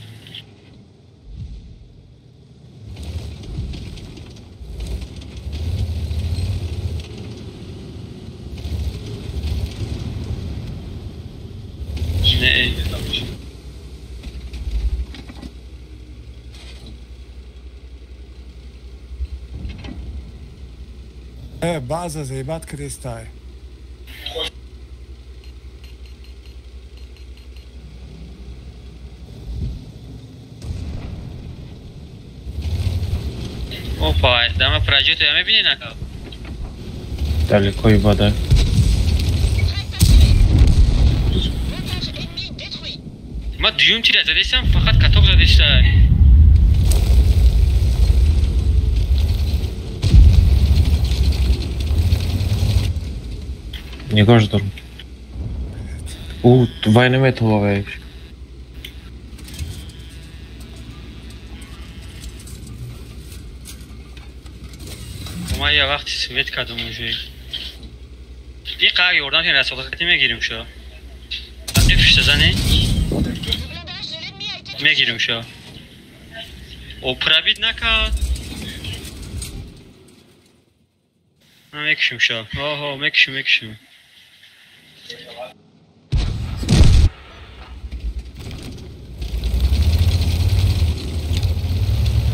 Не. База заебат крестай. Опа, дама проҷекто я мебинӣ нака? Далеко и вода. Ма дуюм тира задестам, фақат каток задеста. Нигоҳ дорам. Ӯ вай наметавонад. Ман я вақти свет кардам уже. Иқа ёрдам ки расолати мегирим шо. Ифшта зани? Мегирим шо. О пробит накард. Мекушим шо. Оҳо, мекушим, мекушим.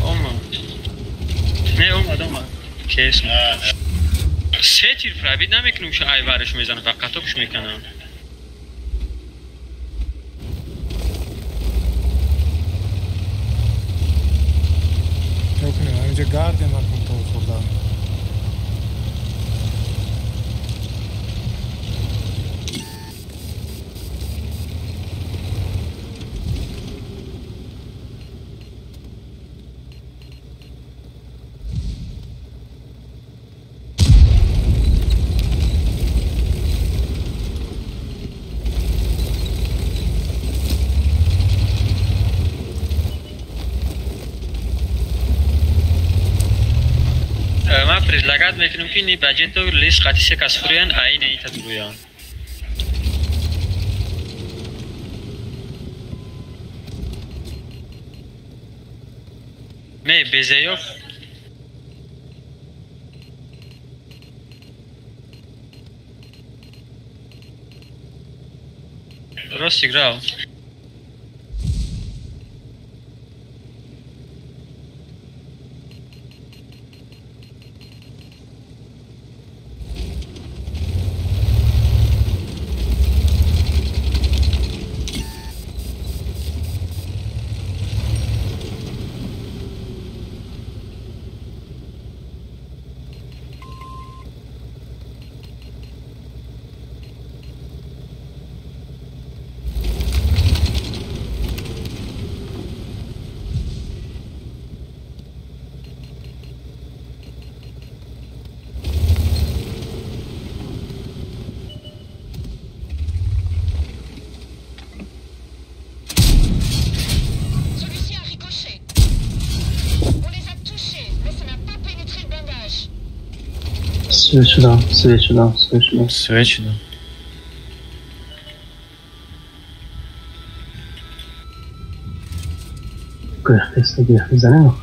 Омад. Не омад, омад. Кес. Се тир пробит намекунем шо, айварш мезанам, фақат топш мекунам. Мекунем, ҳаминҷа гардем акун то хӯрдан. Предлагать мекунем ки ни баҷето лис қати се кас фурӯянд, аин ин татруянд. Не, безеёв. Рост играл. Свечи дам, свечи дам, свечи дам. Свечи дам. Грехте, грехте, занем.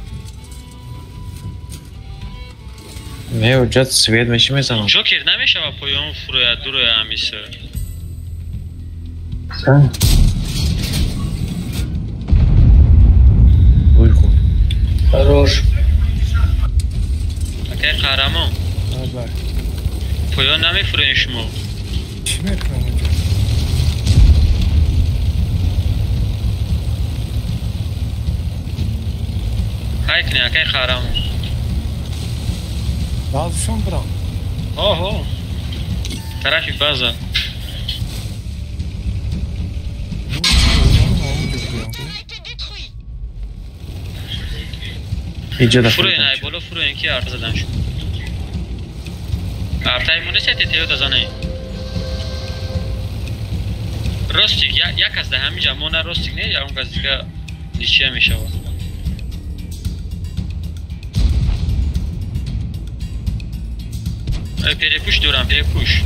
Не, уҷат свет меши мезанам. Ҷокер намешава поён фурӯяд, дуроя ҳамиса. Сан. Ой хуб. Хорош. Акай қаҳрамон. Поён намефурӯем шумо. Чӣ мекунам онҷо? Ҳай кунӣ, акай қаҳрамон. Баъзешон бирам. Оҳо. Тарафи база. Фурӯен, ай боло фурӯен ки арта задан шуд. Артай монеса тетеё зане. Ростик, як аз да ҳаминҷа мона ростик не, ягон кас дига ничия мешавад. Перепуш дорам, перепуш.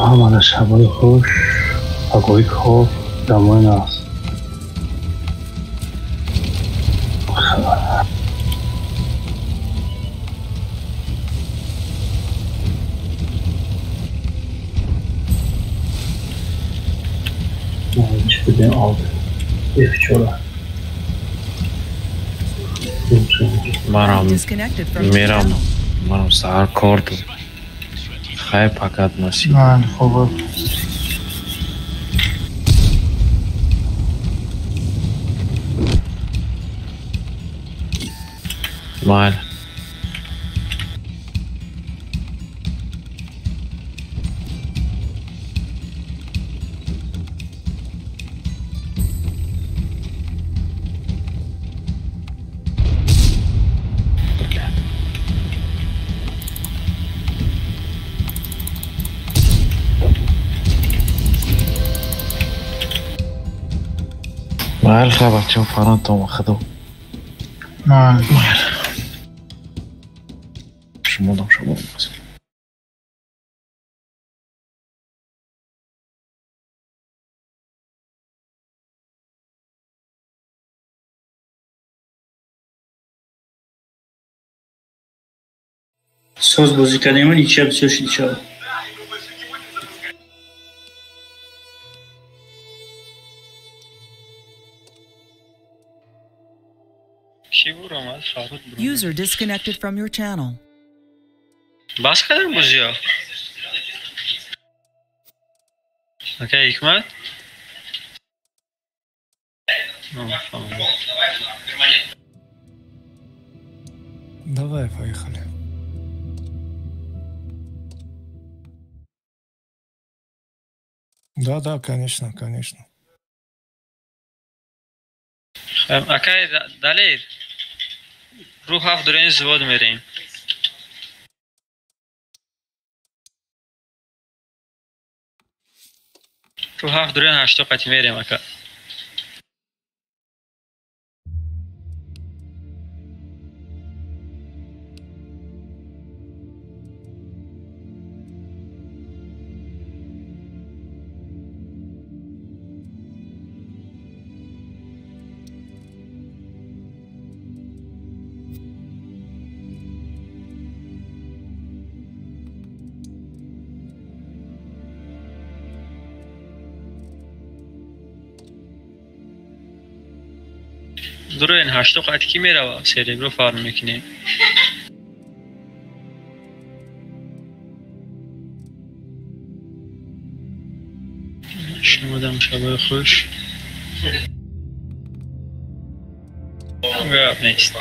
Ҳамана шабои хуш, пагоҳи кор, дамои нағз. Марам Disconnected from your мерам, channel. марам саҳар кор дорам. Хайр, пакат насиб. Ман хуб. Майли. Майли бачаҳо фарантон худо. Майли. Шумодам шумо. Соз бозӣ кардем, ничья бисёр шид шав. Кӣ буромад? Фаррух буромад. User disconnected from your channel. Бас кардем бозиё? Ака Ҳикмат? Давай, поехали. Да, да, конечно, конечно. Акай Далер, рӯ ҳафт дорем завод мерем. Рӯ ҳафт дорем ҳашто қати мерем ака. Дурен ҳашто қати кӣ мерава? Серебро фарм мекунем. Шумодам шабои хуш. Гап нест.